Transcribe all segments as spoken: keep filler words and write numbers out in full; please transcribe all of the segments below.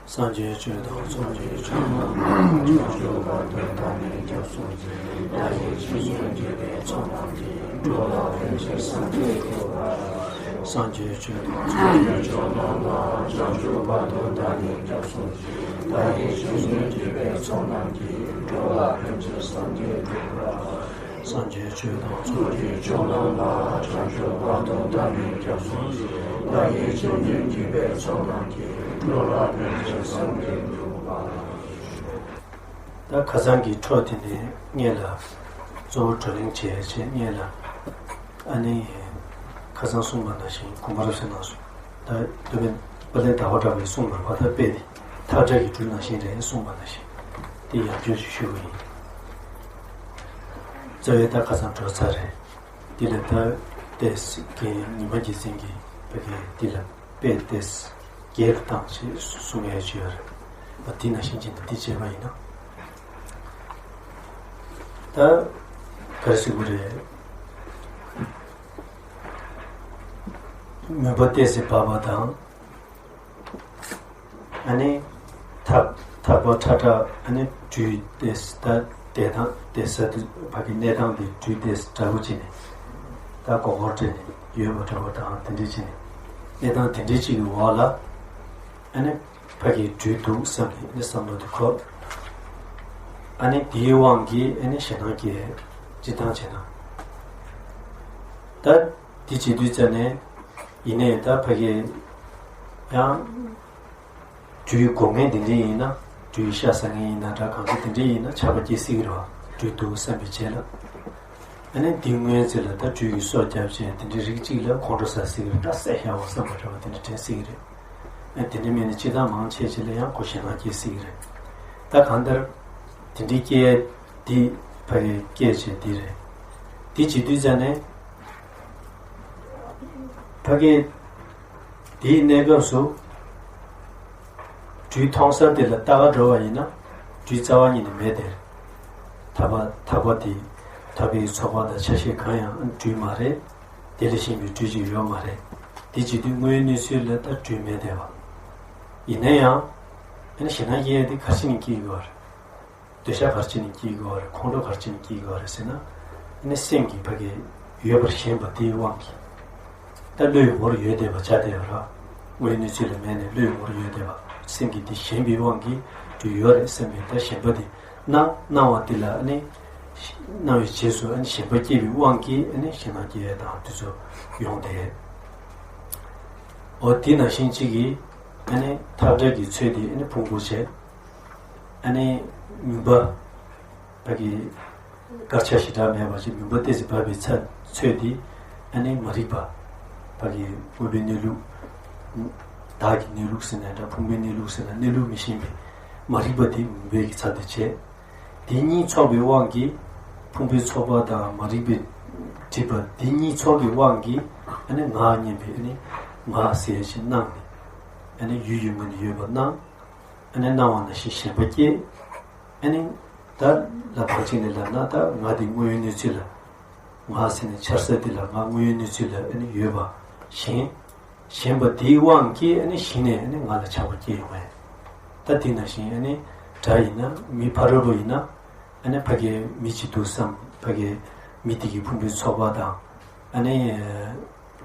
སངས་རྒྱས་ཆོས་དང་ཚོགས་ཀྱི་མཆོག་རྣམས་ལ། བྱང་ཆུབ་བར་དུ་བདག་ནི་སྐྱབས་སུ་མཆི། བདག་གིས་ཆོས་མྱོང་བགྱིས་པའི་ཚོགས་རྣམས་ཀྱིས། འགྲོ་ལ་ཕན་ཕྱིར་སངས་རྒྱས་འགྲུབ་པ། སངས་རྒྱས་ཆོས་དང་ཚོགས་ཀྱི་མཆོག་རྣམས་ལ། བྱང་ཆུབ་བར་དུ་བདག་ནི་སྐྱབས་སུ་མཆི། བདག་གིས་ཆོས་མྱོང་བགྱིས་པའི་ཚོགས་རྣམས་ཀྱིས། འགྲོ་ལ་ཕན་ཕྱིར་སངས་རྒྱས་འགྲུབ་པ། སངས་རྒྱས་ཆོས་དང་ཚོགས་ཀྱི་མཆོག་རྣམས་ལ། བྱང་ཆུབ་བར་དུ་བདག་ནི་སྐྱབས་སུ་མཆི། བདག་གིས་ཆོས་མྱོང་བགྱིས་པའི་ཚོགས་རྣམས་ཀྱིས། འགྲོ་ལ་ཕན་ཕྱིར་སངས་རྒྱས་འགྲུབ་པ། ད་ཁ་སང་གི་འཕྲོ་དེ་ནས་སྔོན་ལ་གཙོ་བོ་བགྲོ་གླེང་བྱས་བྱས་སྔོན་ལ། ཨ་ནི་ཁ་སང་གསུངས་པ་ནང་བཞིན་དགོངས་པ་རབ་གསལ་གནང་སོང་། ད་དུ་བན་པ་ལན་ཟླ་བ་གྲགས་པས་གསུངས་པ་བ་ད་དཔེ་དེ་ཐག་སྒྲ་གི་འགྲོས་ནང་བཞིན་རེད་གསུངས་པ་ནང་བཞིན་དེ་ཡང་བསྐྱར་ཞིག་ཞུ་གི་ཡིན། རྩ་བའི་ད་ཁ་སང་འགྲོ་ཚར་རེད། འདི་ལ་ད་ཏེས་གི་ཉི་མ་རྗེ་བཙུན་གྱི་བོད་སྐད་འདི་ལ་དཔེ་ཏེས་རྒྱལ་དུ་བཏང་ཞེས་གསུང་ཡས་ཅིག་ཡོད་རེད། འདི་ནང་བཞིན་ཅིག་འདི་བྱས་པ་ཡིན་ན། ད་ག་རེ་ཟེར་དགོས་རེད། མུན་པ་ཏོག་ཙམ་བབས་པ་དང་། ཨ་ནི། ཐག་ཐག་པ་ཁྲ་ཁྲ་ཨ་ནི་སྦྲུལ་ཏོག་ཙམ་ད་དེ་དང་དེ་ས་དུ་ཕ་གི་གནས་སྟངས་དེ་སྦྲུལ་ཏོག་ཙམ་འདྲ་པོ་བྱས་ནས། ད་མགོ་སྐོར་སྤྲད་ནས་ཡོད་པ་འདྲ་པོ་དང་དེ་འདྲས་བྱས་ནས། གནས་སྟངས་དེ་འདྲས་ཅིག་གི་འོག་ལ། ཨ་ནི། ཕ་གི་སྦྲུལ་འདུག་བསམ་ནས་ཨ་ནི་བསམ་བློ་དེ་འཁོར། ཨ་ནི་དེའི་དབང་གིས་ཨ་ནི་ཞེད་སྣང་སྐྱེ། སྤྱིར་བཏང་བྱས་ན། ད། དེ་བྱེད་དུས་ཙ་ནས། ཡིན་ནའི་ད་ཕ་གི། ཡང་། སྦྲུལ་དགོ་མཁན་དེ་འདྲས་ཡིན་ན། སྦྲུལ་ཤ་ཟ་མཁན་ཡིན་ན་འདྲ་གང་ཅི་དེ་འདྲས་ཡིན་ན་ཆགས་པ་སྐྱེ་སྲིད་ཀྱི་རེད་བ། སྦྲུལ་འདུག་བསམ་པའི་རྗེས་ལ། ཨ་ནི་དེའི་སྔོན་ཚེ་ལ་ད་སྦྲུལ་གྱི་སྲོག་བསྐྱབས་བྱས་དེ་འདྲས་རིགས་གཅིག་ལ་ཁོང་ཁྲོ་ཟ་སྲིད་ཀྱི་རེད་ད་བསད་བཞག་པ་བསམ་པ་འདྲ་བ་དེ་འདྲས་དྲན་སྲིད་ཀྱི་རེད། ཨ་དེ་འདྲས་མིན་ན་སྤྱིར་བཏང་མང་ཆེ་ཆེ་ལ་ཡང་ཁོ་ཞེད་སྣང་སྐྱེ་སྲིད་ཀྱི་རེད། ད་གང་ལྟར། དེ་འདྲས་སྐྱེ། དེ། ཕ་གི་སྐྱེ་བྱས་དེ་རེད། དེ་བྱེད་དུས་ཙ་ནས། ཕ་གི། དེའི་གནས་སྐབས་སུ། སྦྲུལ་མཐོང་ས་དེ་ལ་ལྟ་ག་འགྲོ་བ་ཡིན་ན། སྦྲུལ་རྩ་བ་ཉིད་ནས་མེད་དེ། ཐག་པ་ཐག་པ་དེ། ཐག་པའི་ཚོགས་པ་དང་ཆ་ཤས་གང་ཡང་སྦྲུལ་མ་རེད། དེ་ལས་གཞན་པའི་སྦྲུལ་ཅིག་ཡོད་མ་རེད། དེ་བྱེད་དུས་དངོས་ཡོད་གནས་ཚུལ་ལ་ད་སྦྲུལ་མེད་དེ་བ། ཡིན་ན་ཡང་། ཨ་ནི་ཞེད་སྣང་སྐྱེ་ཡས་དེ་ག་རེ་བྱས་ནས་སྐྱེ་ཡོད་རེད། འདོད་ཆགས་ག་རེ་བྱས་ནས་སྐྱེ་དགོས་རེད། ཁོང་ཁྲོ་ག་རེ་བྱས་ནས་སྐྱེ་དགོས་རེད་ཟེར་ན། ཨ་ནི་སེམས་ཀྱི་ཕ་གི་ཡོད་པར་ཞེན་པ་དེའི་དབང་གིས། ད་བློའི་ངོར་ཡོད་བསྡད་པ་བྱ་བསྡད་ཡོད་ར། དངོས་གནས་ཚུལ་ལ་མེད་ནས་བློའི་ངོར་ཡོད་བསྡད་པ། སེམས་ཀྱི་འདི་ཞེན་པའི་དབང་གིས་དུ་ཡོད་རེད་བསམ་པའི་ད་ཞེན་པ་དེ་སྣང་སྣང་བ་དེ་ལ་ཨ་ནི། སྣང་བའི་རྗེས་སུ་ཨ་ནི་ཞེན་པ་སྐྱེས་པའི་དབང་གིས་ཨ་ནི་ཞེད་སྣང་སྐྱེ་ཡས་དང་དེ་ཚོ་ཡོང་བསྡད། འོ་དེ་ནང་བཞིན་གཅིག་གིས་ཨ་ནི་ཐག་སྒྲ་གི་ཚོད་དེ་ཨ་ནི་ཕུང་པོ་བྱས། ཨ་ནི་མུན་པ། ཕ་གི་དཀར་ཆ་ཞེ་དྲག་མེད་པ་ཞིག་མུན་པ་ཏོག་ཙམ་བབས་པའི་ཚ་ཚོད་དེ་ཨ་ནི་མ་རིག་པ། ཕ་གི་དངོས་པོའི་གནས་ལུགས། བདག་གི་གནས་ལུགས་ཟེར་ན་འདྲ་ཕུང་པོའི་གནས་ལུགས་ཟེར་ན་གནས་ལུགས་མི་ཤེས་པའི་མ་རིག་པ་དེ་མུན་པའི་གི་ཚབ་དེ་བྱས། དེ་གཉིས་ཚོགས་པའི་དབང་གིས་ཕུང་པོའི་ཚོགས་པ་དང་མ་རིག་པའི་སྒྲིབ་པ་དེ་གཉིས་ཚོགས་ཀྱི་དབང་གིས་ཨ་ནི་ངག་སྙན་པའི་ཨ་ནི་ངག་ཟེར་ཞིག་སྣང་ནས་ཨ་ནི་ཡུལ་ཡུལ་ངོས་ནས་ཡོད་པ་སྣང་། ཨ་ནི་སྣང་བ་ནང་བཞིན་ཞེན་པ་སྐྱེས། ཨ་ནི་ད་ལ་ཕར་ཕྱིན་ནས་ལབ་ན་ད་ང་དེ་དངོས་ཡོད་གནས་ཚུལ་ལ། ང་ཟེར་ནས་འཆར་ས་དེ་ལ་ང་དངོས་ཡོད་གནས་ཚུལ་ལ་ཨ་ནི་ཡོད་པ་ཞེན། ཞེན་པ་དེའི་དབང་གིས་ཨ་ནི་གཞི་ནས་ཨ་ནི་ང་ལ་ཆགས་པ་སྐྱེ་ཡོང་བས། ད་དེ་ནང་བཞིན་ཨ་ནི་དགྲ་ཡིན་ན་མི་ཕ་རོལ་པོ་ཡིན་ན་ཨ་ནི་ཕ་གིའི་མི་གཅིག་འདུག་བསམ་ཕ་གིའི་མི་དེ་གི་ཕུང་པོའི་ཚོགས་པ་དང་ཨ་ནི་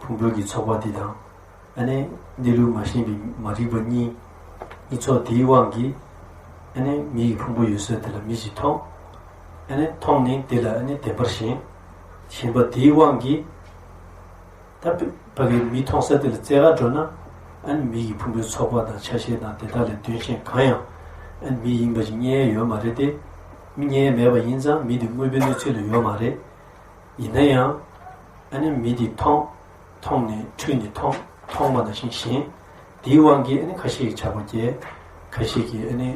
ཕུང་པོའི་གི་ཚོགས་པ་དེ་དང་། ཨ་ནི་གནས་ལུགས་མ་ཤེས་པའི་མ་རིག་པ་གཉིས། གཉིས་ཚོགས་དེའི་དབང་གིས། ཨ་ནི་མི་ཡི་ཕུང་པོ་ཡོད་ས་དེ་ལ་མི་ཞིག་མཐོང་། ཨ་ནི་མཐོང་ནས་དེ་ལ་ཨ་ནི་བདེན་པར་ཞེན། ཞེན་པ་དེའི་དབང་གིས། ད་ཕ་གི་མི་མཐོང་ས་དེ་ལ་བཙལ་ག་འགྲོ་ན། ཨ་ནི་མི་ཡི་ཕུང་པོའི་ཚོགས་པ་དང་ཆ་ཤས་དང་དེ་དག་ལས་དོན་གཞན་གང་ཡང་། ཨ་ནི་མི་ཡིན་པ་ཞིག་རྙེད་ཡ་ཡོད་མ་རེད་དེ། མི་རྙེད་ཡ་མེད་པ་ཡིན་ཙང་མི་དེ་དངོས་པོའི་གནས་ཚུལ་ལ་ཡོད་མ་རེད། ཡིན་ན་ཡང་། ཨ་ནི་མི་དེ་མཐོང་། མཐོང་ནས་འཁྲུལ་ནས་མཐོང་། མཐོང་བ་ནང་བཞིན་ཞེན། དེའི་དབང་གིས་ཨ་ནི་ཁ་ཤས་ཀྱིས་ཆགས་པ་སྐྱེ། ཁ་ཤས་ཀྱིས་ཨ་ནི་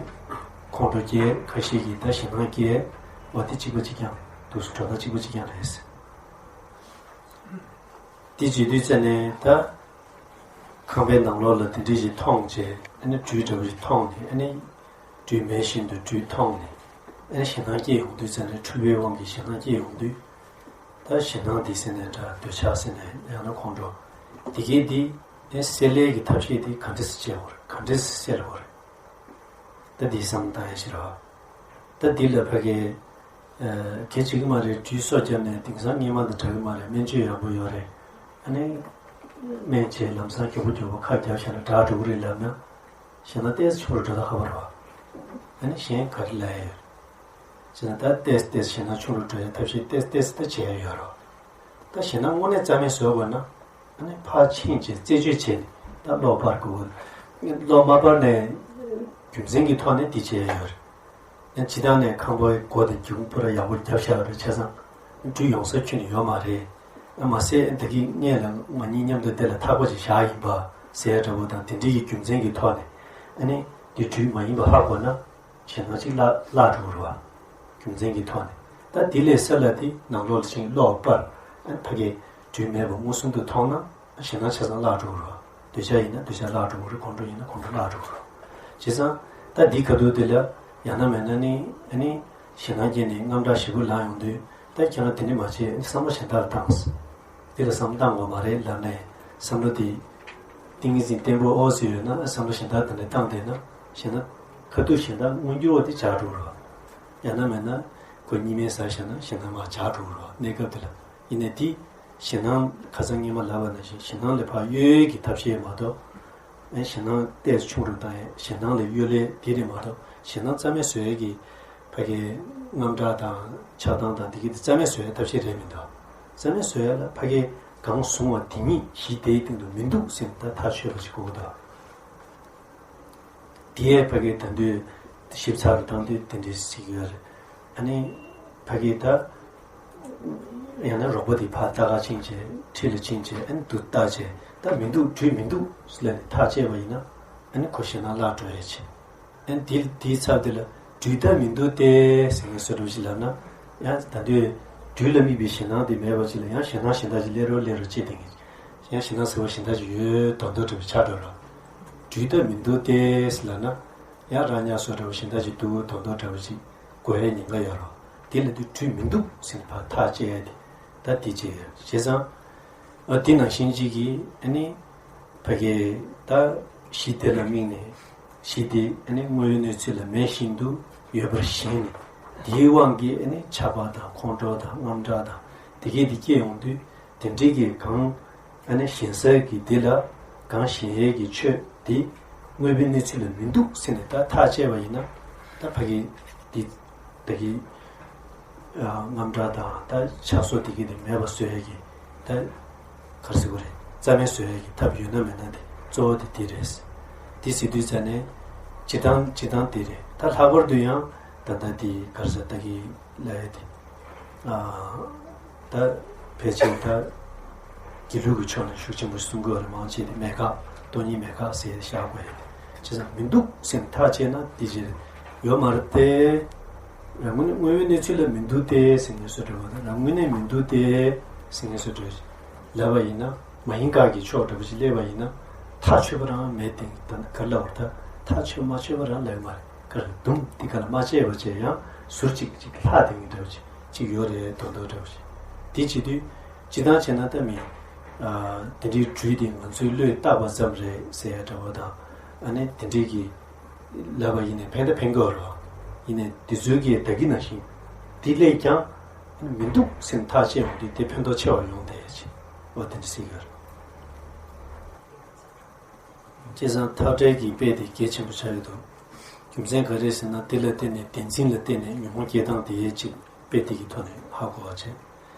ཁོང་ཁྲོ་སྐྱེ། ཁ་ཤས་ཀྱིས་ད་ཞེད་སྣང་སྐྱེ། འོ་དེ་གཅིག་པ་གཅིག་རྐྱང་རེད་འདུག་སེ་འགྲོ་སྟངས་གཅིག་པ་གཅིག་རྐྱང་རེད། དེ་བྱེད་དུས་ཙ་ནས་ད། ཁང་པའི་ནང་ལོགས་ལ་དེ་འདྲ་ཞིག་མཐོང་བྱས་ཨ་ནི་སྦྲུལ་འདྲ་བོ་ཞིག་མཐོང་ནས་ཨ་ནི། སྦྲུལ་མེད་བཞིན་དུ་སྦྲུལ་མཐོང་ནས། ཨ་ནི་ཞེད་སྣང་སྐྱེ་ཡོང་དུས་ཙ་ནས་འཁྲུལ་པའི་དབང་གིས་ཞེད་སྣང་སྐྱེ་ཡོང་དུས། ད་ཞེད་སྣང་འདི་ཟེར་ནས་འདྲ་འདོད་ཆགས་ཟེར་ནས་ཡང་ན་ཁོང་ཁྲོ། དེ་གས་འདི། ཨེ་སེལ་ཡས་ཀྱི་ཐབས་ཤེས་དེ་ག་འདྲས་སེ་བྱེད་དགོས་རེད་ག་འདྲས་སེ་སེལ་དགོས་རེད། ད་འདི་བསམ་བཏང་ཡ་ཞིག་རེད་བ། ད་འདི་ལ་ཕ་གི་ཨ་གལ་ཆེ་གི་མ་རེད། དྲོད་གསོག་བརྒྱབ་ནས་དེང་སང་སྔོན་མ་དང་འདྲ་གི་མ་རེད། སྨན་བཅོས་ཡག་པོ་ཡོད་རེད། ཨ་ནི་སྨན་བཅོས་ལམ་སང་མགྱོགས་པོ་མགྱོགས་པོ་ཁ་བརྒྱབ་བཞག་ན་དྲག་འགྲོ་གི་རེད་ལབ་ན། ཞེད་སྣང་ཏོག་ཙམ་ཆུང་རུ་འགྲོ་ད་ཁག་པོ་རེད་བ། ཨ་ནི་གཞན་ག་རེ་ལབ་ཡ་ཡོད། ཅེ་ན་ད་ཏོག་ཙམ་ཏོག་ཙམ་ཞེད་སྣང་ཆུང་རུ་འགྲོ་ཡ་ཐབས་ཤེས་ཏོག་ཙམ་ཏོག་ཙམ་ད་བྱེད་ཡ་ཡོད་རེད། ད་ཞེད་སྣང་དངོས་གནས་རྩ་མེད་བཟོ་དགོས་ན། ཨ་ནི་ཕར་ཕྱིན་བྱས་རྩད་གཅོད་བྱས་ནས་ད་གློ་བ་སྤར་དགོས། གློ་བ་མ་སྤར་ནས་རྒྱུ་མཚན་གྱི་ཐོག་ནས་འདི་བྱས་ཡ་ཡོད་རེད། ཡང་སྤྱིར་བཏང་ནས་ཁང་པའི་སྒོ་དང་སྒེའུ་ཁུང་པུ་ར་ཡག་པོ་བརྒྱབ་བཞག་པ་རེད། བྱས་ཙང་དྲོད་ཡོང་ས་ཁྱོན་ནས་ཡོད་མ་རེད། ཨ་མ་ཟད་ད་གིན་ངས་ལ་ང་གཉིས་མཉམ་དུ་དེ་ལ་ཐག་པ་ཅིག་བཞག་ཡིན་པ་ཟེར་ཡ་འདྲ་པོ་དང་། དེ་འདྲའི་གི་རྒྱུ་མཚན་གྱི་ཐོག་ནས་ཨ་ནི་འདི་དྲོད་མ་ཡིན་པ་ཧ་གོ་ན། ཞེད་སྣང་ཅིག་བརླག་བརླག་འགྲོ་གི་རེད་བ། རྒྱུ་མཚན་གྱི་ཐོག་ནས། ད་དེ་ལས་སེ་ལ་དེ་ནང་ལོགས་ལ་ཕྱིན་གློ་བ་སྤར། ཨ་ཕ་གི་དྲོད་མེད་པ་མངོན་སུམ་དུ་མཐོང་ན་ཞེད་སྣང་ཆ་ཚང་བརླག་འགྲོ་གི་རེད་བ། འདོད་ཆགས་ཡིན་ན་འདོད་ཆགས་བརླག་འགྲོ་གི་རེད། ཁོང་ཁྲོ་ཡིན་ན་ཁོང་ཁྲོ་བརླག་འགྲོ་གི་རེད། བྱས་ཙང་ད་འདི་ག་དུས་དེ་ལ་ཡང་ན་མེད་ན་ནི་ཨ་ནི་ཞེད་སྣང་སྐྱེས་ནས་དངངས་སྐྲག་ཞེ་པོ་ལངས་ཡོང་དུས། ད་ཁྱེད་རང་དེ་འདྲ་མ་བྱེད། བསམ་བློ་གཞན་དག་ལ་བཏང་། དེ་ལ་བསམ་བློ་བཏང་དགོས་མ་རེད་ལབ་ནས། བསམ་བློ་དེ་ཏིང་ངེ་འཛིན་བརྟན་པོ་ཨོ་ཟེར་ཡོད་ན། བསམ་བློ་གཞན་དག་དེ་འདྲ་བཏང་བསྡད་ན་ཞེད་སྣང་། ཁ་ཐུག་ཞེད་སྣང་མངོན་འགྱུར་བ་དེ་བྱ་འགྲོ་རོགས། ཡང་ན་མེད་ན་ཁོ་གཉིད་མེད་ཟ་བཞག་ན་ཞེད་སྣང་མར་བྱ་འགྲོ་རོགས། གནས་སྐབས་དེ་ལ་ཡིན་ནའི་དེ་ཞེད་སྣང་ཁ་སང་སྔོན་མ་ལབ་པ་ནང་བཞིན་ཞེད་སྣང་ལས་ཕར་གཡོལ་གྱི་ཐབས་ཤེས་མ་གཏོགས། ཨེ་ཞེད་སྣང་ཏོག་ཙམ་ཆུང་རུ་བཏང་ཡས། ཞེད་སྣང་ལས་གཡོལ་ཡས་དེ་རེད་མ་གཏོགས། ཞེད་སྣང་རྩ་མེད་བཟོ་ཡས་ཀྱི་ཕ་གིའི་དངངས་སྐྲག་དང་ཆགས་སྡང་དང་དེ་གི་དེ་རྩ་མེད་བཟོ་ཡས་ཐབས་ཤེས་རེད་མི་འདུག་རྩ་མེད་བཟོ་ཡས་ལ་ཕ་གིའི་གང་བཟུང་བ་དེ་ཉིད་གཞི་དེའི་སྟེང་དུ་མི་འདུག་ཟེར་ནས་ད་ཐག་ཆོད་པ་ཞིག་དགོས་ཀྱི་འདུག་དེ་ཡས་ཕ་གིའི་ད་དུང་ཞིབ་ཚགས་རུ་བཏང་དུས་དེ་འདྲའི་ཞིག་ཡོད་རེད། ཨ་ནི་ཕ་གིའི་ད། ཡང་ན་རོགས་པ་དེ་ཕར་ལྟ་ག་ཕྱིན་བྱས། འཁྲིས་ལ་ཕྱིན་བྱས། ཨ་ནི་དུ་ལྟ་བྱས། ད་མི་འདུག་དྲོད་མི་འདུག་ལབ་ནས་ཐག་བཅད་པ་ཡིན་ན། ཨ་ནི་ཁོ་ཞེད་སྣང་བརླག་འགྲོ་ཡས་བྱས། ཨ་ནི་དེ་དེའི་ཚབ་དེ་ལ་དྲོད་ད་མི་འདུག་སྟེ་ཟེར་མཁན་བཟོ་འདྲ་ཞིག་ལབ་ན། ཡང་ད་དུང་དྲོད་ལ་དམིགས་པའི་ཞེད་སྣང་དེ་མེད་པ་ཅིག་ལ་ཡང་ཞེད་སྣང་གཞན་དག་ཅིག་སླེབས་རོགས་སླེབས་རོགས་བྱེད་བསྡད་མཁན། ཡང་ཞེད་སྣང་ཟེར་བ་གཞན་དག་ཅིག་ཡོད་མདོག་མདོག་འདྲ་བོ་ཆགས་འགྲོ་རོགས། དྲོད་ད་མི་འདུག་སྟེ་ཟེར་ལབ་ན། ཡང་རང་ཉག་བཟོ་འདྲ་བོ་གཞན་དག་ཅིག་འདུག་མདོག་མདོག་འདྲ་བོ་ཅིག་གོ་ཡའི་ཉེན་ཁ་ཡོད་རོགས། དེ་ལ་དུས་དྲོད་མི་འདུག་ཟེར་ནས་ཕར་ཐག་བཅད་ཡ་དེ་ད་དེ་བྱས་ཡོད། བྱས་ཙང་ཨ་དེ་ནང་བཞིན་གཅིག་གིས་ཨ་ནི་ཕ་གིའི་ད་གཞི་དེ་ལ་དམིགས་ནས། གཞི་དེ་ཨ་ནི་དངོས་ཡོད་གནས་ཚུལ་ལ་མེད་བཞིན་དུ་ཡོད་པར་ཞེན་ནས། དེའི་དབང་གིས་ཨ་ནི་ཆགས་པ་དང་ཁོང་ཁྲོ་དང་དངངས་སྐྲག་དང་དེ་གས་དེ་སྐྱེ་ཡོང་དུས། དེ་འདྲའི་གི་གང་ཨ་ནི་ཞེན་ས་གི་དེ་ལ། གང་ཞེན་ཡས་ཀྱི་ཆོས་དེ་དངོས་པོའི་གནས་ཚུལ་ལ་མི་འདུག་ཟེར་ནས་ད་ཐག་བཅད་པ་ཡིན་ན། ད་ཕ་གི་དེ་ད་གི་ཨ་དངངས་སྐྲག་དང་ད་ཆགས་སོགས་དེ་གི་དེ་མེད་པ་བཟོ་ཡས་ཀྱི་ད་ག་རེ་ཟེར་དགོས་རེད། རྩ་མེད་བཟོ་ཡས་ཀྱི་ཐབས་ཡོད་ན་མེད་ན་དེ་གཙོ་བོ་དེ་དེ་རེད། དེ་ཟེར་དུས་ཙ་ནས་སྤྱིར་བཏང་སྤྱིར་བཏང་དེ་རེད། ད་ལྷག་པར་དུ་ཡང་ད་ལྟ་དེ་ག་རེ་ཟེར་ད་གི་ལབ་ཡས་དེ། ཨ་ད་ཕལ་ཆེར་ད་དགེ་ལུགས་ཀྱི་ཕྱོགས་ནས་ཤུགས་ཆེན་པོ་གསུང་གི་ཡོད་རེད། མང་ཆེ་དེ་མེད་ཁག་སྟོང་ཉིད་མེད་ཁག་ཟེར་བཞག་དགོས་ཡོད། བྱས་ཙང་མི་འདུག་ཟེར་ནས་ཐག་བཅད་ན་དེ་ཅིག་ཡོད་མ་རེད་དེ། རང་ངོས་ནས་དངོས་ཡོད་གནས་ཚུལ་ལ་མི་འདུག་སྟེ་ཟེར་མཁན་བཟོ་འདྲ་བ་དང་། རང་ངོས་ནས་མི་འདུག་སྟེ་ཟེར་མཁན་བཟོ་འདྲ་ལབ་པ་ཡིན་ན། མ་ཡིན་དགག་གི་ཕྱོགས་འདྲ་བ་ཞིག་སླེབས་པ་ཡིན་ན། ཐག་ཆོད་པ་རང་མེད་དེ། ད་ག་རེ་ལབ་པ་རེད། ད་ཐག་ཆོད་མ་ཆོད་པ་རང་ལབ་ཡོད་མ་རེད། ག་རེ་དུམ་དེ་ག་ལ་མ་བཅད་པ་བྱས་ཡང་ཟུར་གཅིག་གཅིག་ལྷག་དེ་མི་འདྲ་བ་ཅིག་ཅིག་ཡོད་རེད། མདོག་མདོག་འདྲ་བ་ཅིག་དེ་བྱེད་དུས། སྤྱིར་བཏང་བྱས་ན་ད་མི་ཨ་དེ་འདྲའི་དྲོད་དེ་ང་ཚོའི་བློས་བཏགས་པ་ཙམ་རེད་ཟེར་ཡ་འདྲ་བ་དང་། ཨ་ནི་དེ་འདྲའི་གི་ལབ་པ་ཡིན་ནའི་ཕན་ད་ཕན་གྱི་ཡོད་རེད། ཡིན་ནའི་དེ་ཚོའི་གི་ད་གི་ནང་བཞིན་དེ་སླེབས་ཀྱང་མི་འདུག་ཟེར་ནས་ཐག་བཅད་འོང་དུས་དེ་ཕན་ཐོགས་ཆེ་བ་ཡོང་བསྡད་ཡ་ཅིག་འོ་དེ་འདྲ་ཟེར་གྱི་ཡོད་རེད། བྱས་ཙང་ཐག་བྲལ་གྱི་དཔེ་དེ་གལ་ཆེན་པོ་ཆགས་ཀྱི་འདུག་རྒྱུ་མཚན་ག་རེ་ཟེར་ན། དེ་ལ་བརྟེན་ནས་བདེན་འཛིན་ལ་བརྟེན་ནས་ཉོན་མོངས་སྐྱེ་སྟངས་དེ་ཡས་གཅིག་དཔེ་དེ་གི་ཐོག་ནས་ཧ་གོ་བ་བྱས།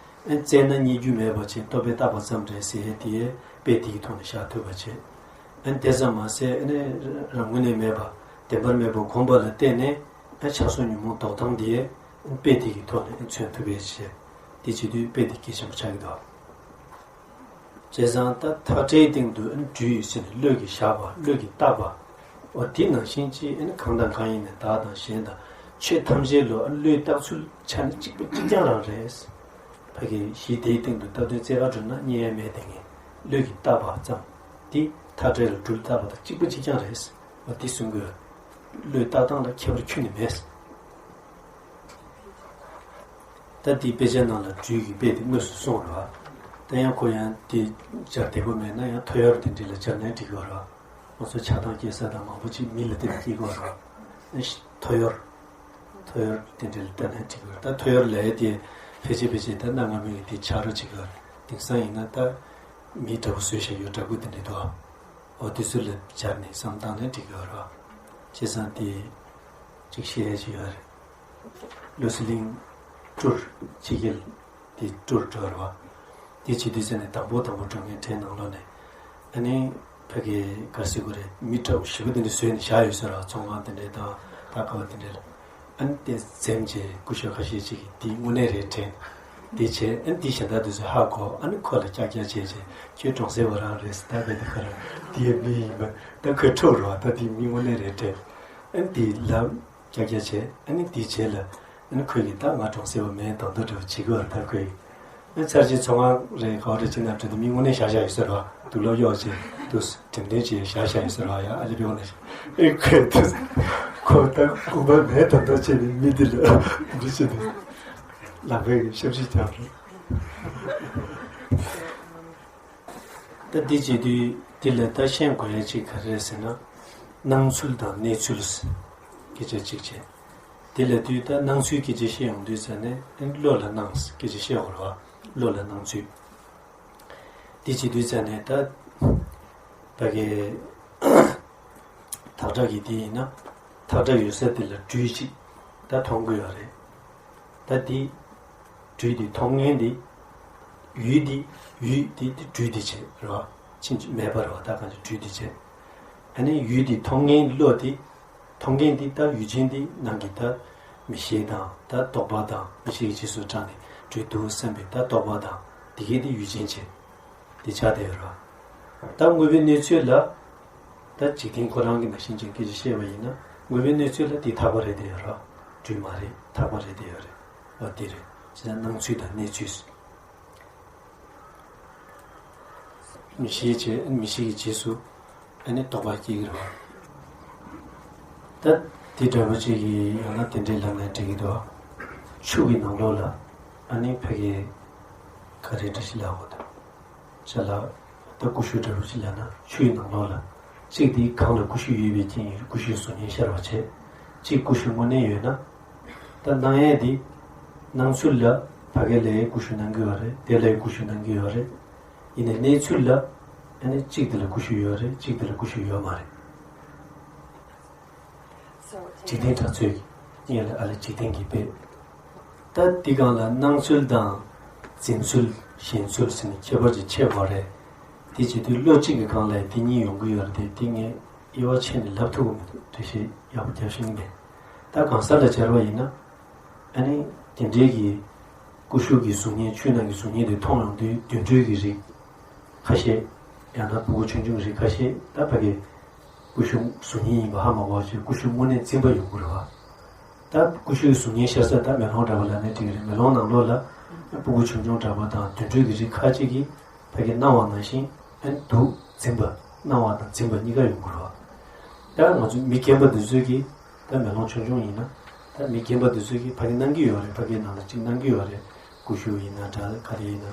ཨེ་བཙལ་ན་རྙེད་རྒྱུ་མེད་པ་བྱས། རྟོག་པས་བཏགས་པ་ཙམ་རེད་ཟེར་ཡས་དེ་ཡས་དཔེ་དེ་གི་ཐོག་ནས་བཞག་ཐུབ་པ་བྱས། ཨེ་དེ་ཙམ་མ་ཟད་ཨེ་ནས་རང་ངོས་ནས་མེད་པ་བདེན་པར་མེད་པ་སྒོམ་པ་ལ་བརྟེན་ནས་ཨེ་ཆགས་སོགས་ཉོན་མོངས་ལྡོག་སྟངས་དེ་ཡས་དཔེ་དེ་གི་ཐོག་ནས་མཚོན་ཐུབ་པ་བྱས། དེ་བྱེད་དུས་དཔེ་དེ་གལ་ཆེན་པོ་ཆགས་ཀྱི་འདུག་བྱས་ཙང་ད་ཐག་བྲལ་སྟེང་དུ་ཨ་ནི་དྲོད་ཟེར་ནས་བློས་ཀྱིས་བཞག་པ། བློས་ཀྱིས་བཏགས་པ། འོ་དེ་ནང་བཞིན་ཅིག་ཨ་ནི་གང་དང་གང་ཡིན་ནའི་བདག་དང་གཞན་དང་ཆོས་ཐམས་ཅད་ལ་ཨ་ནི་བློས་བཏགས་ཚུལ་ཆ་ནི་གཅིག་པ་གཅིག་རྐྱང་རང་རེད། ཕ་གི་གཞི་དེའི་སྟེང་དུ་བཏགས་དོན་རྩེ་ག་འགྲོ་ན་རྙེད་ཡ་མེད་དེ་ངས་བློས་ཀྱིས་བཏགས་པ་ཙམ། དེ་ཐག་བྲལ་ལ་དྲོད་བཏགས་པ་དང་གཅིག་པ་གཅིག་རྐྱང་རེད། འོ་དེ་གསུང་དགོས། བློས་བཏགས་སྟངས་ལ་ཁྱད་པར་ཁྱོན་ནས་མེད། ད་འདིའི་དཔེ་ཆ་ནང་ལ་དྲོད་ཀྱི་དཔེ་དེ་དངོས་སུ་གསུངས་རེད་བ། ད་ཡང་ཁོ་ཡང་དེ་སྦྱར་བདེ་པོ་མེད་ན་ཡང་ཐོ་ཡོར་དེ་འདྲ་ལ་སྦྱར་ནའི་འགྲིག་གི་རེད་བ། ང་ཚོ་ཆགས་སྡང་སྐྱེ་ས་དང་མང་པོ་ཅིག་མི་ལ་བརྟེན་ནས་སྐྱེ་གི་རེད་བ། ཨ་ནི་ཐོ་ཡོར། ཐོ་ཡོར་དེ་འདྲ་ལ་ལྟ་ན་འགྲིག་གི་རེད། ད་ཐོ་ཡོར་ལབ་ཡ་དེ་ཕལ་ཆེར་ཕལ་ཆེར་ད་གནའ་སྔ་མོའི་དེ་ཆ་རོ་ཅིག་ལ་དེང་སང་ཡིན་ན་ད་མི་འདྲ་པོ་བཟོས་བཞག་ཡོད་འདྲ་པོ་དེ་འདྲ་འདུག་འོ་དེ་ཚོ་ལ་སྦྱར་ནས་བསམ་བཏང་ན་འགྲིག་གི་རེད་བ། བྱས་ཙང་དེ་ཅིག་བཤད་ཡ་ཅིག་ཡོད་རེད། བློ་གསལ་གླིང་སྤྲུལ་ཕྱི་རྒྱལ་དེ་སྤྲུལ་འགྲོ་རེད་བ། དེ་བྱེད་དུས་ཙམ་ནས་དང་པོ་དང་པོ་འགྲོ་མཁན་གྲས་ནང་ལོགས་ནས་ཨ་ནི་ཕ་གི་ག་རེ་ཟེར་དགོས་རེད། མི་འདྲ་པོ་ཞེ་པོ་དེ་འདྲ་བཟོས་ནས་བཞག་ཡོད་ས་རེད་བ། ཚོང་ཁང་དེ་འདྲ་དང་ད་ག་བ་དེ་འདྲ་ལ། ཨ་ནི་དེ་འཛེམ་བྱས་སྐུ་ཞབས་ཁ་ཤས་ཅིག་གིས་དེ་དངོས་གནས་རེད་དྲན། དེ་བྱས་ཨ་ནི་དེ་གཞན་དག་དེ་ཚོས་ཧ་གོ། ཨ་ནི་ཁོ་ལ་ཀྱག་ཀྱག་བྱས་བྱས་ཁྱོད་གྲོང་གསེབ་པ་རང་རེད་ཟེར། ད་བས་ད་ཁ་ར་དེ་ཡ་མི་ཡིན་པ་ད་ཁོས་འཕྲོག་རེད་བ། ད་དེ་མི་དངོས་གནས་རེད་དྲན། ཨ་ནི་དེ་ལབ། ཀྱག་ཀྱག་བྱས། ཨ་ནི་དེའི་རྗེས་ལ་ཨ་ནི་ཁོས་ཀྱིས་ད་ང་གྲོང་གསེབ་པ་མིན་ད་དོ་འདྲ་བོ་བྱེད་ཀྱི་ཡོད་རེད། ད་ཁོས་ཨ་ནི་ཚར་གཅིག་ཚོང་ཁང་རེད་ག་བ་རེད་ཅིག་ནང་འགྲོ་དུས་མི་དངོས་གནས་བཞག་བཞག་ཡོད་ས་རེད་བ། དུག་ལོག་གཡོགས་བྱས་དུ་འགྲེམས་སྟོན་བྱས་བཞག་བཞག་ཡོད་ས་རེད་བ། ཡ་ཨ་ལེ་བེའོ་ན་ཞིག་ཨེ་ཁོས་དུ་ཁོ་ད་ཁུག་པ་མེད་ད་དོ་བྱས་ནས་མི་འདི་ལ་འདི་བྱས་ནས་ལག་པས་ཞབས་ཕྱི་རྒྱག་རེད། ད་འདི་བྱེད་དུས་འདི་ལ་ད་ཤེས་དགོས་ཡ་གཅིག་ག་རེ་རེད་ཟེར་ན། སྣང་ཚུལ་དང་གནས་ཚུལ་སྐད་ཆ་གཅིག་བྱས། དེ་ལ་དུས་ད་སྣང་ཚུལ་སྐད་ཆ་བཤད་ཡོང་དུས་ཙ་ནས་ཨ་ནི་བློ་ལ་སྣང་སྐད་ཆ་བཤད་ཡོང་རེད་བ། བློ་ལ་སྣང་ཚུལ། འདི་བྱེད་དུས་ཙ་ནས་ད་ད་གི་ཐག་ཁྲ་གི་དེ་ཡིན་ན་ཐག་ཁྲ་ཡོད་ས་དེ་ལ་སྦྲུལ་གཅིག་ད་མཐོང་གི་ཡོད་རེད། ད་དེ་སྦྲུལ་དེ་མཐོང་མཁན་དེ་ཡུལ་དེ་ཡུལ་དེ་དེ་སྦྲུལ་དེ་བྱས་རེད་བ། ཕྱིན་ཅི་མེད་པ་རེད་བ། ད་གང་ཅི་སྦྲུལ་དེ་བྱས། ཨ་ནི་ཡུལ་དེ་མཐོང་མཁན་བློ་དེ་མཐོང་མཁན་དེ་ད་ཡུལ་ཅན་དེ་ནང་གི་ད་མིག་ཤེས་དང་ད་རྟོག་པ་དང་མིག་ཤེས་ཀྱི་རྗེས་སུ་འབྲངས་ནས་སྦྲུལ་འདུག་བསམ་པའི་ད་རྟོག་པ་དང་དེ་གས་དེ་ཡུལ་ཅན་བྱས། དེ་ཆགས་བསྡད་ཡོད་རེད་བ། ད་དངོས་པོའི་གནས་ཚུལ་ལ་ད་འཇིག་རྟེན་ཁོ་རང་གི་ནང་བཞིན་ཅན་སྐད་ཆ་བཤད་པ་ཡིན་ན་དངོས་པོའི་གནས་ཚུལ་ལ་དེ་ཐག་པ་རེད་བསྡད་ཡོད་རེད་བ། སྦྲུལ་མ་རེད། ཐག་པ་རེད་བསྡད་ཡོད་རེད་བ། དེ་རེད། བྱས་ཙང་སྣང་ཚུལ་དང་གནས་ཚུལ། མིག་ཤེས་བྱས། མིག་ཤེས་ཀྱི་རྗེས་སུ་ཨ་ནི་རྟོག་པ་སྐྱེ་གི་རེད་བ། ད་དེ་འདྲ་པོ་ཅིག་གིས་ཡང་ན་དེ་འདྲའི་ལམ་ནས་འགྲིག་གི་འདུག་ཆུ་གི་ནང་ལོགས་ལ་ཨ་ནི་ཕ་གི་ག་རེ་འདྲ་ཞིག་ལབ་དགོས་འདུག་ཅ་ལག་ད་ཀུ་ཤུ་འདྲ་པོ་ཅིག་ལབ་ན་ཆུའི་ནང་ལོགས་ལ་གཅིག་དེ་གང་ལ་ཀུ་ཤུ་ཡོད་པའི་རྐྱེན་གྱིས་ཀུ་ཤུའི་གཟུགས་བརྙན་ཤར་བ་བྱས། གཅིག་ཀུ་ཤུ་དངོས་གནས་ཡོད་ན། ད་སྣང་ཡས་དེ་སྣང་ཚུལ་ལ་ཕ་གི་ལ་ཡང་ཀུ་ཤུ་སྣང་གི་ཡོད་རེད། དེ་ལ་ཡང་ཀུ་ཤུ་སྣང་གི་ཡོད་རེད། ཡིན་ནའི་གནས་ཚུལ་ལ་ཨ་ནི་གཅིག་དེ་ལ་ཀུ་ཤུ་ཡོད་རེད། གཅིག་དེ་ལ་ཀུ་ཤུ་ཡོད་མ་རེད། འཇིག་རྟེན་གྲགས་ཚོད་ཀྱི་སྔོན་ལ་ཨ་ལས་འཇིག་རྟེན་གྱི་དཔེ། ད་འདི་སྒང་ལ་སྣང་ཚུལ་དང་འཛིན་ཚུལ་ཞེན་ཚུལ་ཟེར་ནས་ཁྱད་པར་ཅིག་ཕྱེ་དགོས་རེད། དེ་བྱེད་དུས་བློ་གཅིག་གི་སྒང་ལ་དེ་གཉིས་ཡོང་གི་ཡོད་རེད་དེ། དེ་ངས་དབྱེ་བ་ཕྱེ་ནས་ལབ་ཐུབ་ཀྱི་མི་འདུག་འགྲེལ་བཤད་ཡག་པོ་རྒྱབ་ཤེས་ཀྱི་མེད། ད་གང་ཟག་ལ་སྦྱར་བ་ཡིན་ན། ཨ་ནི་དེ་འདྲའི་གི་ཀུ་ཤུ་གི་གཟུགས་བརྙན་ཆུ་ནང་གི་གཟུགས་བརྙན་དེ་མཐོང་ཡོང་དུས་དུད་འགྲོའི་གི་རིགས་ཁ་ཤས། ཡང་ན་ཕྲུ་གུ་ཆུང་ཆུང་རིགས་ཁ་ཤས་ད་ཕ་གི་ཀུ་ཤུ་གཟུགས་བརྙན་ཡིན་པ་ཧ་མ་གོ་བ་བྱས་ཀུ་ཤུ་དངོས་གནས་འཛིན་པ་ཡོང་གི་རེད་བ། ད་ཀུ་ཤུའི་གཟུགས་བརྙན་ཤར་ས་ད་མེ་ལོང་འདྲ་པོ་ལབ་ན་འགྲིག་གི་རེད། མེ་ལོང་ནང་ལོགས་ལ་ཕྲུ་གུ་ཆུང་ཆུང་འདྲ་པོ་དང་དུད་འགྲོའི་གི་རིགས་ཁ་ཅིག་གིས་ཕ་གི་སྣང་བ་ནང་བཞིན་ཨ་ནི་འདུག་འཛིན་པ། སྣང་བ་དང་འཛིན་པ་གཉིས་ཀ་ཡོང་གི་རེད་བ། ད་ང་ཚོ་མི་རྒན་པ་འདི་ཚོས་ཀྱིས་ད་མེ་ལོང་ཆུང་ཆུང་ཡིན་ན་ད་མི་རྒན་པ་འདི་ཚོས་ཀྱིས་ཕ་གི་སྣང་གི་ཡོད་རེད། ཕ་གིའི་ནང་ལ་གཅིག་སྣང་གི་ཡོད་རེད། ཀུ་ཤུ་ཡིན་ན་འདྲ་ག་རེ་ཡིན་ན་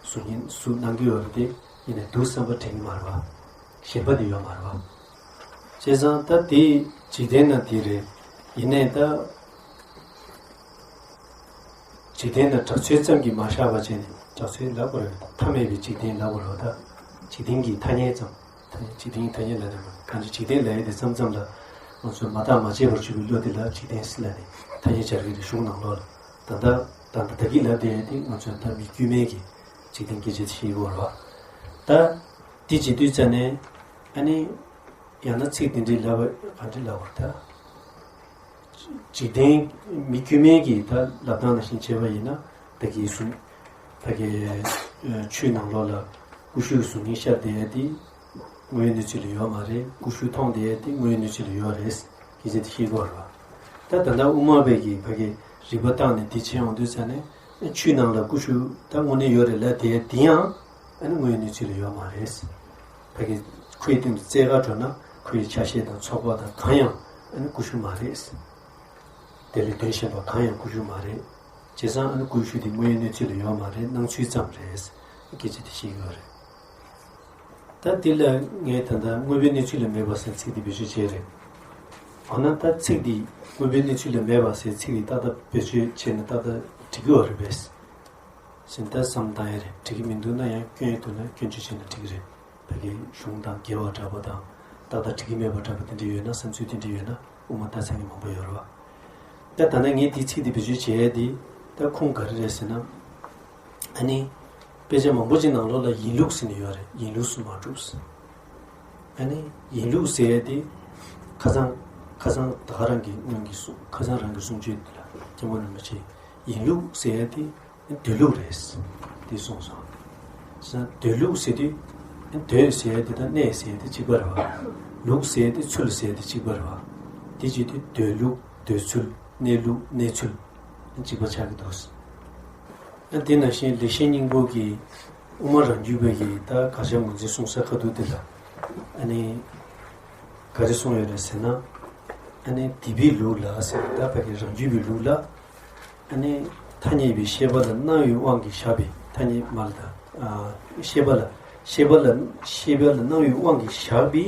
གཟུགས་བརྙན་སུ་སྣང་གི་ཡོད་རེད་དེ། ཡིན་ནའི་འདུག་བསམ་པ་དྲན་གྱི་མ་རེད་བ། ཞེན་པ་དེ་ཡོད་མ་རེད་བ། བྱས་ཙང་ད་དེ་འཇིག་རྟེན་ན་དེ་རེད། ཡིན་ནའི་ད་འཇིག་རྟེན་ན་གྲགས་ཚོད་ཙམ་གྱིས་མ་བཞག་པ་བྱས་ནས། གྲགས་ཚོད་ལབ་དགོས་རེད། མཐའ་མེད་པའི་འཇིག་རྟེན་ལབ་དགོས་རེད་བ། ད་འཇིག་རྟེན་གྱི་ཐ་སྙད་ཙམ། ད་འཇིག་རྟེན་གྱི་ཐ་སྙད་ལབ་ན་མ་གང་ཅི་འཇིག་རྟེན་ལབ་ཡས་དེ་མཚམས་མཚམས་ལ་ང་ཚོས་མ་བརྟགས་མ་དཔྱད་པར་གྱུར་པའི་བློ་དེ་ལ་འཇིག་རྟེན་ཟེར་ལབ་ནས་ཐ་སྙད་སྦྱར་གྱི་རེད། གཞུང་ནང་ལོགས་ལ། ད་ལྟ་ད་ལྟ་ད་གིན་ལབ་བསྡད་ཡས་དེ་ང་ཚོས་ད་མི་དཀྱུས་མའི་གི་འཇིག་རྟེན་སྐད་ཆ་དེ་བཤད་ཀྱི་ཡོད་རེད་བ། ད་དེ་བྱེད་དུས་ཙ་ནས་ཨ་ནི་ཡང་ན་ཚིག་དེ་འདྲའི་ལབ་པ་ག་འདྲ་ལབ་དགོས་རེད་ད། འཇིག་རྟེན་མི་དཀྱུས་མའི་གི་ད་ལབ་སྟངས་ནང་བཞིན་བྱས་པ་ཡིན་ན་ད་གིན་གསུངས། ད་གིན་ཆུའི་ནང་ལོགས་ལ་ཀུ་ཤུའི་གཟུགས་བརྙན་ཤར་བསྡད་ཡས་དེ་དངོས་ཡོད་གནས་ཚུལ་ལ་ཡོད་མ་རེད། ཀུ་ཤུ་མཐོང་བསྡད་ཡས་དེ་དངོས་ཡོད་གནས་ཚུལ་ལ་ཡོད་རེད། སྐད་ཆ་དེ་བཤད་ཀྱི་ཡོད་རེད་བ། ད་ད་ལྟ་དབུ་མ་པའི་གི་ཕ་གི་རིགས་པ་བཏང་ནས་དེ་བྱས་ཡོང་དུས་ཙ་ནས་ཆུའི་ནང་ལ་ཀུ་ཤུ་ད་དངོས་གནས་ཡོད་རེད་ལབ་བསྡད་ཡས་དེ་ཡང་ཨ་ནི་དངོས་ཡོད་གནས་ཚུལ་ལ་ཡོད་མ་རེད། ཕ་གི་ཁོའི་སྟེང་དུ་རྩེ་གར་འགྲོ་ན་ཁོའི་ཆ་ཤས་དང་ཚོགས་པ་དང་གང་ཡང་ཨ་ནི་ཀུ་ཤུ་མ་རེད། དེ་ལས་དོན་གཞན་པ་གང་ཡང་ཀུ་ཤུ་མ་རེད། བྱས་ཙང་ཨ་ནི་ཀུ་ཤུ་དེ་དངོས་ཡོད་གནས་ཚུལ་ལ་ཡོད་མ་རེད། སྣང་ཚུལ་ཙམ་རེད། སྐད་ཆ་དེ་བཤད་ཀྱི་ཡོད་རེད། ད་དེ་ལ་ངས་ད་ལྟ་དངོས་པོའི་གནས་ཚུལ་ལ་མེད་པ་ཟེར་ཚིག་དེ་བེད་སྤྱོད་བྱས་རེད། འོ་ན་ད་ཚིག་འདི་དངོས་པོའི་གནས་ཚུལ་ལ་མེད་པ་ཟེར་ཚིག་འདི་ཏག་ཏག་བེད་སྤྱོད་བྱས་ན་ཏག་ཏག་འགྲིག་གི་ཡོད་རེད་པས། ཟེར་ད་བསམ་བཏང་ཡ་རེད། འགྲིག་གི་མི་འདུག་ན་ཡང་སྐྱོན་ཡོད་འདུག་ན་སྐྱོན་བརྗོད་བྱས་ན་འགྲིག་གི་རེད། ཕ་གི་གཞུང་དང་འགལ་བ་འདྲ་པོ་དང་ཏག་ཏག་འགྲིག་གི་མེད་པ་འདྲ་པོ་དེ་འདྲ་ཡོད་ན་བསམ་ཚུལ་དེ་འདྲ་ཡོད་ན་དབུ་མ་ལྟ་ཚང་གི་མང་པོ་ཡོད་རེད་བ། ད་ད་ནང་ངས་འདི་ཚིག་འདི་བེད་སྤྱོད་བྱས་ཡ་འདི་ད་ཁུངས་ག་རེ་རེད་ཟེར་ན། ཨ་ནི། དཔེ་ཆ་མང་པོ་ཅིག་ནང་ལོགས་ལ་ཡིན་ལུགས་ཟེར་ནས་ཡོད་རེད། ཡིན་ལུགས་སུ་མ་གྲུབ་ཟེར། ཨ་ནི། ཡིན་ལུགས་ཟེར་ཡ་དེ། ཁ་སང་། ཁ་སང་ད་ག་རང་གི་སྔོན་གྱི་གསུང་། ཁ་སང་རང་གི་གསུང་ཆོས་འདི་ལ་སྐྱབས་མགོན་རིན་པོ་ཆེས་ཡིན་ལུགས་ཟེར་ཡ་དེ་སྡོད་ལུགས་རེད། དེ་གསུངས་སོང་། ས་སྡོད་ལུགས་ཟེར་དུས། སྡོད་ཟེར་ཡ་དེ་དང་གནས་ཟེར་ཡ་དེ་གཅིག་པ་རེད་བ། ལུགས་ཟེར་ཡ་དེ་ཚུལ་ཟེར་ཡ་དེ་གཅིག་པ་རེད་བ། དེ་བྱེད་དུས་སྡོད་ལུགས་སྡོད་ཚུལ་གནས་ལུགས་གནས་ཚུལ། གཅིག་པ་ཆགས་ཀྱི་འདུག་ཨ་དེ་ནང་བཞིན་ལེགས་བཤད་སྙིང་པོ་གི་དབུ་མ་རང་རྒྱུད་པའི་གི་ད་དགག་བྱ་ངོས་འཛིན་གསུང་ས་ཁ་ཐུག་དེ་ལ། ཨ་ནི། ག་རེ་གསུངས་ཡོད་རེད་ཟེར་ན། ཨ་ནི་སྡིག་པའི་ལུགས་ལ་ཟེར་ད་ཕ་གི་རང་རྒྱུད་པའི་ལུགས་ལ། ཨ་ནི། ཐ་སྙད་པའི་ཤེས་པ་ལ་སྣང་བའི་དབང་གིས་བཞག་པའི་ཐ་སྙད་མ་ལ་ད། ཨ། ཤེས་པ་ལ། ཤེས་པ་ལ། ཤེས་པ་ལ་སྣང་བའི་དབང་གིས་བཞག་པའི་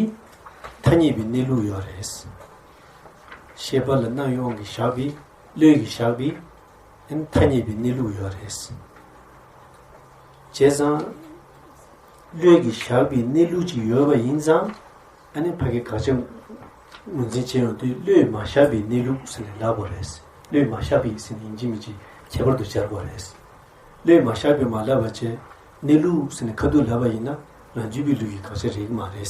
ཐ་སྙད་པའི་གནས་ལུགས་ཡོད་རེད། ཤེས་པ་ལ་སྣང་བའི་དབང་གིས་བཞག་པའི། བློས་ཀྱིས་བཞག་པའི། ཨ་ནི་ཐ་སྙད་པའི་གནས་ལུགས་ཡོད་རེད། བྱས་ཙང་། བློས་ཀྱིས་བཞག་པའི་གནས་ལུགས་ཅིག་ཡོད་པ་ཡིན་ཙང་། ཨ་ནི་ཕ་གི་དགག་བྱ་ངོས་འཛིན་བྱེད་ཡོང་དུས་བློས་མ་བཞག་པའི་གནས་ལུགས་ཟེར་ནས་ལབ་དགོས་རེད། བློས་མ་བཞག་པའི་ཟེར་ནས་ཡིན་གཅིག་མིན་གཅིག་ཁྱད་པར་དུ་སྦྱར་དགོས་རེད། བློས་མ་བཞག་པའི་མ་ལབ་པ་བྱས། གནས་ལུགས་ཟེར་ནས་ཁ་ཐུག་ལབ་པ་ཡིན་ན་རང་རྒྱུད་པའི་ལུགས་ཀྱི་དགག་བྱ་རེད་ཀྱི་མ་རེད།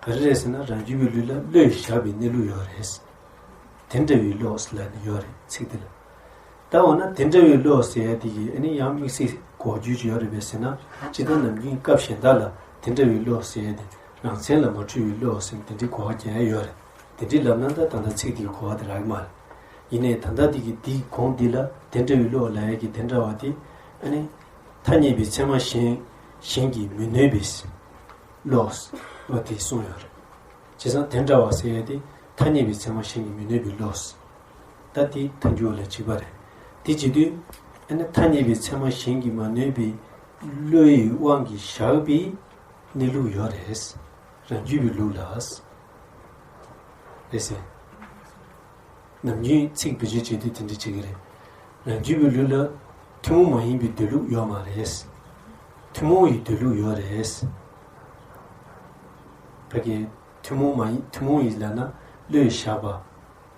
ག་རེ་རེད་ཟེར་ན་རང་རྒྱུད་པའི་ལུགས་ལ་བློས་བཞག་པའི་གནས་ལུགས་ཡོད་རེད། དེ་འདྲ་བའི་བློ་ཟེར་ལབ་ནས་ཡོད་རེད་ཚིག་དེ་ལ། ད་འོ་ན་དེ་འདྲ་བའི་བློ་ཟེར་ཡ་དེ་གི་ཨ་ནི་ཡང་དམིགས་བསལ་གོ་རྒྱུ་ཅིག་ཡོད་རེད་པས་ཟེར་ན། སྤྱིར་བཏང་ནམ་རྒྱུན་སྐབས་གཞན་དག་ལ་དེ་འདྲ་བའི་བློ་ཟེར་ཡ་དེ་རང་མཚན་ལ་མ་འཁྲུལ་བའི་བློ་ཟེར་ནས་དེ་འདྲའི་གོ་བ་རྒྱག་ཡ་ཡོད་རེད། དེ་འདྲའི་ལབ་ན་ད་ད་ལྟ་ཚིག་དེ་གི་གོ་བ་དེ་རག་གི་མ་རེད། ཡིན་ནའི་ད་ལྟ་དེ་གི་དེའི་གོང་འདི་ལ་དེ་འདྲ་བའི་བློ་ལབ་ཡ་གི་དེ་འདྲ་བ་དེ་ཨ་ནི། ཐ་སྙད་པའི་ཚད་མ་གཞན་གཞན་གྱིས་མི་གནོད་པའི་བློ་བ་དེ་གསུངས་ཡོད་རེད། བྱས་ཙང་དེ་འདྲ་བ་ཟེར་ཡ་དེ་ཐ་སྙད་པའི་ཚད་མ་གཞན་གྱིས་མི་གནོད་པའི་བློ། ད་དེ་ཐལ་འགྱུར་བ་ལ་གཅིག་པ་རེད། དེ་བྱེད་དུས་ཨ་ནི་ཐ་སྙད་པའི་ཚད་མ་གཞན་གྱིས་མ་གནོད་པའི་བློ་ཡི་དབང་གིས་བཞག་པའི་གནས་ལུགས་ཡོད་རེད། རང་རྒྱུད་པའི་ལུགས་ལ། རེད་ཟེར། ནམ་རྒྱུན་ཚིག་བེད་སྤྱོད་བྱེད་དུས་དེ་འདྲ་བྱེད་ཀྱི་རེད། རང་རྒྱུད་པའི་ལུགས་ལ་ཐུན་མོང་མ་ཡིན་པའི་སྡོད་ལུགས་ཡོད་མ་རེད། ཐུན་མོང་བའི་སྡོད་ལུགས་ཡོད་རེད། ཕ་གི་ཐུན་མོང་མ་ཡིན། ཐུན་མོང་ཡིན་ལབ་ན་བློས་བཞག་པ།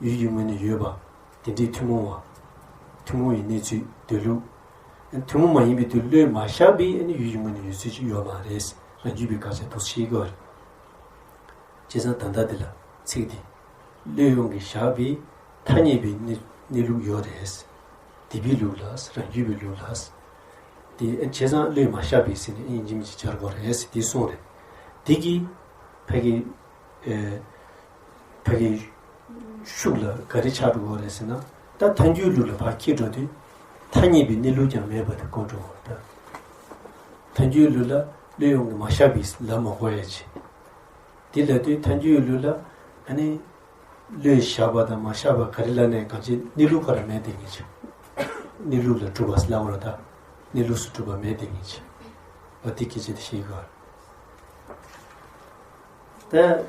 ཡུལ་གྱི་ངོས་ནས་ཡོད་པ། དེ་འདྲའི་ཐུན་མོང་བ། ཐུན་མོང་བའི་གནས་ཚུལ་སྡོད་ལུགས། ཐུན་མོང་མ་ཡིན་པའི་དུས་བློས་མ་བཞག་པའི་ཡུལ་གྱི་ངོས་ནས་ཡོད་ཚུལ་ཅིག་ཡོད་མ་རེད། རང་རྒྱུད་པའི་དགག་བྱ་འདུག་ཤེས་དགོས་རེད། བྱས་ཙང་ད་ལྟ་འདི་ལ་ཚིག་འདི། བློས་དབང་གིས་བཞག་པའི་ཐ་སྙད་པའི་གནས་གནས་ལུགས་ཡོད་རེད། སྡིག་པའི་ལུགས་ལ་རང་རྒྱུད་པའི་ལུགས་ལ། དེ་བྱས་ཙང་བློས་མ་བཞག་པའི་ཟེར་ནས་ཡིན་གཅིག་མིན་གཅིག་སྦྱར་དགོས་རེད་ཟེར་འདི་གསུངས་རེད། འདི་གི་ཕ་གི་ཨེ། ཕ་གི་ཤུགས་ལ་ག་རེ་ཆགས་འགྲོ་གི་རེད་ཟེར་ན། ད་ཐལ་འགྱུར་ལུགས་ལ་ཕར་འཁྱེར་འགྲོ་དུས་ཐ་སྙད་པའི་གནས་ལུགས་ཀྱང་མེད་པ་དེ་གོ་འགྲོ་གི་རེད། ཐལ་འགྱུར་ལུགས་ལ་བློས་དབང་གིས་མ་བཞག་པའི་ལབ་མ་དགོས་ཡ་ཅིག་དེ་ལབ་དུས་ཐལ་འགྱུར་ལུགས་ལ་ཨ་ནི་བློས་བཞག་པ་དང་མ་བཞག་པ་ག་རེ་ལབ་ནའི་གང་ཅི་གནས་ལུགས་ཁོ་རང་མེད་དེ་ངེས་ཅིག་གནས་ལུགས་ལ་གྲུབ་པ་ལབ་དགོས་རེད་ད། གནས་ལུགས་སུ་གྲུབ་པ་མེད་དེ་ངེས་ཅིག་འོ་དེ་སྐད་ཆ་དེ་ཤེས་དགོས་རེད། ད་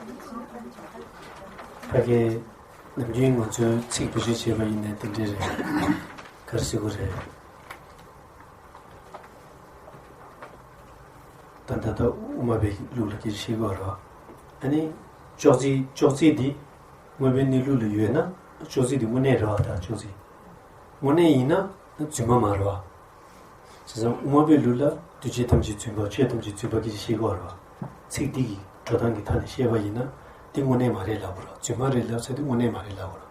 ཕ་གི་ནམ་རྒྱུན་ང་ཚོས་ཚིག་བེད་སྤྱོད་བྱས་པ་ཡིན་ནའི་དེ་འདྲ་རེད། ག་རེ་ཟེར་དགོས་རེད། ད་ད་ལྟ་དབུ་མ་པའི་ལུགས་ལ་སྐད་ཆ་བཤད་དགོས་རེད། ཨ་ནི་ཅོག་ཙེ་ཅོག་ཙེ་འདི་དངོས་པོའི་གནས་ལུགས་ལ་ཡོད་ན་ཅོག་ཙེ་འདི་དངོས་གནས་རེད་བ། ད་ཅོག་ཙེ་དངོས་གནས་ཡིན་ན་རྫུན་མ་མ་རེད་བ། བྱས་ཙང་དབུ་མ་པའི་ལུགས་ལ་འདུས་བྱས་ཐམས་ཅད་རྫུན་པ། ཆོས་ཐམས་ཅད་རྫུན་པ་སྐད་ཆ་བཤད་ཀྱི་ཡོད་རེད་བ། ཚིག་འདི་གི་འགྲོ་སྟངས་ཀྱི་ཐད་ནས་བཤད་པ་ཡིན་ན་འདི་དངོས་གནས་མ་རེད་ལབ་དགོས་རེད། རྫུན་མ་རེད་ལབ་ཚར་དུས་དངོས་གནས་མ་རེད་ལབ་དགོས་རེད།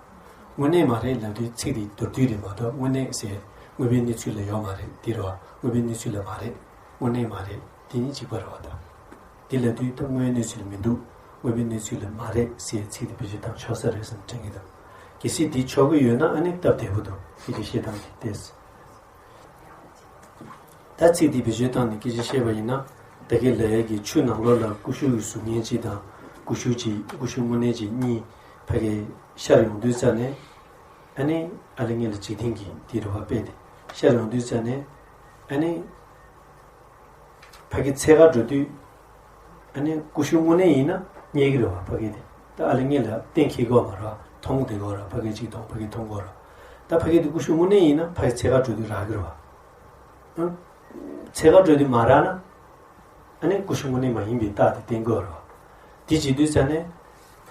དངོས་གནས་མ་རེད་ལབ་དུས་ཚིག་འདི་མདོར་བསྡུས་རེད་མ་གཏོགས་དངོས་གནས་ཟེར་དངོས་པོའི་གནས་ཚུལ་ལ་ཡོད་མ་རེད། འདི་རེད་བ། དངོས་པོའི་གནས་ཚུལ་ལ་མ་རེད། དངོས་གནས་མ་རེད། འདི་གཉིས་གཅིག་པ་རེད་བ། ད་འདི་ལབ་དུས་ད་དངོས་པོའི་གནས་ཚུལ་ལ་མི་འདུག་དངོས་པོའི་གནས་ཚུལ་ལ་མ་རེད་ཟེར་ཚིག་འདི་བེད་སྤྱོད་བཏང་ཆོག་ས་རེད་བསམ་དྲན་གྱི་འདུག་གལ་སྲིད་འདི་ཆོག་གི་ཡོད་ན་ཨ་ནི་སྟབས་བདེ་པོ་འདུག་སྐད་ཆ་བཤད་སྟངས་འདི་ཏོག་ཙམ། ད་ཚིག་འདི་བེད་སྤྱོད་བཏང་ནས་སྐད་ཆ་བཤད་པ་ཡིན་ན། ད་གིན་ལབ་ཡས་ཀྱི་ཆུ་ནང་ལོགས་ལ་ཀུ་ཤུ་གི་གཟུགས་བརྙན་གཅིག་དང་ཀུ་ཤུ་གཅིག་ཀུ་ཤུ་དངོས་གནས་གཅིག་གཉིས་ཕ་གི་ཤར་ཡོང་དུས་ཙ་ནས། ཨ་ནི་ཨ་ལེ་ངེད་ལ་འཇིག་རྟེན་གྱི་འདི་རེད་བ་དཔེ་དེ་ཤར་ཡོང་དུས་ཙ་ནས། ཨ་ནི་ཕ་གི་འཚོལ་ག་འགྲོ་དུས། ཨ་ནི་ཀུ་ཤུ་དངོས་གནས་ཡིན་ན་རྙེད་ཀྱི་རེད་བ་ཕ་གི་དེ། ད་ཨ་ལེ་ངེད་ལ་གཏན་འཁེལ་གི་ཡོད་མ་རེད་བ། མཐོང་བསྡད་ཀྱི་ཡོད་རེད། ཕ་གི་གཅིག་མཐོང་ཕ་གི་མཐོང་གི་ཡོད་རེད། ད་ཕ་གི་དེ་ཀུ་ཤུ་དངོས་གནས་ཡིན་ན་ཕ་གི་ཚད་བཀག་འགྲོ་དུས་རག་གི་རེད་བ། ཨང་། ཚད་བཀག་འགྲོ་དུས་མ་རག་ན། ཨ་ནི་ཀུ་ཤུ་དངོས་གནས་མ་ཡིན་པའི་རྟགས་དེ་བསྟན་གྱི་ཡོད་རེད་བ། དེ་བྱེད་དུས་ཙ་ནས།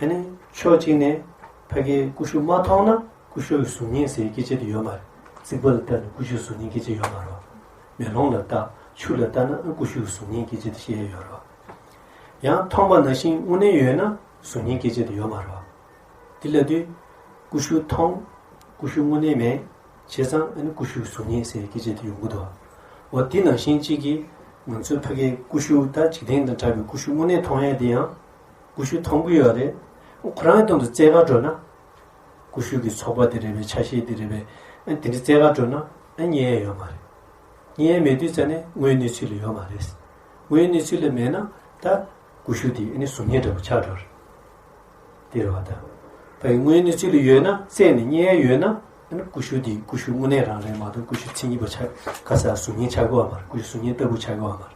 ཨ་ནི་ཕྱོགས་གཅིག་ནས་ཕ་གིའི་ཀུ་ཤུ་མ་མཐོང་ན་ཀུ་ཤུ་གི་གཟུགས་བརྙན་ཟེར་སྐད་ཆ་དེ་ཡོད་མ་རེད། རྩིག་པ་ལ་ལྟ་ན་ཀུ་ཤུ་གཟུགས་བརྙན་སྐད་ཆ་ཡོད་མ་རེད་བ། མེ་ལོང་ལ་ལྟ། ཆུ་ལ་ལྟ་ན་ཨ་ཀུ་ཤུ་གི་གཟུགས་བརྙན་སྐད་ཆ་དེ་བཤད་ཡ་ཡོད་རེད་བ། ཡང་མཐོང་བ་ནང་བཞིན་དངོས་གནས་ཡོད་ན་གཟུགས་བརྙན་སྐད་ཆ་དེ་ཡོད་མ་རེད་བ། དེ་ལབ་དུས། ཀུ་ཤུ་མཐོང་། ཀུ་ཤུ་དངོས་གནས་མེད། བྱས་ཙང་ཨ་ནི་ཀུ་ཤུ་གཟུགས་བརྙན་ཟེར་སྐད་ཆ་དེ་ཡོང་གི་འདུག་འོ་དེ་ནང་བཞིན་གཅིག་གིས་ང་ཚོའི་ཕ་གིའི་ཀུ་ཤུ་ད་འཇིག་རྟེན་དང་འདྲ་བའི་ཀུ་ཤུ་དངོས་གནས་མཐོང་ཡ་དེ་ཡང་ཀུ་ཤུ་མཐོང་གི་ཡོད་རེད། ཁོ་རང་གི་དོན་དུ་རྩལ་ཁ་འགྲོ་ན། ཀུ་ཤུ་གི་ཚོགས་པ་དེ་རེད་པས་ཆ་ཤས་དེ་རེད་པས་ཨ་དེ་འདྲའི་རྩལ་ཁ་འགྲོ་ན་ཨ་རྙེད་ཡ་ཡོད་མ་རེད། རྙེད་ཡ་མེད་དུས་ཙ་ནས་དངོས་ཡོད་གནས་ཚུལ་ལ་ཡོད་མ་རེད། དངོས་ཡོད་གནས་ཚུལ་ལ་མེད་ན་ད་ཀུ་ཤུ་དེ་ཨ་ནི་གཟུགས་བརྙན་འདྲ་པོ་ཆགས་འགྲོ་རེད། དེ་རེད་བ་ད། ཕ་གི་དངོས་ཡོད་གནས་ཚུལ་ལ་ཡོད་ན་རྩད་ནས་རྙེད་ཡ་ཡོད་ན་ཨ་ནི་ཀུ་ཤུ་དེ་ཀུ་ཤུ་དངོས་གནས་རང་རེད་མ་གཏོགས་ཀུ་ཤུ་མཚན་ཉིད་པ་ཆགས་ག་ས་གཟུགས་བརྙན་ཆགས་ཀྱི་ཡོད་མ་རེད། ཀུ་ཤུ་གཟུགས་བརྙན་ལྟ་བུ་ཆགས་ཀྱི་ཡོད་མ་རེད།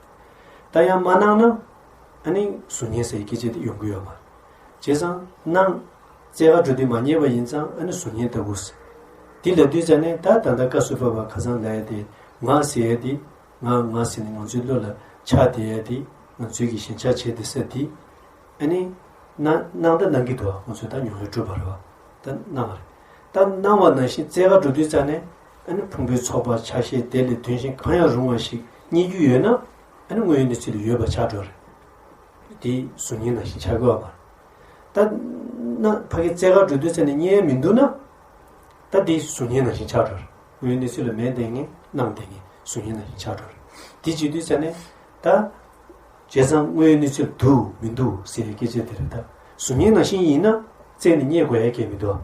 ད་ཡང་མ་སྣང་ན་ཨ་ནི་གཟུགས་བརྙན་ཟེར་སྐད་ཆ་དེ་ཡོང་གི་ཡོད་མ་རེད། བྱས་ཙང་སྣང་། རྩལ་ཁ་འགྲོ་དུས་མ་རྙེད་པ་ཡིན་ཙང་ཨ་ནི་གཟུགས་བརྙན་ལྟ་བུ་ཟེར། དེ་ལབ་དུས་ཙ་ནས་ད་ད་ལྟ་སྐབས་སུ་བབ་པ་ཁ་སང་ལབ་ཡ་དེ་ང་ཟེར་ཡ་དེ། ང་ང་ཟེར་ནས་ང་ཚོའི་བློ་ལ་ཆགས་བསྡད་ཡ་དེ། ང་ཚོའི་གི་ཞེན་ཆགས་བྱས་བསྡད་ས་དེ། ཨ་ནི། སྣང་སྣང་ད་སྣང་གི་འདུག་ང་ཚོས་ད་མྱོང་བས་གྲུབ་པ་རེད་བ། ད་སྣང་བ་རེད། ད་སྣང་བ་ནང་བཞིན་རྩལ་ཁ་འགྲོ་དུས་ཙ་ནས་ཨ་ནི་ཕུང་པོའི་ཚོགས་པ་ཆ་ཤས་དེ་ལས་དོན་གཞན་གང་ཡང་རུང་བ་ཞིག་རྙེད་རྒྱུ་ཡོད་ན་ཨ་ནི་དངོས་ཡོད་གནས་ཚུལ་ལ་ཡོད་པ་ཆགས་འགྲོ་རེད། དེ་གཟུགས་བརྙན་ནང་བཞིན་ཆགས་དགོས་པ་མ་རེད། ད་སྣང་ཕ་གི་རྩལ་ཁ་འགྲོ་དུས་ཙ་ནས་རྙེད་ཡ་མི་འདུག་ན། ད་དེ་གཟུགས་བརྙན་ནང་བཞིན་ཆགས་འགྲོ་རེད། དངོས་ཡོད་གནས་ཚུལ་ལ་མེད་བསྡད་མཁན་སྣང་བསྡད་མཁན་གཟུགས་བརྙན་ནང་བཞིན་ཆགས་འགྲོ་རེད། དེ་བྱེད་དུས་ཙ་ནས་ད། བྱས་ཙང་དངོས་ཡོད་གནས་ཚུལ་འདུག་མི་འདུག་ཟེར་བའི་སྐད་ཆ་དེ་རེད་ད། གཟུགས་བརྙན་ནང་བཞིན་ཡིན་ན་རྩད་ནས་རྙེད་དགོས་ཡ་གང་ཡང་མི་འདུག་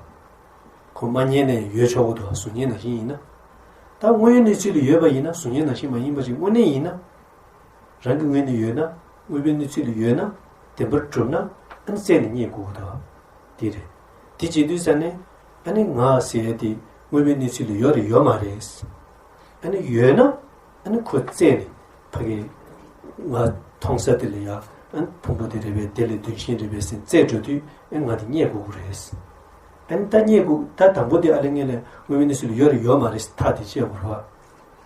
ཁོ་མ་རྙེད་ནའི་ཡོད་ཆོག་གི་འདུག་གཟུགས་བརྙན་ནང་བཞིན་ཡིན་ན། ད་དངོས་ཡོད་གནས་ཚུལ་ལ་ཡོད་པ་ཡིན་ན་གཟུགས་བརྙན་ནང་བཞིན་མ་ཡིན་པ་ཅིག་དངོས་གནས་ཡིན་ན། རང་གི་ངོས་ནས་ཡོད་ན། དངོས་པོའི་གནས་ཚུལ་ལ་ཡོད་ན། བདེན་པར་གྲུབ་ན། ཨ་ནི་རྩད་ནས་རྙེད་དགོས་ཀྱི་འདུག་དེ་རེད། དེ་བྱེད་དུས་ཙ་ནས། ཨ་ནི་ང་ཟེར་ཡ་དེ་དངོས་པོའི་གནས་ཚུལ་ལ་ཡོད་རེད་ཡོད་མ་རེད། ཨ་ནི་ཡོད་ན། ཨ་ནི་ཁོ་རྩད་ནས་ཕ་གི་ང་མཐོང་ས་དེ་ལ་ཡ། ཨ་ནི་ཕུང་པོ་དེ་རེད་པས་དེ་ལས་དོན་གཞན་རེད་པས་ཟེར་རྩད་འགྲོ་དུས་ཨ་ནི་ང་དེ་རྙེད་དགོས་ཀྱི་རེད། ཨ་ནི་ད་རྙེད་དགོས་ད་དང་པོ་དེ་ཨ་ལེ་ངེད་ལ་དངོས་པོའི་གནས་ཚུལ་ལ་ཡོད་རེད་ཡོད་མ་རེད་ཐག་དེ་བཅད་དགོས་རེད་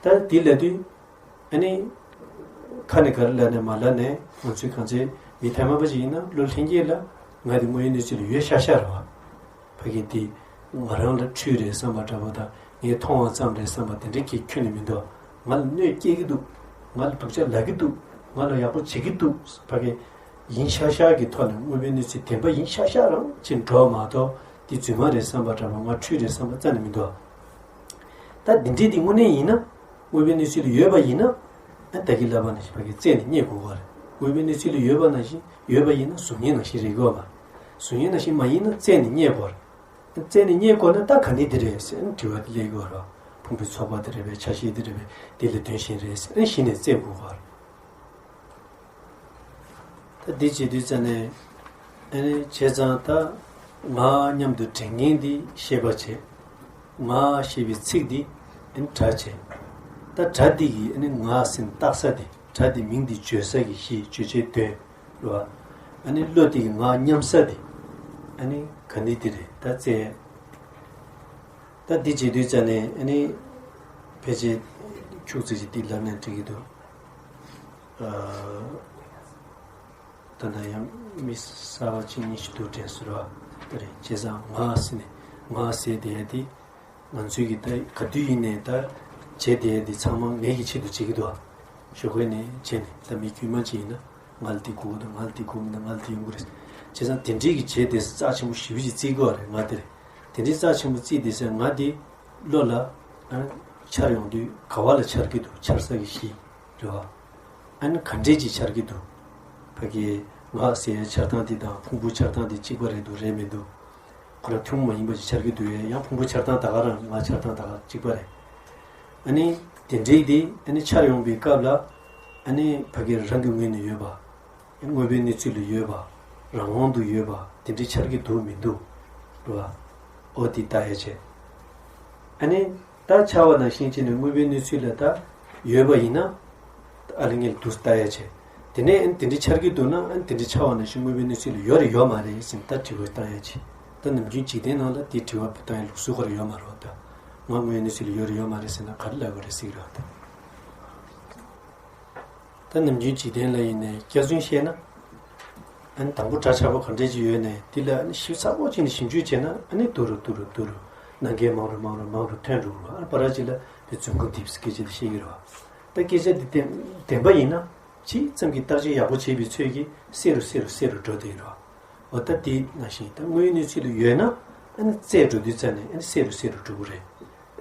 བ། ད་དེ་ལབ་དུས། ཨ་ནི། ཁ་ནས་ག་རེ་ལབ་ནས་མ་ལབ་ནས་ང་ཚོའི་གང་ཚེ་མི་ཐ་མལ་པ་ཞིག་ཡིན་ན་བློ་ལྷན་སྐྱེས་ལ་ང་དེ་དངོས་ཡོད་གནས་ཚུལ་ལ་ཡོད་ཤག་ཤག་རེད་བ། ཕ་གི་དེ་ང་རང་ལ་འཁྲུལ་རེད་བསམ་པ་འདྲ་པོ་དང་ངས་མཐོང་བ་ཙམ་རེད་བསམ་པ་དེ་འདྲའི་གི་ཁྱོན་ནས་མི་འདུག་ང་ལ་གནོད་སྐྱེལ་གི་འདུག་ང་ལ་སྡུག་ཅག་ལབ་གི་འདུག་ང་ལ་ཡག་པོ་བྱེད་ཀྱི་འདུག་ཕ་གི་ཡིན་ཤག་ཤག་གི་ཐོག་ནས་དངོས་པོའི་གནས་ཚུལ་བདེན་པ་ཡིན་ཤག་ཤག་རང་ཅིག་འགྲོ་མ་གཏོགས་དེ་རྫུན་མ་རེད་བསམ་པ་འདྲ་པོ་ང་འཁྲུལ་རེད་བསམ་པ་རྩ་ནས་མི་འདུག་ད་འདི་འདྲའི་དེ་དངོས་གནས་ཡིན་ན། དངོས་པོའི་གནས་ཚུལ་ལ་ཡོད་པ་ཡིན་ན། ཨ་ད་གིན་ལབ་པ་ནང་བཞིན་ཕ་གིར་རྩད་ནས་རྙེད་དགོས་པ་རེད། དངོས་པོའི་གནས་ཚུལ་ལ་ཡོད་པ་ནང་བཞིན་ཡོད་པ་ཡིན་ན་གཟུགས་བརྙན་ནང་བཞིན་རེད་དགོས་པ་མ་རེད། གཟུགས་བརྙན་ནང་བཞིན་མ་ཡིན་ན་རྩད་ནས་རྙེད་དགོས་རེད། རྩད་ནས་རྙེད་དགོས་ན་ད་ག་ནས་འདི་རེད་ཟེར་ནས་དྲི་བ་དེ་སླེབས་དགོས་རེད། ཕུང་པོའི་ཚོགས་པ་དེ་རེད་པས་ཆ་ཤས་དེ་རེད་པས་དེ་ལས་དོན་གཞན་རེད་ཟེར་ནས་གཞི་ནས་རྩད་དགོས་པ་རེད། ད་འདི་བྱེད་དུས་ཙ་ནས། ཨ་ནི་བྱས་ཙང་ད་ང་མཉམ་དུ་དྲན་མཁན་འདི་ཤེས་པ་བྱས། ང་ཞེས་པའི་ཚིག་འདི་ཨ་ནི་སྒྲ་བྱས། ད་སྒྲ་འདི་གིས་ཨ་ནི་ང་ཟེར་བཏགས་ས་དེ་སྒྲ་འདི་མིང་འདི་བརྗོད་ས་གི་གཞི་བརྗོད་བྱའི་དོན་རེད་བ། ཨ་ནི་བློ་འདི་གིས་ང་མཉམ་ས་དེ་ཨ་ནི་ག་ནི་འདི་རེད་ད་བཙལ། ད་འདི་བྱེད་དུས་ཙ་ནས་ཨ་ནི་ཕལ་ཆེར་ཁྱུག་ཙམ་ཞིག་འདི་ལབ་ན་འགྲིག་གི་འདུག་ཨ། ད་ལྟ་ཡང་མི་གསར་པ་གཅིག་གཉིས་ཤིག་འདུག་དྲན་སོང་ར། ད་རེད་བྱས་ཙང་ང་ཟེར་ནས་ང་ཟེར་བསྡད་ཡ་དེ་ང་ཚོའི་གི་ད་ག་དུས་ཡིན་ནའི་ད་བྱས་བསྡད་ཡ་དེ་ཚང་མ་ངེད་ཀྱི་ཆེད་དུ་བྱེད་ཀྱི་འདུག་ཨ། ཞོགས་ཀས་ནས་བྱས་ནས་ད་མི་དཀྱུས་མ་ཅིག་ཡིན་ན་ང་ལ་དེ་དགོས་ཀྱི་འདུག་ང་ལ་དེ་དགོས་ཀྱི་འདུག་ང་ལ་དེ་ཡོང་གི་རེད། བྱས་ཙང་དེ་འདྲའི་གི་བྱས་བསྡད་ས་རྩ་ཆེན་པོ་ཞེ་པོ་ཅིག་བརྩི་དགོས་པ་རེད་ང་དེ་རེད། དེ་འདྲའི་རྩ་ཆེན་པོ་བརྩིས་བསྡད་ས་ང་དེ་བློ་ལ་ཨ་འཆར་ཡོང་དུས་ག་བ་ལ་འཆར་གྱི་འདུག་འཆར་ས་གི་གཞི། རེད་བ། ཨ་ནི་ག་འདྲས་ཅིག་འཆར་གྱི་འདུག་ཕ་གི་ང་ཟེར་ཡའི་འཆར་སྟངས་འདི་དང་ཕུང་པོའི་འཆར་སྟངས་འདི་གཅིག་པ་རེད་འདུག་རེད་མི་འདུག་ཁོ་རང་ཐུན་མོང་མ་ཡིན་པ་ཅིག་འཆར་གྱི་འདུག་ཡ། ཡང་ཕུང་པོའི་འཆར་སྟངས་ད་ག་རང་ང་འཆར་སྟངས་ད་ག་གཅིག་པ་རེད། ཨ་ནི་དེ་འདྲས་དེ་ཨ་ནི་འཆར་ཡོང་པའི་སྐབས་ལ་ཨ་ནི་ཕ་གི་རང་གི་ངོས་ནས་ཡོད་པ། དངོས་པོའི་གནས་ཚུལ་ལ་ཡོད་པ། རང་དབང་དུ་ཡོད་པ་དེ་འདྲའི་འཆར་གྱི་འདུག་མི་འདུག་རེད་བ། ཨོ་དེ་ལྟ་ཡ་བྱས། ཨ་ནི་ད་འཆར་བ་ནང་བཞིན་བྱས་ནས་དངོས་པོའི་གནས་ཚུལ་ལ་ད་ཡོད་པ་ཡིན་ན། ཨ་ལེ་ངེད་ལ་འདུག་ལྟ་ཡ་བྱས། དེ་ནས་ཨ་ནི་དེ་འདྲའི་འཆར་གྱི་འདུག་ན། ཨ་ནི་དེ་འདྲའི་འཆར་བ་ནང་བཞིན་དངོས་པོའི་གནས་ཚུལ་ལ་ཡོད་རེད་ཡོད་མ་རེད་ཟེར་ནས་ད་དྲི་བ་བཏང་ཡ་ཅིག་ད་ནམ་རྒྱུན་འཇིག་རྟེན་ནང་ལ་དེའི་དྲི་བ་བཏང་ཡ་ལུགས་སྲོལ་ཁོ་རང་ཡོད་མ་རེད་བ། ད་ང་དངོས་པོའི་གནས་ཚུལ་ལ་ཡོད་རེད་ཡོད་མ་རེད་ཟེར་ན་ག་རེ་ལབ་དགོས་རེད་ཟེར་གྱི་རེད་བ། ད། ད་ནམ་རྒྱུན་འཇིག་རྟེན་ལ་ཡིན་ནའི་སྐྱག་རྫུན་བཤད་ན། ཨ་ནི་དང་པོ་འདྲ་ཆགས་པོ་ག་འདྲས་ཅིག་ཡོད་ནའི་དེ་ལ་ཨ་ནི་ཞིབ་ཚགས་པོ་བྱས་ནས་ཞིབ་འཇུག་བྱས་ན་ཨ་ནི་སྡུག་རུ་སྡུག་རུ་སྡུག་རུ་ནང་འགལ་མང་རུ་མང་རུ་མང་རུ་ཐོན་འགྲོ་གི་རེད་བ། ཨ་ནི་བར་ཅིག་ལ་དེ་རྫུན་རྐུན་འདེབས་སྐད་ཆ་དེ་བཤད་ཀྱི་རེད་བ། ད་སྐད་ཆ་དེ་བདེན་བདེན་པ་ཡིན་ན་ཇི་ཙམ་གྱིས་བརྟག་དཔྱད་ཡག་པོ་བྱས་པའི་ཚོད་ཀྱིས་གསལ་རུ་གསལ་རུ་གསལ་རུ་འགྲོ་བསྡད་ཀྱི་རེད་བ། འོ་ད་དེ་ནང་བཞིན་ད་དངོས་ཡོད་གནས་ཚུལ་ལ་ཡོད་ན་ཨ་ནི་རྩད་འགྲོ་དུས་ཙམ་ནས་ཨ་ནི་གསལ་རུ་གསལ་རུ་འགྲོ་གི་རེད།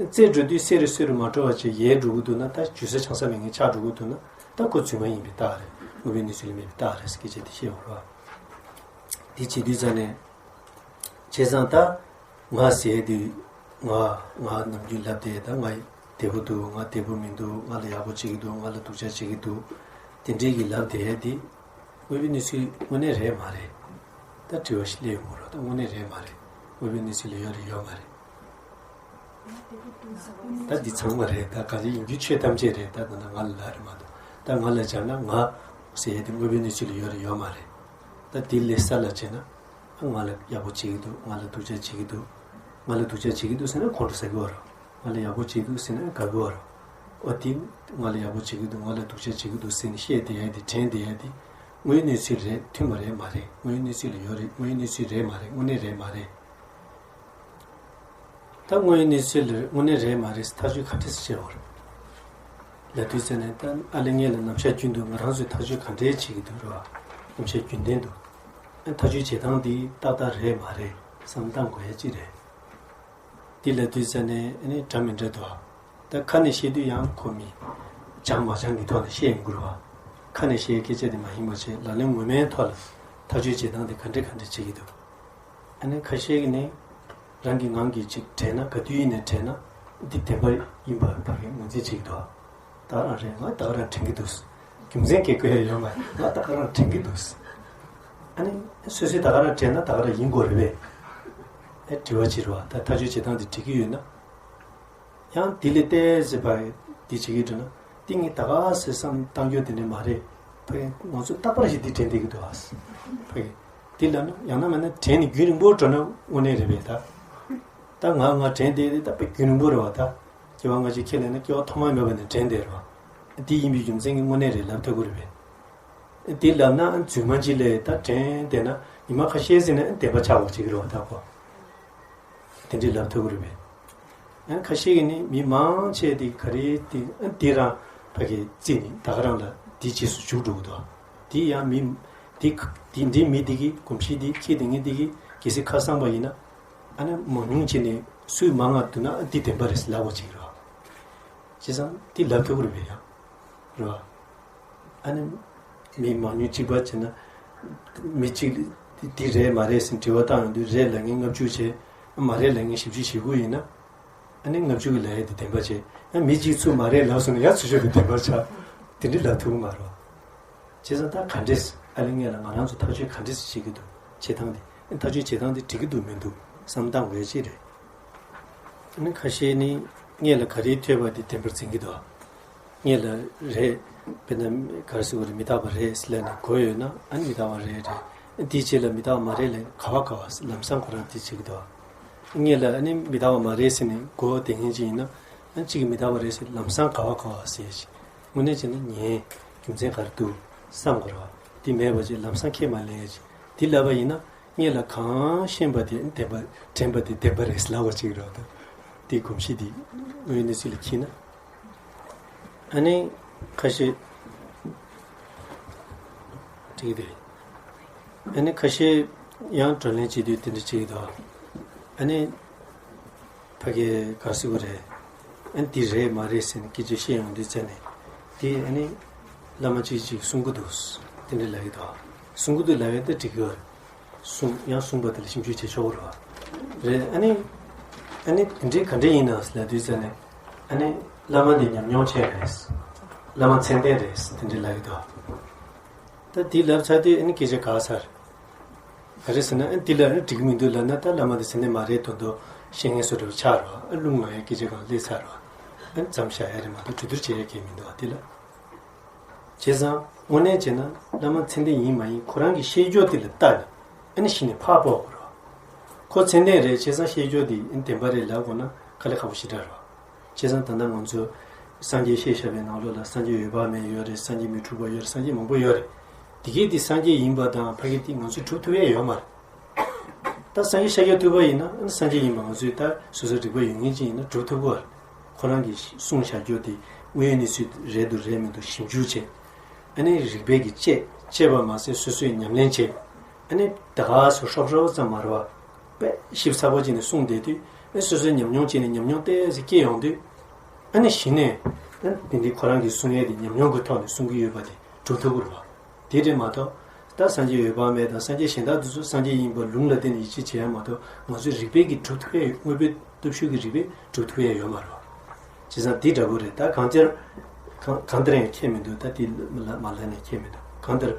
རྩད་འགྲོ་དུས་གསལ་རུ་གསལ་རུ་མ་འགྲོ་བ་བྱས་ཡལ་འགྲོ་གི་འདུག་ན། ད་ཇུས་ས་ཆང་ས་མེད་མཁན་ཆགས་འགྲོ་གི་འདུག་ན། ད་ཁོ་རྫུན་མ་ཡིན་པའི་རྟགས་རེད། དངོས་པོའི་གནས་ཚུལ་ལ་མེད་པའི་རྟགས་རེད་ཟེར་སྐད་ཆ་དེ་བཤད་ཡོང་རེད་བ། དེ་བྱེད་དུས་ཙམ་ནས། བྱས་ཙང་ད་ང་ཟེར་དུས་ང་ང་ནམ་རྒྱུན་ལབ་བསྡད། ད་ང་བདེ་པོ་འདུག་ང་བདེ་པོ་མི་འདུག་ང་ལ་ཡག་པོ་བྱེད་ཀྱི་འདུག་ང་ལ་སྡུག་ཅག་བྱེད་ཀྱི་འདུག་དེ་འདྲའི་གི་ལབ་བསྡད་དེ། དངོས་པོའི་གནས་ཚུལ་དངོས་གནས་རེད་མ་རེད། ད་དྲི་བ་ཞིག་སླེབས་ཡོང་གི་རེད། ད་དངོས་གནས་རེད་མ་རེད། དངོས་པོའི་གནས་ཚུལ་ལ་ཡོད་རེད་ཡོད་མ་རེད། ད་འདི་ཚང་མ་རེད། ད་གང་ཅི་ཡིན་རྒྱུ་ཆོས་ཐམས་ཅད་རེད། ད་ད་ང་ལ་ལབ་རེད་མ་གཏོགས། ད་ང་ལ་སྦྱར་ན་ང་ཟེར་ཡས་དེ་དངོས་པོའི་གནས་ཚུལ་ལ་ཡོད་རེད་ཡོད་མ་རེད། ད་དེ་ལས་ས་ལ་བྱས་ན། ང་ལ་ཡག་པོ་བྱེད་ཀྱི་འདུག་ང་ལ་སྡུག་ཅག་བྱེད་ཀྱི་འདུག་ང་ལ་སྡུག་ཅག་བྱེད་ཀྱི་འདུག་ཟེར་ན་ཁོང་ཁྲོ་ཟ་གི་ཡོད་རེད། ང་ལ་ཡག་པོ་བྱེད་ཀྱི་འདུག་ཟེར་ན་དགའ་གི་ཡོད་རེད། འོ་དེ། ང་ལ་ཡག་པོ་བྱེད་ཀྱི་འདུག་ང་ལ་སྡུག་ཅག་བྱེད་ཀྱི་འདུག་ཟེར་ནས་བཤད་བསྡད་ཡས་དེ་དྲན་བསྡད་ཡས་དེ། དངོས་ཡོད་གནས་ཚུལ་རེད། མཐུན་པ་རེད་མ་རེད། དངོས་ཡོད་གནས་ཚུལ་ལ་ཡོད་རེད། དངོས་ཡོད་གནས་ཚུལ་རེད་མ་རེད། དངོས་གནས་རེད་མ་རེད། ད་དངོས་ཡོད་གནས་ཚུལ་ལ་དངོས་གནས་རེད་མ་རེད་ཐག་གཅོད་ག་འདྲས་སེ་བྱེད་དགོས་རེད། ལབ་དུས་ཙམ་ནས་ད་ཨ་ལེ་ངེད་ལ་ནམ་ཞག་རྒྱུན་དུ་ང་རང་ཚོས་ཐག་གཅོད་ག་འདྲས་བྱེད་ཀྱི་འདུག་རེད་བ། ནམ་ཞག་རྒྱུན་ལྡན་དུ། ཨ་ཐག་གཅོད་བྱེད་སྟངས་འདི་ཏག་ཏག་རེད་མ་རེད་བསམ་བློ་བཏང་དགོས་ཡ་ཅིག་རེད། འདི་ལབ་དུས་ཙམ་ནས་ཨ་ནི་འདྲ་མི་འདྲ་འདུག་ད་ཁ་ནས་བཤད་དུས་ཡང་ཁོ་མི་བྱང་མ་བྱང་གི་ཐོག་ནས་བཤད་ཡོང་གི་རེད་བ། ཁ་ནས་བཤད་སྐད་ཆ་དེ་མ་ཡིན་པ་བྱས་ལག་ལེན་ངོ་མའི་ཐོག་ལ་ཐག་གཅོད་བྱེད་སྟངས་དེ་ག་འདྲས་ག་འདྲས་བྱེད་ཀྱི་འདུག་ཨ་ནི་ཁ་ཤས་ཀྱིས་ནི་རང་གི་ངང་གིས་ཅིག་དྲན་ན། ག་དུས་ཡིན་ནའི་དྲན་ན་འདི་བདེན་པ་ཡིན་པ་ཕ་གིར་ངོས་འཛིན་བྱེད་ཀྱི་འདུག་ད་ག་རང་རེད། ང་ད་ག་རང་དྲན་གྱི་འདུག་རྒྱུ་མཚན་གང་ཡང་ཡོད་མ་རེད། ང་ད་ག་རང་དྲན་གྱི་འདུག་ཨ་ནི་སོ་སོས་ད་ག་རང་དྲན་ན་ད་ག་རང་ཡིན་དགོས་རེད་པས། ཨེ་དྲི་བ་ཅིག་རེད་བ། ད་ཐག་གཅོད་བྱེད་སྟངས་འདི་འགྲིག་གི་ཡོད་ན། ཡང་དེ་ལས་ཏོག་ཙམ་ཕ་གི་འདི་བྱེད་ཀྱི་འགྲོ་ན། འདི་ངས་ད་ག་སེ་བསམ་བཏང་རྒྱུ་དེ་འདྲ་མ་རེད། ཕ་གི་ང་ཚོ་རྟག་པར་ཞིག་འདི་དྲན་བསྡད་ཀྱི་འདུག་ཨ། ཕ་གི་འདི་ལབ་ན་ཡང་ན་མིན་ན་དྲན་ནས་རྒྱུན་རིང་པོ་འགྲོ་ན་དངོས་གནས་རེད་པས་ད། ད་ང་ང་དྲན་བསྡད་དེ་ད་དཔེ་རྒྱུན་རིང་པོ་རེད་བ་ད། སྐྱེ་བ་སྔ་ཕྱི་ཁས་ལེན་ན་སྐྱེ་བ་ཐོག་མ་མེད་པ་ནས་དྲན་བསྡད་རེད་བ། འདི་ཡིན་པའི་རྒྱུ་མཚན་གྱིས་དངོས་གནས་རེད་ལབ་ཐུབ་ཀྱི་རེད་པས། འདི་ལབ་ན་རྫུན་མ་ཅིག་ལས་ད་དྲན་བསྡད་ན་ཉི་མ་ཁ་ཤས་ཟིན་ན་བདེན་པ་ཆགས་པ་ཅིག་རེད་བ་ད་ཁོ། དེ་འདྲའི་ལབ་ཐུབ་ཀྱི་རེད་པས། ཨ་ཁ་ཤས་ཀྱིས་ནི་མི་མང་ཆེ་དེ་ག་རེ་དེ་ཨ་འདི་རང་ཕ་གི་རྩིས་ནི་ད་ག་རང་ལ་འདི་རྗེས་སུ་འཇུག་འགྲོ་གི་འདུག་དེ་ཡང་མི་དེ་དེ་འདྲའི་མི་དེ་གི་གོམས་གཤིས་དེ་ཁྱེད་དེ་ངེད་དེ་གི་གལ་སྲིད་ཁ་གསང་པ་ཡིན་ན། ཨ་ནི་མང་ཉུང་བྱས་ནས་སུས་མང་ང་བསྡུར་ན་ཨ་འདི་བདེན་པ་རེད་ལབ་པ་ཅིག་རེད་བ། བྱས་ཙང་འདི་ལབ་ཐུབ་ཀྱི་རེད་པས་ཡང་། རེད་བ། ཨ་ནི། མི་མང་ཉུང་གཅིག་པ་བྱས་ན། མི་གཅིག་འདི་རེད་མ་རེད་ཟེར་དྲི་བ་བཏང་ཡོང་དུས་རེད་ལབ་མཁན་ལྔ་བཅུ་བྱས། མ་རེད་ལབ་མཁན་བཞི་བཅུ་ཞེ་དགུ་ཡིན་ན། ཨ་ནི་ལྔ་བཅུ་གི་ལབ་ཡ་དེ་བདེན་པ་བྱས། ཨ་མི་གཅིག་ཚུར་མ་རེད་ལབ་སོང་ན་ཡང་ཚུར་ཤོག་དེ་བདེན་པ་ཆགས། དེ་འདྲ་ལབ་ཐུབ་ཀྱི་མ་རེད་བ། བྱས་ཙང་ད་ག་འདྲས་ཨ་ལེ་ངེད་ལ་ང་རང་ཚོ་ཐག་གཅོད་ག་འདྲས་བྱེད་ཀྱི་འདུག་བྱེད་སྟངས་དེ། ཨ་ཐག་གཅོད་བྱེད་སྟངས་དེ་འགྲིག་གི་འདུག་མི་འདུག་བསམ་བཏང་དགོས་ཡ་ཅིག་རེད། ཨ་ནི་ཁ་ཤས་ནི་སྔོན་ལ་ག་རེ་ཐོས་པ་དེ་བདེན་པར་འཛིན་གྱི་འདུག་སྔོན་ལ་རེད། དཔེར་ན་ག་རེ་ཟེར་དགོས་རེད། མི་རྟག་པ་རེད་ཟེར་ལབ་ནས་གོ་ཡོད་ན་ཨ་ནི་མི་རྟག་པ་རེད་རེད། དེའི་རྗེས་ལ་མི་རྟག་པ་མ་རེད་ལབ་ག་བ་ག་བ་ལམ་སང་ཁོ་རང་དེ་བྱེད་ཀྱི་འདུག་སྔོན་ལ་ཨ་ནི་མི་རྟག་པ་མ་རེད་ཟེར་ནས་གོ་བསྡད་མཁན་ཅིག་ཡིན་ན་ཨ་ནི་གཅིག་གིས་མི་རྟག་པ་རེད་ཟེར་ལམ་སང་ག་བ་ག་བ་ཟེར་ཞིག་དངོས་གནས་བྱས་ན་ཉན་རྒྱུ་མཚན་ག་རེ་འདུག་བསམ་དགོས་རེད་བ། དེ་མེད་པ་ཅིག་ལམ་སང་ཁས་མ་ལེན་ཡ་ཅིག་དེ་ལབ་པ་ཡིན་ན། སྔོན་ལ་གང་ཤེས་པ་དེ་བདེན་པ་དྲན་པ་དེ་བདེན་པ་རེད་ལབ་པ་ཅིག་རེད་དོ། དེའི་གོམས་གཤིས་དེ་དངོས་ཡོད་གནས་ཚུལ་ལ་འཁྱེར་ན། ཨ་ནི་ཁ་ཤས་འགྲིག་དེ། ཨ་ནི་ཁ་ཤས་ཡང་བགྲོ་གླེང་བྱེད་དུས་དེ་འདྲ་བྱེད་ཀྱི་འདུག་ཨ་ནི། ཕ་གིར་ག་རེ་ཟེར་དགོས་རེད། ཨ་ནི་འདི་རེད་མ་རེད་ཟེར་ནས་སྐད་ཆ་བཤད་ཡོང་དུས་ཙམ་ནས། དེ་ཨ་ནི་བླ་མ་གཅིག་གཅིག་གསུང་གི་འདུག་དེ་འདྲ་ལབ་ཀྱི་འདུག་གསུང་གི་འདུག་ལབ་ཡ་དེ་འགྲིག་གི་ཡོད་རེད། གསུང་ཡང་གསུངས་པ་དེ་ལ་ཞིབ་འཇུག་བྱེད་ཆོག་གི་རེད་བ། རེད། ཨ་ནི་ཨ་ནི་དེ་འདྲའི་ག་འདྲ་ཡིན་ན་ལབ་དུས་ཙམ་ནས་ཨ་ནི་བླ་མ་འདི་ཉམས་མྱོང་ཅན་རེད། བླ་མ་མཚན་ལྡན་རེད་དེ་འདྲ་ལབ་ཀྱི་འདུག་ད་འདི་ལབ་ཚར་དུས་ཨ་ནི་སྐད་ཆ་འགག་ཚར། ག་རེ་ཟེར་ན་ཨ་འདི་ལ་ཨ་འགྲིག་མི་འདུག་ལབ་ན་ད་བླ་མ་དེ་ཟེར་ནས་མ་རེད་དོན་དུ་བཤད་མཁན་བཟོ་འདྲ་བ་ཆགས་རོགས་ཨ་རླུང་ལངས་ཡ་སྐད་ཆ་གང་སླེབས་ཚར་རོགས་ཨ་མཚམས་བཞག་ཡ་རེད་མ་གཏོགས་གྲོས་བསྡུར་བྱེད་ཡ་གང་མི་འདུག་ཨ་འདི་ལ། བྱས་ཙང་ དངོས་གནས་བྱས་ན་བླ་མ་མཚན་ལྡན་ཡིན་མ་ཡིན་ཁོ་རང་གི་བཤད་རྒྱུ་དེ་ལ་བལྟས་ནས་ཨ་ནི་གཞི་ནས་ཕར་སྤོ་དགོས་རེད་བ། ཁོ་མཚན་ལྡན་རེད་བྱས་ཙང་བཤད་རྒྱུ་དེ་ཨ་ནི་བདེན་པ་རེད་ལབ་དགོས་ན་དཀའ་ལས་ཁག་པོ་ཞེ་དྲག་རེད་བ། བྱས་ཙང་ད་ལྟ་ང་ཚོ་སངས་རྒྱས་བཤད་བཞག་པའི་ནང་ལོགས་ལ་སངས་རྒྱས་འོད་དཔག་མེད་ཡོད་རེད། སངས་རྒྱས་མི་འཁྲུགས་པ་ཡོད་རེད། སངས་རྒྱས་མང་པོ་ཡོད་རེད། དེ་གས་དེ་སངས་རྒྱས་ཡིན་པ་དང་ཕ་གི་དེ་ང་ཚོས་སྒྲུབ་ཐུབ་ཡས་ཡོད་མ་རེད། ད་སངས་རྒྱས་ཤཱཀྱ་ཐུབ་པ་ཡིན་ན་ཨ་ནི་སངས་རྒྱས་ཡིན་པ་ང་ཚོས་ད་སོ་སོའི་རིག་པ་ཡོད་མཁན་ཅིག་ཡིན་ན་སྒྲུབ་ཐུབ་ཀྱི་རེད། ཁོ་རང་གིས་གསུངས་བཞག་རྒྱུ་དེ་དངོས་ཡོད་གནས་ཚུལ་རེད་འདུག་རེད་མི་འདུག་ཞིབ་འཇུག་བྱས། ཨ་ནི་རིགས་པས་ཀྱིས་དཔྱད་དཔྱད་པ་མ་ཟད་སོ་སོས་ཉམས་ལེན་བྱས། ཨ་ནི་ད་ག་སོ་ཧྲོབ་ཧྲོབ་ཙམ་མ་རེད་བ། དཔེ་ཞིབ་ཚགས་པོ་བྱས་ནས་གསུངས་བསྡད་དུས་ཨ་ནི་སོ་སོའི་ཉམས་མྱོང་བྱས་ནས་ཉམས་མྱོང་ཏོག་ཙམ་སྐྱེས་ཡོང་དུས། ཨ་ནི་གཞི་ནས་ཨ་ནི་དེ་འདྲའི་ཁོ་རང་གིས་གསུང་ཡས་དེ་ཉམས་མྱོང་གི་ཐོག་ནས་གསུང་གི་ཡོད་པ་དེ་སྒྲུབ་ཐུབ་ཀྱི་རེད་བ། དེ་རེད་མ་གཏོགས། ད་སངས་རྒྱས་འོད་དཔག་མེད་དང་སངས་རྒྱས་གཞན་དག་དེ་ཚོ་སངས་རྒྱས་ཡིན་པ་ལུང་ལ་བརྟེན་ནས་ཡིད་ཆེས་བྱེད་ཡ་མ་གཏོགས་ང་ཚོའི་རིགས་པས་ཀྱིས་སྒྲུབ་ཐུབ་ཡ་ཡོད། དངོས་པོའི་སྟོབས་ཤུགས་ཀྱིས་རིགས་པས་སྒྲུབ་ཐུབ་ཡ་ཡོད་མ་རེད་བ། བྱས་ཙང་འདི་འདྲ་པོ་རེད། ད་གང་ལྟར་གང་གང་ལྟར་ཡང་ཁྱད་མི་འདུག་ད་འདི་ལ་མ་ལ་ནས་ཁྱད་མི་འདུག་གང་ལྟར་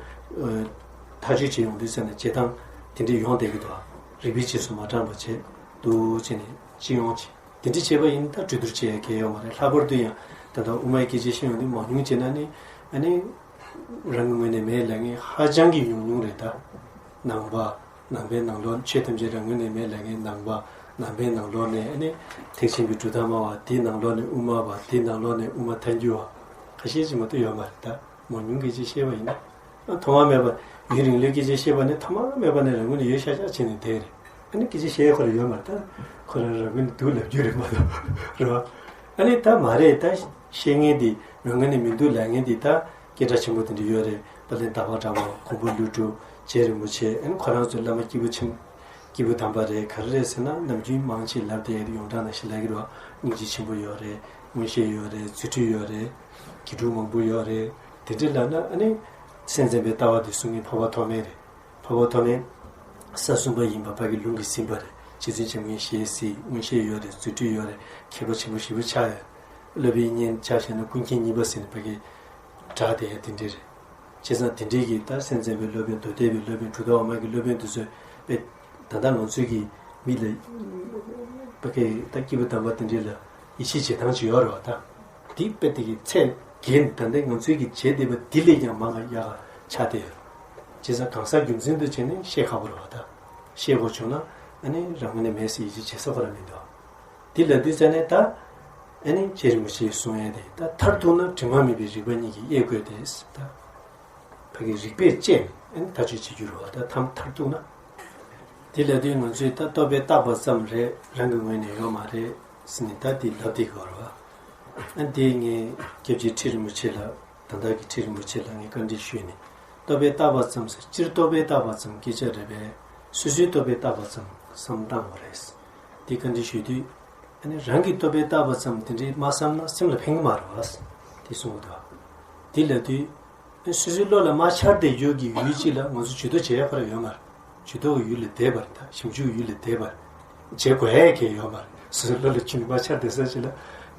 ཐག་གཅོད་བྱེད་ཡོང་དུས་ཙམ་ནས་བྱེད་སྟངས་དེ་འདྲས་ཡོང་བསྡད་ཀྱི་འདུག་རིགས་པའི་རྗེས་སུ་མ་འབྲངས་པ་བྱེད་འདུག་བྱས་ནས་སྤྱི་ཡོངས་ཀྱི་དེ་འདྲས་བྱས་པ་ཡིན་ན་ད་གྲོས་བསྡུར་བྱེད་ཡ་གལ་ཡོད་མ་རེད། ལྷག་པར་དུ་ཡང་ད་ལྟ་དབུ་མའི་སྐད་ཆ་བཤད་ཡོང་དུས་མང་ཉུང་བྱས་ན་ནི་ཨ་ནི། རང་གི་ངོས་ནས་མེད་ལབ་མཁན་ཧ་ཅང་གི་ཉུང་ཉུང་རེད་ད། ནང་པ། ནང་པའི་ནང་ལོགས་ཆོས་ཐམས་ཅད་རང་ངོས་ནས་མེད་ལབ་མཁན་ནང་པ། ནང་པའི་ནང་ལོགས་ནས་ཨ་ནི་ཐེག་ཆེན་པའི་གྲུབ་མཐའ་སྨྲ་བ། དེའི་ནང་ལོགས་ནས་དབུ་མ་པ། དེའི་ནང་ལོགས་ནས་དབུ་མ་ཐལ་འགྱུར་བ། ཁ་ཤས་ཅིག་མ་གཏོགས་ཡོད་མ་རེད་ད། མང་ཉུང་སྐད་ཆ་བཤད་པ་ཡིན་ན། ཐོག་མ་མེད་པ། ཡུན་རིང་ལོས་སྐད་ཆ་བཤད་པ་ནི་ཐོག་མ་མེད་པ་ནས་རང་ངོས་ནས་ཡོད་ཤག་ཤག་བྱས་ནས་བསྡད་རེད། ཨ་ནི་སྐད་ཆ་བཤད་ཁོ་རང་ཡོད་མ་རེད་ད། ཁོ་རང་རང་ངོས་ནས་འདུག་ལབ་རྒྱུ་རེད་མ་གཏོགས། རེད་བ། ཨ་ནི་ད་མ་རེད་ད། བཤད་མཁན་དེ་རང་ངོས་ནས་མི་འདུག་ལབ་མཁན་དེ་ད་སྐད་གྲགས་ཆེན་པོ་དེ་འདྲ་ཡོད་རེད། དཔལ་ལྡན་དར་པ་གྲགས་པ། མགོན་པོ་ཀླུ་སྒྲུབ། རྗེ་རིན་པོ་ཆེ། ཨ་ནི་ཁོ་རང་ཚོའི་བླ་མ་སྐྱེས་བུ་ཆེན། སྐྱེས་བུ་དམ་པ་རེད། ག་རེ་རེད་ཟེར་ན་ནམ་རྒྱུན་མང་ཆེ་ལབ་བསྡད་ཡོངས་གྲགས་ནང་བཞིན་ལབ་ཀྱི་རེད་བ། སྙིང་རྗེ་ཆེན་པོ་ཡོད་རེད། མངོན་ཤེས་ཡོད་རེད། རྫུ་འཕྲུལ་ཡོད་རེད། དགེ་ཕྲུག་མང་པོ་ཡོད་རེད། དེ་འདྲ་ལབ་ན་ཨ་ནི་སེམས་ཙམ་པའི་ལྟ་བ་དེ་གསུང་མཁན་འཕགས་པ་ཐོགས་མེད་རེད། འཕགས་པ་ཐོགས་མེད་ས་གསུམ་པ་ཡིན་པ་ཕ་གི་ལུང་གིས་ཟིན་པ་རེད། རྗེ་བཙུན་འཇམ་མགོན་ཞལ་གཟིགས། མངོན་ཤེས་ཡོད་རེད། རྫུ་འཕྲུལ་ཡོད་རེད། མཁས་པ་ཆེན་པོ་ཞེ་པོ་ཆགས་ཡོད། སློབ་དཔོན་གཉེན་ཆ་བཞག་ན་ཀུན་མཁྱེན་གཉིས་པ་ཟེར་ནས་ཕ་གི་གྲགས་བསྡད་ཡ་དེ་འདྲ་རེད། བྱས་ཙང་དེ་འདྲའི་གི་ད་སེམས་ཙམ་པའི་སློབ་དཔོན། མདོ་སྡེ་པའི་སློབ་དཔོན། གྲུབ་མཐའ་འོག་མ་གི་སློབ་དཔོན་དེ་ཚོས་དཔེ་ད་ལྟ་ང་ཚོའི་གི་མི་ལ་ཕ་གི་ད་སྐྱེས་བུ་དམ་པ་དེ་འདྲ་ལ་ཡིད་ཆེས་བྱེད་སྟངས་ཅིག་ཡོད་རེད་བ་ད། དེ་དཔེ་དེ་གི་ཚད་བརྒལ་ནས་ད་ལྟ་ང་ཚོའི་གི་བྱེད་བསྡད་པ་འདི་ལས་ཀྱང་མང་བ་ཡག་ག་ཆགས་བསྡད་ཡོད། བྱས་ཙང་གང་ཟག་རྒྱུ་མཚན་དུ་བྱས་ནས་བཤད་ཁག་པོ་རེད་བ་ད། བཤད་དགོས་བྱུང་ན་ཨ་ནི་རང་ངོས་ནས་མེད་ཟེར་ཡིད་ཆེས་བྱེད་ས་ཁོ་རང་མི་འདུག་དེ་ལབ་དུས་ཙ་ནས་ད། ཨ་ནི་རྗེ་རིན་པོ་ཆེས་གསུང་ཡས་དེ་ད་མཐར་ཐུག་ན་དྲི་མ་མེད་པའི་རིགས་པ་གཉིས་ཀྱིས་དབྱེ་དགོས་ཏེ་ད། ཕ་གི་རིགས་པས་དཔྱད་ནས་ཨ་ནི་ཐག་གཅོད་བྱེད་རྒྱུ་རེད་བ་ད། ཐམ་མཐར་ཐུག་ན། དེ་ལབ་དུས་ང་ཚོས་ད་རྟོག་པས་བཏགས་པ་ཙམ་རེད། རང་གི་ངོས་ནས་ཡོད་མ་རེད་ཟེར་ནས་ད་དེ་ལབ་བསྡད་ཀྱི་ཡོད་རེད་བ། ཨ་དེ་ངས་སྐྱབས་རྗེ་ཁྲི་རིན་པོ་ཆེ་ལ། ད་ལྟ་གི་ཁྲི་རིན་པོ་ཆེ་ལ་ངས་བཀའ་འདྲི་ཞུས་ནས། རྟོག་པས་བཏགས་པ་ཙམ་ཟེར། སྤྱིར་རྟོག་པས་བཏགས་པ་ཙམ་སྐད་ཆ་རེད་པས། སོ་སོའི་རྟོག་པས་བཏགས་པ་ཙམ་བསམ་བཏང་དགོས་རེད། དེ་བཀའ་འདྲི་ཞུས་དུས། ཨ་ནི་རང་གི་རྟོག་པས་བཏགས་པ་ཙམ་དེ་འདྲའི་མ་བསམ་ན་སེམས་ལ་ཕན་གི་མ་རེད་བ། དེ་གསུངས་འདུག་དེ་ལབ་དུས། ཨ་ནི་སོ་སོའི་བློ་ལ་མ་འཆར་བསྡད་ཡོད་ཀྱི་ཡུལ་གཅིག་ལ་ང་ཚོ་ཇུས་གཏོགས་བྱེད་ཡ་ཁོ་རང་ཡོད་མ་རེད། ཇུས་གཏོགས་ཀྱི་ཡུལ་ལས་འདས་པ་རེད་ད། ཞིབ་འཇུག་ཡུལ་ལས་འདས་པ་རེད། བྱེད་དགོས་ཡ་གང་ཡང་ཡོད་མ་རེད། སོ་སོའི་བློ་ལ་ཁྱོན་ནས་མ་འཆར་བསྡད་ས་ཅིག་ལ་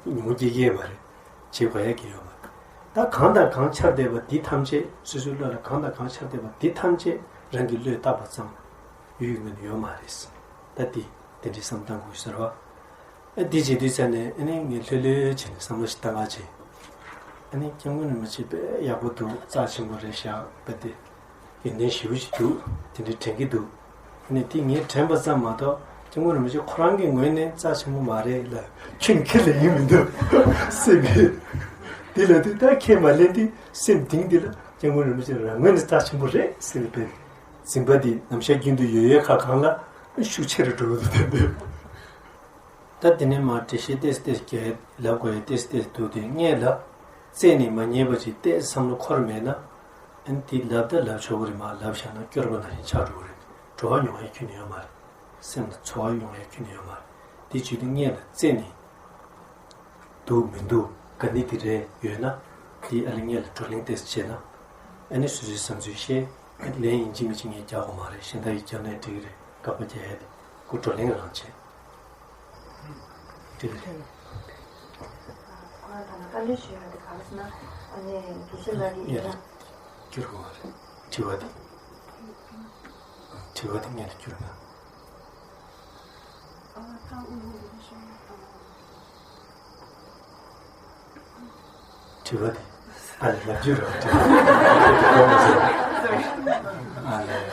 ཉོན་མོངས་སྐྱེ་གི་ཡོད་མ་རེད། བྱེད་དགོས་ཡ་གང་ཡང་ཡོད་མ་རེད། ད་གང་དང་གང་འཆར་བསྡད་པ་འདི་ཐམས་ཅད། སོ་སོའི་བློ་ལ་གང་དང་གང་འཆར་བསྡད་པ་འདི་ཐམས་ཅད་རང་གི་བློས་བཏགས་པ་ཙམ་ཡུལ་གྱི་ངོས་ནས་ཡོད་མ་རེད། ད་འདི་དེ་འདྲའི་བསམ་བཏང་དགོས་ཟེར་བ། ཨ་འདི་བྱེད་དུས་ཙ་ནས་ཨ་ནི་ངས་ལྷོད་ལྷོད་བྱས་ནས་བསམ་བློ་ཞིག་བཏང་ག་བྱས། ཨ་ནི་སྐྱབས་མགོན་རིན་པོ་ཆེ་དཔེ་ཡག་པོ་འདུག་རྩ་ཆེན་པོ་རེད་ཤག་དཔེ་དེ། ཡོན་ཏན་ཞེ་པོ་ཅིག་འདུག་དེ་འདྲའི་དྲན་གྱི་འདུག་ཨ་ནི་དེ་ངས་དྲན་པ་ཙམ་མ་གཏོགས་སྐྱབས་མགོན་རིན་པོ་ཆེ་ཁོ་རང་གི་ངོས་ནས་རྩ་ཆེན་པོ་མ་རེད་ལབ། ཁྱོད་ཁས་ལེན་ཡིན་མི་འདུག་སེམས་ཀྱི། དེ་ལ་དུས་ད་ཁས་མ་ལེན་དུས་སེམས་གཏིང་འདི་ལ་སྐྱབས་མགོན་རིན་པོ་ཆེ་རང་ངོས་ནས་རྩ་ཆེན་པོ་རེད་ཟེར་བའི་འཛིན་པ་འདི་ནམ་ཞག་རྒྱུན་དུ་ཡོད་ཡོད་ཁ་གང་ལ་ཤུགས་ཆེ་རུ་འགྲོ་གི་འདུག་དེ་འདུག་ད་དེ་ནས་མར་འགྲེལ་བཤད་ཏོག་ཙམ་ཏོག་ཙམ་རྒྱག་ལབ་དགོས་ཡ་ཏོག་ཙམ་ཏོག་ཙམ་འདུག་དེ་སྔོན་ལ་རྩད་ནས་མ་ཉེས་པ་ཅིག་ཏོག་ཙམ་བསམ་བློ་འཁོར་མེད་ན། ཨ་ནི་དེ་ལབ་ད་ལབ་ཆོག་གི་རེད། མར་ལབ་བཞག་ན་སྐྱོར་པ་ནང་བཞིན་ཆགས་འགྲོ་གི་རེད། བྲོ་བ་མྱོང་ཡ་ཁྱོན་ནས་ཡོད་མ་རེད། སེམས་ལ་ཚོར་བ་ཡོང་ཡ་ཁྱོན་ནས་ཡོད་མ་རེད། དེ་བྱེད་དུས་སྔོན་ལ་རྩད་ནས་འདུག་མི་འདུག་ག་ནི་དེ་རེད་ཡོད་ན། དེ་ཨ་ལས་སྔོན་ལ་བགྲོ་གླེང་ཏོག་ཙམ་བྱས་ན། ཨ་ནི་སོ་སོའི་བསམ་ཚུལ་བཤད། ལན་ཡིན་གཅིག་མིན་གཅིག་ངས་རྒྱག་དགོས་མ་རེད། གཞན་དག་གིས་རྒྱབ་ནས་འགྲིག་གི་རེད། དགག་པ་རྒྱག་ཡ་དེ་ཁོ་བགྲོ་གླེང་རང་བྱེད། འགྲིག་གི་རེད། ཁོ་རང་ད་ནང་བཀའ་འདྲི་ཞུ་ཡ་དེ་ག་རེ་ཟེར་ན། ཨ་ནི་དགེ་བཤེས་ལགས་ཀྱིས་ཡིན་ན། སྐྱུར་དགོས་མ་རེད། དྲི་བ་དེ། དྲི་བ་དེ་སྔོན་ལ་སྐྱུར་ན། དྲི་བ་དེ། ཨ་ལས་ལབ་རྒྱུ་རོ། ཨ་ལས།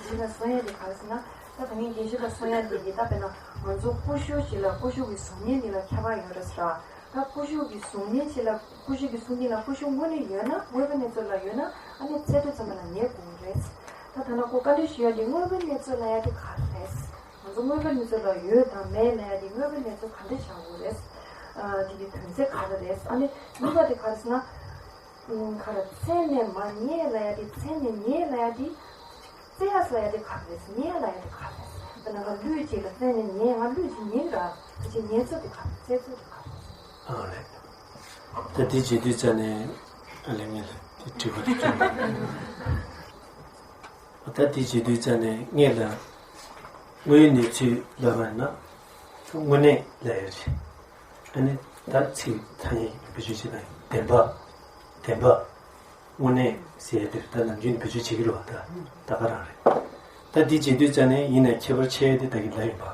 ཞེས་ལ་གསུང་ཡས་དེ་ག་རེ་ཟེར་ན། ད་ད་ངས་རྒན་ཤོས་ལ་གསུང་ཡས་དེ་གི་ད་དཔེར་ན་ང་ཚོ་ཀུ་ཤུ་ཞིག་ལ་ཀུ་ཤུ་གི་གཟུགས་བརྙན་དེ་ལ་ཁྱད་པར་ཡོད་རེད་ཟེར། ད་ཀུ་ཤུ་གི་གཟུགས་བརྙན་ཞིག་ལ་ཀུ་ཤུ་གི་གཟུགས་བརྙན་ལ་ཀུ་ཤུ་དངོས་གནས་ཡོད་ན། དངོས་པོའི་གནས་ཚུལ་ལ་ཡོད་ན། ཨ་ནི་ཚད་དུ་ཙམ་པ་ལ་ཉལ་དགོས་རེད། ད་ད་ལྟ་ཁོ་བཀའ་འདྲི་ཞུ་ཡ་དེ་དངོས་པོའི་གནས་ཚུལ་ལ་ཡ་དེ་ག་རེ་རེད། ང་ཚོ་དངོས་པོའི་གནས་ཚུལ་ལ་ཡོད་དང་མེད་ལ་ཡ་དེ་དངོས་པོའི་གནས་ཚུལ་ག་འདྲ་བྱ་དགོས་རེད། ཨ་དེ་གི་དོན་ཚན་ག་རེ་རེད། ཨ་ནི་གཉིས་པ་དེ་ག་རེ་ཟེར་ན། ཨུམ། ག་རེ་མཚན་ནས་མ་ཉལ་ལ་ཡ་དེ་མཚན་ནས་ཉལ་ལ་ཡ་དེ། རྩེ་ཡ་ལ་ཡ་དེ་ག་རེ་རེད། ཉལ་ལ་ཡ་དེ་ག་རེ་རེད། དཔེར་ན་ང་ལུས་ཅིག་ལ་རྩེ་ནས་ཉལ། ང་ལུས་ཅིག་ཉལ་ར། ཕལ་ཆེར་ཉལ་ཚུལ་དེ་ག་རེ། རྩེ་ཚུལ་དེ་ག་རེ། ཨ་རེད། ད་དེ་བྱེད་དུས་ཙ་ནས་ཨ་ལས་ངས་ལ་དེ་དྲི་བ་དེ་བྱུང་། ད་དེ་བྱེད་དུས་ཙ་ནས་ངས་ལ་དངོས་ཡོད་གནས་ཚུལ་ལབ་པ་ན་དངོས་གནས་ལབ་ཡ་རེད། ཨ་ནི་ད་ཚིག་ཐ་སྙད་བེད་སྤྱོད་བྱེད་པ་ཡིན། བདེན་པ། བདེན་པ། དངོས་གནས་ཟེར་ཡ་དེར་ད་ནམ་རྒྱུན་བེད་སྤྱོད་བྱེད་ཀྱི་རེད་བ། ད་ད་ག་རང་རེད། ད་འདི་བྱེད་དུས་ཙ་ནས་ཡིན་ན་ཁྱད་པར་ཆེ་དེ་ད་གི་ལ་ཡིན་པ།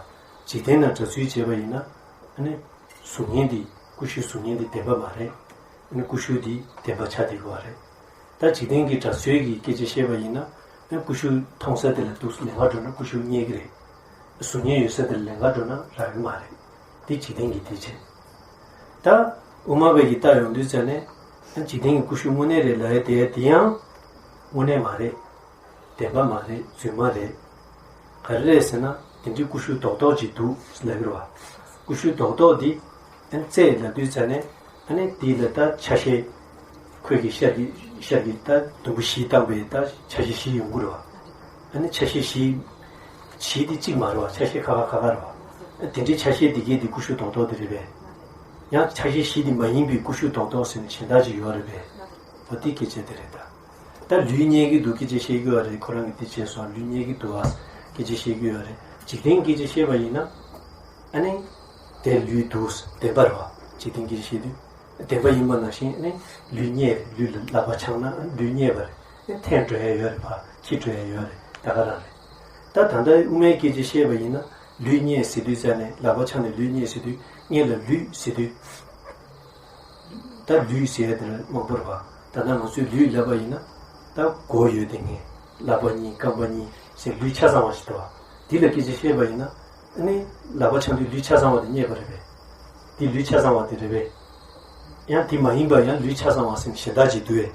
འཇིག་རྟེན་ན་གྲྭ་ཚུལ་བྱས་པ་ཡིན་ན། ཨ་ནི་གཟུགས་བརྙན་འདི་ཀུ་ཤུའི་གཟུགས་བརྙན་འདི་བདེན་པ་མ་རེད། ཨ་ནི་ཀུ་ཤུ་འདི་བདེན་པ་ཆགས་བསྡད་ཀྱི་བ་རེད། ད་འཇིག་རྟེན་གྱི་གྲྭ་ཚུལ་གྱི་སྐད་ཆ་བཤད་པ་ཡིན་ན། ཨ་ནི་ཀུ་ཤུ་མཐོང་ས་དེ་ལ་འདུག་ལེན་ག་འགྲོ་ན་ཀུ་ཤུ་རྙེད་ཀྱི་རེད། གཟུགས་བརྙན་ཡོད་ས་དེར་ལེན་ག་འགྲོ་ན་རག་གི་མ་རེད། འདི་འཇིག་རྟེན་གྱི་འདི་བྱེད། ད་དབུ་མ་པའི་གི་ལྟ་ཡོང་དུས་ཙ་ནས། འཇིག་རྟེན་གྱི་ཀུ་ཤུ་དངོས་གནས་རེད་ལབ་ཡ་དེ་དེ་ཡང་དངོས་གནས་མ་རེད། བདེན་པ་མ་རེད། རྫུན་མ་རེད། ག་རེ་རེད་ཟེར་ན། དེ་འདྲའི་ཀུ་ཤུ་རྡོག་རྡོག་ཅིག་འདུག་ལབ་ཀྱི་རེད་བ། ཀུ་ཤུ་རྡོག་རྡོག་འདི་ཨ་ནི་རྩེ་ལབ་དུས་ཙ་ནས། ཨ་ནི་འདི་ལ་ད་ཆ་ཤས། ཁོས་ཀྱི་ཤར་གྱི་ཤར་གྱི་ད་དུམ་བུ་བཞི་བཏང་པའི་ད་ཆ་ཤས་བཞི་ཡོང་གི་རེད་བ། ཨ་ནི་ཆ་ཤས་བཞི། བཞི་དེ་གཅིག་མ་རེད་བ། ཆ་ཤས་ཁ་ཁ་ཁ་ཁ་རེད་བ། ཨ་དེ་འདྲའི་ཆ་ཤས་དེ་གའི་དེ་ཀུ་ཤུ་རྡོག་རྡོག་དེ་རེད་པས། ཡང་ཆ་ཤས་བཞི་དེ་མ་ཡིན་པའི་ཀུ་ཤུ་རྡོག་རྡོག་ཟེར་ནས་གཞན་དག་ཅིག་ཡོད་རེད་པས། འོ་དེ་སྐད་ཆ་དེ་རེད་ད། ད་ལུས་རྙེད་ཀྱི་འདུག་སྐད་ཆ་བཤད་ཀྱི་ཡོད་རེད། ཁོ་རང་གིས་དེ་བྱས་སོང་། ལུས་རྙེད་ཀྱི་འདུག་ཨ། སྐད་ཆ་བཤད་ཀྱི་ཡོད་རེད། འཇིག་རྟེན་སྐད་ཆ་བཤད་པ་ཡིན་ན། ཨ་ནི། དེ་ལུས་འདུག་བདེན་པ་རེད་བ། འཇིག་རྟེན་སྐད་ཆ་བཤད་དུས། བདེན་པ་ཡིན་པ་ནང་བཞིན་ཨ་ནི་ལུས་རྙེད་རེད། ལུས་ལ་ལག་པ་འཆང་ན་ཨ་ནི་ལུས་རྙེད་པ་རེད། ཨ་ནི་འཐེན་འགྲོ་ཡ་ཡོད་རེད་བ། འཁྱེར་འགྲོ་ཡ་ཡོད་རེད། ད་ག་རང་རེད། ད་ད་ལྟ་དབུ་མའི་སྐད་ཆ་བཤད་པ་ཡིན་ན། ལུས་རྙེད་ཟེར་དུས་ཙ་ནས། ལག་པ་འཆང་ནས་ལུས་རྙེད་ཟེར་དུས། སྔོན་ལ་ལུས་ཟེར་དུས། ད་ལུས་ཟེར་ཡ་དེ་ལ་མང་པོ་རེད་བ། ད་ལྟ་ང་ཚོས་ལུས་ལབ་པ་ཡིན་ན། ད་མགོ་ཡོད་དེ་ངས། ལག་པ་གཉིས། རྐང་པ་གཉིས་ཟེར་ལུས་ཆ་ཚང་བ་ཞིག་འདུག་བ། འདི་ལ་སྐད་ཆ་བཤད་པ་ཡིན་ན། ཨ་ནི་ལག་པ་འཆང་དུས་ལུས་ཆ་ཚང་བ་དེ་རྙེད་པ་རེད་པས། འདི་ལུས་ཆ་ཚང་བ་དེ་རེད་པས། ཡང་དེ་མ་ཡིན་པ་ཡང་ལུས་ཆ་ཚང་བ་ཟེར་ནས་གཞན་དག་ཅིག་འདུག་བས།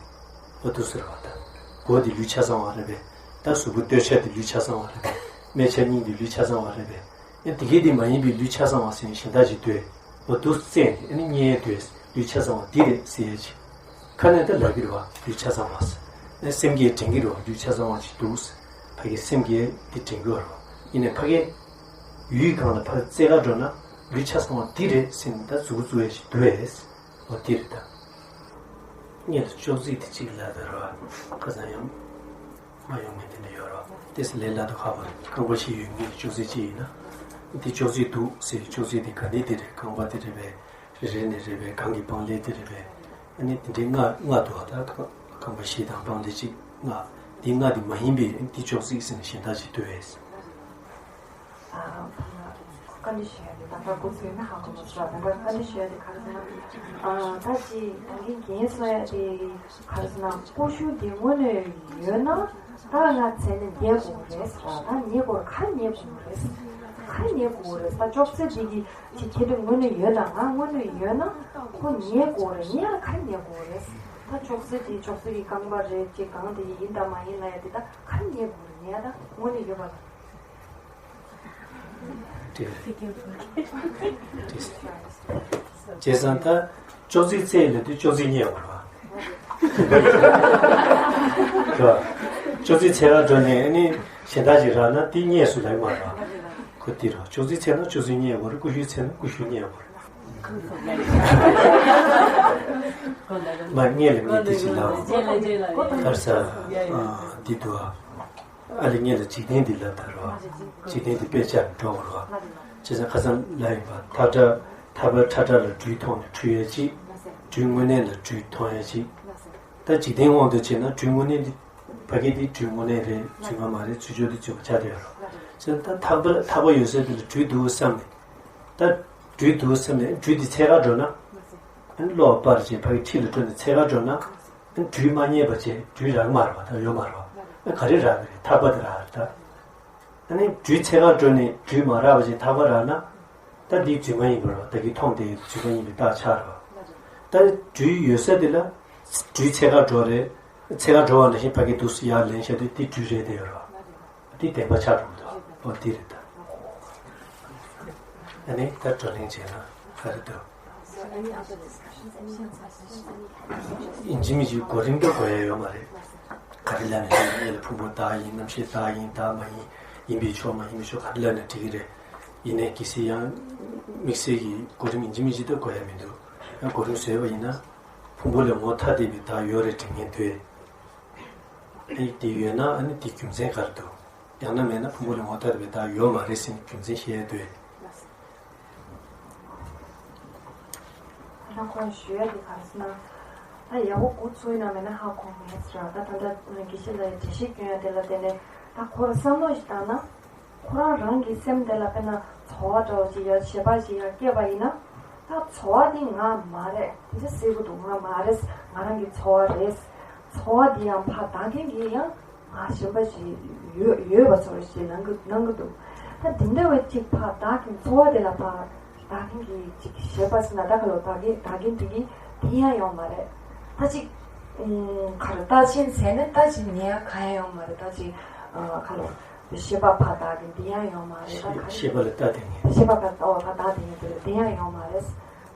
འོ་འདུག་ཟེར་བ་ད། མགོ་དེ་ལུས་ཆ་ཚང་བ་རེད་པས། ད་གཟུགས་པོ་སྟོད་ཆ་དེ་ལུས་ཆ་ཚང་བ་རེད་པས། སྨད་ཆ་གཉིས་དེ་ལུས་ཆ་ཚང་བ་རེད་པས། ཡང་དེ་གའི་དེ་མ་ཡིན་པའི་ལུས་ཆ་ཚང་བ་ཟེར་ནས་གཞན་དག་ཅིག་འདུག་བས། འོ་འདུག་བཙལ་ནས་ཨ་ནི་རྙེད་འདུག་བས། ལུས་ཆ་ཚང་བ་འདི་རེད་ཟེར་ཡ་ཅིག་ཁ་ནས་ད་ལབ་ཀྱི་རེད་བ། ལུས་ཆ་ཚང་བ་ཟེར། ཨ་ནི་སེམས་ཀྱིས་དྲན་གྱི་རེད་བ། ལུས་ཆ་ཚང་བ་ཅིག་འདུག་ཟེར། ཕ་གི་སེམས་ཀྱིས་དེ་དྲན་གྱི་རེད་བ། ཡིན་ནའི་ཕ་གི་ཡུལ་གང་ལ་ཕར་བཙལ་ག་འགྲོ་ན་ལུས་ཆ་ཚང་བ་འདི་རེད་ཟེར་ནས་ད་མཛུབ་གུ་བཙུགས་ཡ་ཅིག་འདུག་བས། འོ་འདི་རེད་ད། སྔོན་ལ་ཅོག་ཙེ་དེ་གཅིག་ལབ་པ་རེད་བ། ཁ་སང་ཡང་མ་ཡོང་མཁན་དེ་འདྲ་ཡོད་རེད་བ། དེ་ལས་སླ་དང་ཁག་པོ་རེད། རྐང་པ་བཞི་ཡོད་མཁན་ཅོག་ཙེ་གཅིག་ཡིན་ན། དེ་ཅོག་ཙེ་འདུག་ཟེར། ཅོག་ཙེ་དེ་ག་འདི་དེ་རེད། རྐང་པ་དེ་རེད་པས། རེ་རེ་ནས་རེད་པས། གང་གི་སྤང་ལེབ་དེ་རེད་པས། ཨ་ནི་དེ་འདྲའི་ལྔ་ལྔ་འདུག་བ། ད་རྐང་པ་བཞི་དང་སྤང་ལེབ་གཅིག་ལྔ། འདི་ལྔ་དེ་མ་ཡིན་པའི་འདི་ཅོག་ཙེ་ཟེར་ནས་གཞན་དག་ཅིག་འདུག་བས། ཨ། བཀའ་འདྲི་ཞུ་ཡ་དེ་ད་ལྟ་འགོ་ཚུགས་ན་ཧ་གོ་མ་སོང་། ད་ལྟ་བཀའ་འདྲི་ཞུ་ཡ་དེ་ག་རེ་ཟེར་ན། ཨ། ད་ཅི་ད་གིན་རྒན་གསུང་ཡ་དེ་ག་རེ་ཟེར་ན། ཀུ་ཤུ་དེ་དངོས་གནས་ཡོད་ན་ད་ང་ཚེ་ནས་ཉལ་དགོས་རེད་ཟེར། ད་ཉལ་དགོས་རེད། ག་རེ་ཉལ་དགོས་རེད། ག་རེ་ཉལ་དགོས་རེད། ད་ཅོག་ཙེ་དེ་གི་ཅི་ཁྱེད་དེ་དངོས་གནས་ཡོད་ན། ང་དངོས་གནས་ཡོད་ན་ཁོ་ཉལ་དགོས་རེད། ཉལ་ལ་ག་རེ་ཉལ་དགོས་རེད། ད་ཅོག་ཙེ་དེ་ཅོག་ཙེ་གི་རྐང་པ་རེད། ཅི་གང་དེ་ཡིན་དང་མ་ཡིན་ལབ་ཡ་དེ་ད་ག་རེ་ཉལ་དགོས་རེད། ཉལ་ད་དངོས་གནས་ཡོད་པ་ལ། བྱས་ཙང་ད་ཅོག་ཙེ་བཙལ་ལབ་དུས་ཅོག་ཙེ་རྙེད་དགོས་རེད་བ། ཅོག་ཙེ་འཚོལ་ག་འགྲོ་ནས་ཨ་ནི་གཞན་དག་ཅིག་རག་ན་དེ་རྙེད་སོང་ལབ་ཀྱི་མ་རེད་བ། ཁོ་དེ་རེད་བ། ཅོག་ཙེ་འཚོལ་ན་ཅོག་ཙེ་རྙེད་དགོས་རེད། ཀུ་ཤུ་འཚོལ་ན་ཀུ་ཤུ་རྙེད་དགོས་རེད། མ་རྙེད་ལ་ངས་དེ་ཅིག་ལབ། ག་རེ་ཟེར། ཨ། འདི་འདུག་ཨ། ཨ་ལས་ངས་ལ་འཇིག་རྟེན་འདི་ལབ་ད་རོ། འཇིག་རྟེན་འདི་དཔེ་ཆ་འགྲོ་བ་རོ། བྱས་ཙང་ཁ་སང་ལབ་ཡིན་པ། ཐག་ཁྲ་ཐག་པ་ཁྲ་ཁྲ་ལ་སྦྲུལ་མཐོང་ནས་འཁྲུལ་ཡས་ཅིག་སྦྲུལ་དངོས་གནས་ལ་སྦྲུལ་མཐོང་ཡས་ཅིག་ད་འཇིག་རྟེན་དབང་དུ་བྱས་ན་སྦྲུལ་དངོས་གནས་འདི་ཕ་གི་འདི་སྦྲུལ་དངོས་གནས་རེད། རྫུན་མ་མ་རེད། ཚུར་ཕྱོགས་འདི་རྫུན་མ་ཆགས་བསྡད་ཡོད་རོ། བྱས་ཙང་ད་ཐག་པ་ཐག་པ་ཡོད་ས་འདི་ལ་སྦྲུལ་འདུག་བསམ་ནས། ད་སྦྲུལ་འདུག་བསམ་ནས་སྦྲུལ་འདི་འཚོལ་ག་འགྲོ་ན། ཨ་ནི་གློ་བ་སྤར་བྱས་ཕ་གི་འཁྲིས་ལ་འགྲོ་ནས་འཚོལ་གར་འགྲོ་ན། ཨ་ནི་སྦྲུལ་མ་རྙེད་པ་བྱས་སྦྲུལ་རག་མ་རེད་པ། ད་ཡོད་མ་རེད་པ། ཨ་ག་རེ་རག་གི་རེད། ཐག་པ་དེ་རག་རེད་ད། ཨ་ནི་སྦྲུལ་འཚོལ་གར་འགྲོ་ནས་སྦྲུལ་མ་རག་པ་བྱས་ཐག་པ་རག་ན། ད་འདི་རྫུན་མ་ཡིན་པ་རེད་པ། ད་གིན་མཐོང་བསྡད་ཡོད་རྫུན་མ་ཡིན་པའི་རྟགས་ཆགས་རེད་པ། ད་སྦྲུལ་ཡོད་ས་དེ་ལ་སྦྲུལ་འཚོལ་གར་འགྲོ་རེད། འཚོལ་གར་འགྲོ་བ་ནང་བཞིན་ཕ་གི་འདུག་སེ་ཡར་ལེན་བཞག་དུས་འདི་སྦྲུལ་རེད་བསྡད་ཡོད་རེད་པ། འདི་བདེན་པ་ཆགས་འགྲོ་གི་འདུག་ཨོ་འདི་རེད་ད། ཨ་ནི་ད་བགྲོ་གླེང་བྱས་ན་ག་རེ་འདུག་ཡིན་གཅིག་མིན་གཅིག་གོ་རིམ་འདྲ་དགོས་ཡ་ཡོད་མ་རེད། ག་རེ་ལབ་ན་འགྲིག་གི་རེད། ཕུང་པོ་བདག་ཡིན། རྣམ་ཤེས་བདག་ཡིན། བདག་མ་ཡིན། ཡིན་པའི་ཕྱོགས་མ་ཡིན་པའི་ཕྱོགས་ག་རེ་ལབ་ན་འགྲིག་གི་རེད། ཡིན་ནའི་གལ་སྲིད་ཡང་དམིགས་བསལ་གྱི་གོ་རིམ་ཡིན་གཅིག་མིན་གཅིག་འདྲ་དགོས་ཡ་མི་འདུག་ཡང་གོ་རིམ་བཟོས་པ་ཡིན་ན། ཕུང་པོ་ལས་ངོ་ཐ་དད་པའི་བདག་ཡོད་རེད་དྲན་མཁན་འདུག་ཨ་ནི་དེ་ཡོད་ན་ཨ་ནི་དེ་རྒྱུ་མཚན་ག་རེ་འདུག་ཡང་ན་མེད་ན་ཕུང་པོ་ལས་ངོ་ཐ་དད་པའི་བདག་ཡོད་མ་རེད་ཟེར་ནས་རྒྱུ་མཚན་བཤད་ཡ་འདུག་ད་ཁོང་ཞུ་ཡ་དེ་ག་རེ་ཟེར་ན། ད་ཡག་པོ་འགོ་ཚུགས་ཡིན་ན་མེད་ན་ཧ་གོ་མེད་ཟེར་བ། ད་ད་ལྟ་དགེ་བཤེས་ལགས་ཀྱིས་འགྲེལ་བཤད་སྐྱོན་ཡ་དེ་ལ་བརྟེན་ནས་ད་ཁོ་རང་བསམ་བློ་ཞིག་བཏང་ན། ཁོ་རང་རང་གི་སེམས་དེ་ལ་དཔེར་ན་ཚོར་བ་འདྲ་བོ་ཞིག་ཡ་ཤེས་པ་ཞིག་ཡ་སྐྱེས་པ་ཡིན་ན། ད་ཚོར་བ་འདི་ང་མ་རེད། དེ་འདྲ་ཟེར་གི་འདུག་ང་མ་རེད། ང་རང་གི་ཚོར་བ་རེད། ཚོར་བ་འདི་ཡང་ཕར་བདག་རྐྱེན་གྱིས་ཡང་ང་གཞན་པ་ཞིག་ཡོད་ཡོད་པ་ཚོར་ཞིག་ལངས་གི་ལངས་གི་འདུག་ད་དེ་འདྲ་བའི་ཅིག་ཕར་བདག་གི་ཚོར་བ་དེ་ལ་ཕར་བདག་རྐྱེན་གྱིས་ཅིག་ཤེས་པ་ཟེར་ན། ད་ག་ལོ་བདག་རྐྱེན་བདག་རྐྱེན་དེ་གིས་དེ་ཡང་ཡོང་མ་རེད། ད་ཅིག་ཨུམ་ག་རེ་ལྟ་ཆེན་ཟེར་ནས་ད་ཅིག་ཉན་ཡ་གང་ཡང་ཡོང་མ་རེད། ད་ཅིག་ཨ་ག་ལོ། ཤེས་པ་ཕར་བདག་གི་འདི་ཡང་ཡོང་མ་རེད། ད་ག་རེ། ཤེས་པ་ལ་ལྟ་དེ་ངེས། ཤེས་པ་ཕར་ཨོ་ཕར་བདག་དེ་ངེས་དེ་འདི་ཡང་ཡོང་མ་རེད།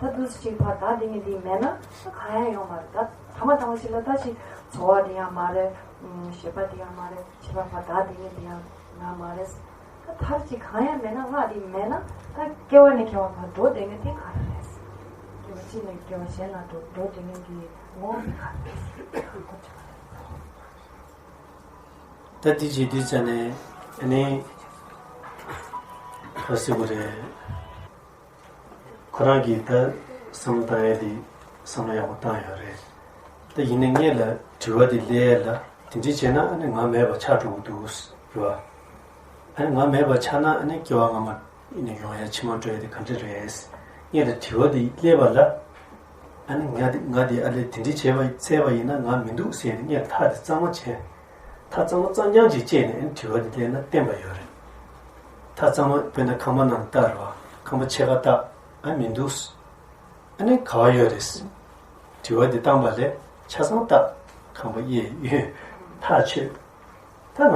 ད་དུས་སུ་ཅིག་ཕར་བདག་དེ་ངེས་འདི་མེད་ན་ད་གང་ཡང་ཡོང་མ་རེད། ད་ཐ་མ་ཐ་མ་ཞིག་ལ་ད་ཅིག་ཚོར་བ་འདི་ཡང་མ་རེད། ཨུམ་ཤེས་པ་འདི་ཡང་མ་རེད། ཤེས་པ་ཕར་བདག་དེ་ངེས་འདི་ཡང་ང་མ་རེད། ད་མཐར་ཅིག་གང་ཡང་མེད་ན་ང་འདི་མེད་ན་ད་སྐྱེ་བ་ནས་སྐྱེ་བ་ཕར་འགྲོ་དེ་ངེས་དེ་ག་རེ་རེད། སྐྱེ་བ་གཅིག་ནས་སྐྱེ་བ་གཞན་ལ་འགྲོ་འགྲོ་དེ་ངེས་ཀྱི་ངོ་བོ་དེ་ག་རེ་རེད། ད་དེ་བྱེད་དུས་ཙ་ནས་ཨ་ནི་ག་ཟེར་དགོས་རེད། ཁོ་རང་གིས་ད་བསམ་བློ་བཏང་ཡས་དེ་བསམ་བློ་ཡག་པོ་བཏང་ཡོད་རེད། ད་ཡིན་ནའི་སྔོན་ལ་དྲི་བ་དེ་སླེབས་ཡས་ལ་དེ་འདྲ་བྱས་ན་ཨ་ནི་ང་མེད་པ་ཆགས་འགྲོ་གི་འདུག་རེད་བ། ཨ་ནི་ང་མེད་པ་ཆགས་ན་ཨ་ནི་སྐྱེ་བ་སྔ་མ་ནས་ཡོང་ཡ་ཕྱི་མ་འགྲོ་ཡ་དེ་ག་འདྲ་རེད། སྔོན་ལ་དྲི་བ་དེ་སླེབས་པ་ལ། ཨ་ནི་ང་དེ་ང་དེ་ཨ་ལས་དེ་འདྲ་བྱས་པ་བཙལ་བ་ཡིན་ན་ང་མི་འདུག་ཟེར་ནས་སྔོན་ལ་ཐག་དེ་གཙང་མ་བྱས། ཐག་གཙང་མ་གཙང་རྐྱང་ཅིག་བཅད་ནས་ཨ་ནི་དྲི་བ་དེ་སླེབས་ན་བརྟན་པ་ཡོད་རེད། ཐག་གཙང་མ་དཔེར་ན་ཁང་པ་ནང་བཏགས་རེད་བ། ཁང་པ་ཕྱེད་ཀ་བཏགས། ཨ་མི་འདུག་ཨ་ནི་ག་བ་ཡོད་རེད། དྲི་བ་འདི་བཏང་པ་ལས་ཆ་ཚང་བཏགས། ཁང་པ་གཡས་གཡོན་ཐག་ཆོད། ད་ང་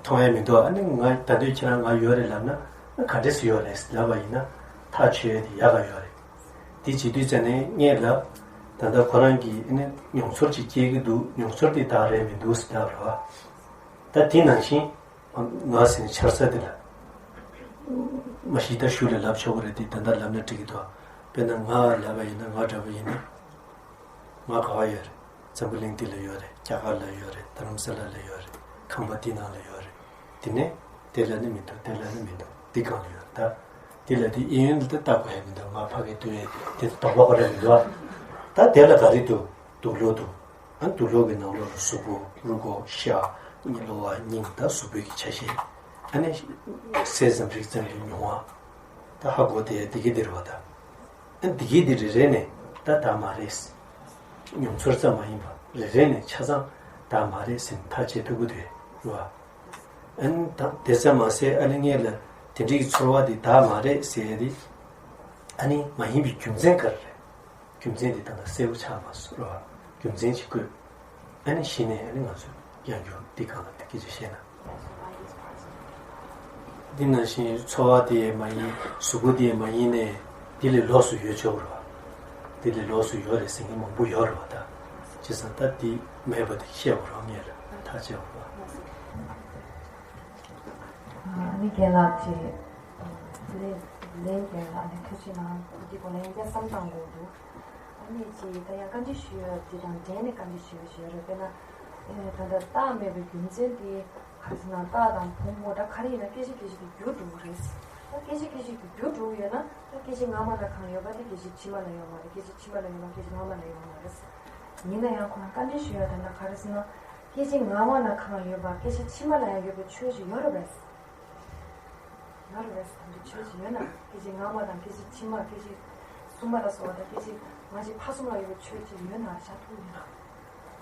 མཐོང་ཡ་མི་འདུག་ཨ་ནི་ང་ད་དུང་ཁྱེད་རང་ང་ཡོད་རེད་ལབ་ན་ཨ་ག་འདྲས་སེ་ཡོད་རེད་ལབ་པ་ཡིན་ན་ཐག་ཆོད་ཡ་དེ་ཡག་ག་ཡོད་རེད། དེ་བྱེད་དུས་ཙ་ནས་སྔོན་ལ་ད་ལྟ་ཁོ་རང་གིས་ཨ་ནི་མྱོང་ཚོར་ཅིག་སྐྱེ་གི་འདུག་མྱོང་ཚོར་དེ་བདག་རེད་མི་འདུག་ཟེར་ལབ་རེད་བ། ད་དེ་ནང་བཞིན། ང་ཟེར་ནས་འཆར་ས་དེ་ལ། མ་གཞི་ད་གཞུག་ལ་ལབ་ཆོག་གི་རེད་དེ་ད་ལྟ་ལབ་ན་འགྲིག་གི་འདུག་དཔེར་ན་ང་ལབ་པ་ཡིན་ན་ང་འདྲ་པོ་ཡིན་ན། ང་ག་བ་ཡོད་རེད། འཛམ་བུ་གླིང་འདི་ལ་ཡོད་རེད། རྒྱ་གར་ལ་ཡོད་རེད། རྡ་རམ་ས་ལ་ལ་ཡོད་རེད། ཁང་པ་འདི་ནང་ལ་ཡོད་རེད། དེ་ནས་དེ་ལ་ནི་མི་འདུག་དེ་ལ་ནི་མི་འདུག་འདི་གང་ལ་ཡོད་རེད་ད། འདི་ལ་དེ་གཡས་གཡོན་ལ་ད་ལྟ་དགོས་ཡ་མི་འདུག་ང་ཕ་གི་སྟོད་ཡ་དེ་དོགས་པ་ག་རེ་མི་འདུག་ད་དེ་ལ་ག་རེ་འདུག་དུག་ལོག་འདུག་ཨ་དུག་ལོག་གི་ནང་ལོགས་ལ་གཟུགས་པོ་རུས་ཁོག་ཤ་གཉིས་གློ་བ་སྙིང་ད་གཟུགས་པོའི་གི་ཆ་ཤས། ཨ་ནི་ཟས་ཙམ་རིགས་ཙམ་གྱི་མྱོང་བ། ད་ཧ་གོ་དེ་འདི་གི་འདིར་བ་ད། ཨ་འདི་གི་འདི་རེ་རེ་ནས་ད་ད་མ་རེད། མྱོང་ཚོར་ཙམ་མ་ཡིན་པ་རེ་རེ་ནས་ཆ་ཚང་ད་མ་རེད་ཟེར་ཐག་བཅད་ཐུབ་ཀྱི་འདུག་རེད་བ། ཨ་ནི་ད་དེ་ཙམ་མ་ཟད་ཨ་ནི་སྔོན་ལ་དེ་འདྲའི་གི་ཚོར་བ་འདི་ད་མ་རེད་ཟེར་ཡ་དེ། ཨ་ནི་མ་ཡིན་པའི་རྒྱུ་མཚན་ག་རེ་རེད། རྒྱུ་མཚན་འདི་ད་ལྟ་གསལ་པོ་ཆགས་མ་སོང་ར། རྒྱུ་མཚན་ཅིག་བཀོད། ཨ་ནི་གཞི་ནས་ཨ་ནི་ང་ཚོས་ཡང་བསྐྱར་འདི་སྒང་ལ་སྐད་ཆ་བཤད་ན། འདི་ནང་བཞིན་ཚོར་བ་དེ་མ་ཡིན་གཟུགས་པོ་དེ་མ་ཡིན་ནས་འདི་ལས་ལོགས་སུ་ཡོད་ཆོག་ར། འདི་ལས་ལོགས་སུ་ཡོད་རེད་ཟེར་མཁན་མང་པོ་ཡོད་ར་བ་ད། བྱས་ཙང་ད་འདི་མེད་པ་དེ་བཤད་དགོས་ར་ངེས་ར་ཐག་བཅད་དགོས་ར། ཨ་ནི་རྒན་ལགས་ཀྱིས་ལན་ལན་རྒན་ལགས་ནས་ཐུགས་རྗེ་གནང་། འདི་སྐོར་ལ་ཡང་བསྐྱར་བསམ་བཏང་དགོས་འདུག་ཨ་ནི་ཅིག་ད་ཡང་བཀའ་འདྲི་ཞུ་ཡ་དེ་དང་འབྲེལ་ནས་བཀའ་འདྲི་ཞུ་ཡ་ཞུ་ཡ་རེད། དཔེར་ན་ཨེ་ད་ལྟ་རྟགས་མེད་པའི་རྒྱུ་མཚན་དེ་ག་རེ་ཟེར་ན་རྟགས་དང་ཕུང་པོ་ད་ག་རེ་ཡིན་ན་སྐད་ཆ་སྐད་ཆ་དེ་འགྱུར་འགྲོ་གི་རེད། ད་སྐད་ཆ་སྐད་ཆ་དེ་འགྱུར་འགྲོ་གི་ཡོད་ན་ད་སྐད་ཆ་སྔ་མ་ན་གང་ཡོད་པ་དེ་སྐད་ཆ་ཕྱི་མ་ལ་ཡོད་མ་རེད། སྐད་ཆ་ཕྱི་མ་ལ་ཡོད་པ་སྐད་ཆ་སྔ་མ་ལ་ཡོད་མ་རེད། ཡིན་ན་ཡང་ཁོ་རང་བཀའ་འདྲི་ཞུ་ཡ་ད་ལྟ་ག་རེ་ཟེར་ན་སྐད་ཆ་སྔ་མ་ན་གང་ཡོད་པ་སྐད་ཆ་ཕྱི་མ་ལ་ཡང་ཡོད་པའི་ཆོས་ཤིག་ཡོད་རེད་པས། ང་རང་རེས་དང་འདི་ཆོས་ཤིག་ཡོད་ན་སྐད་ཆ་སྔ་མ་དང་སྐད་ཆ་ཕྱི་མ་སྐད་ཆ་ གསུམ་པ་ལ་སོགས་པ་དང་སྐད་ཅིག་ང་ཅིག་ཕ་གསུམ་ལ་ཡོད་པའི་ཆོས་ཅིག་ཡོད་ན་བཞག་ཐུབ་ཡོད་ན།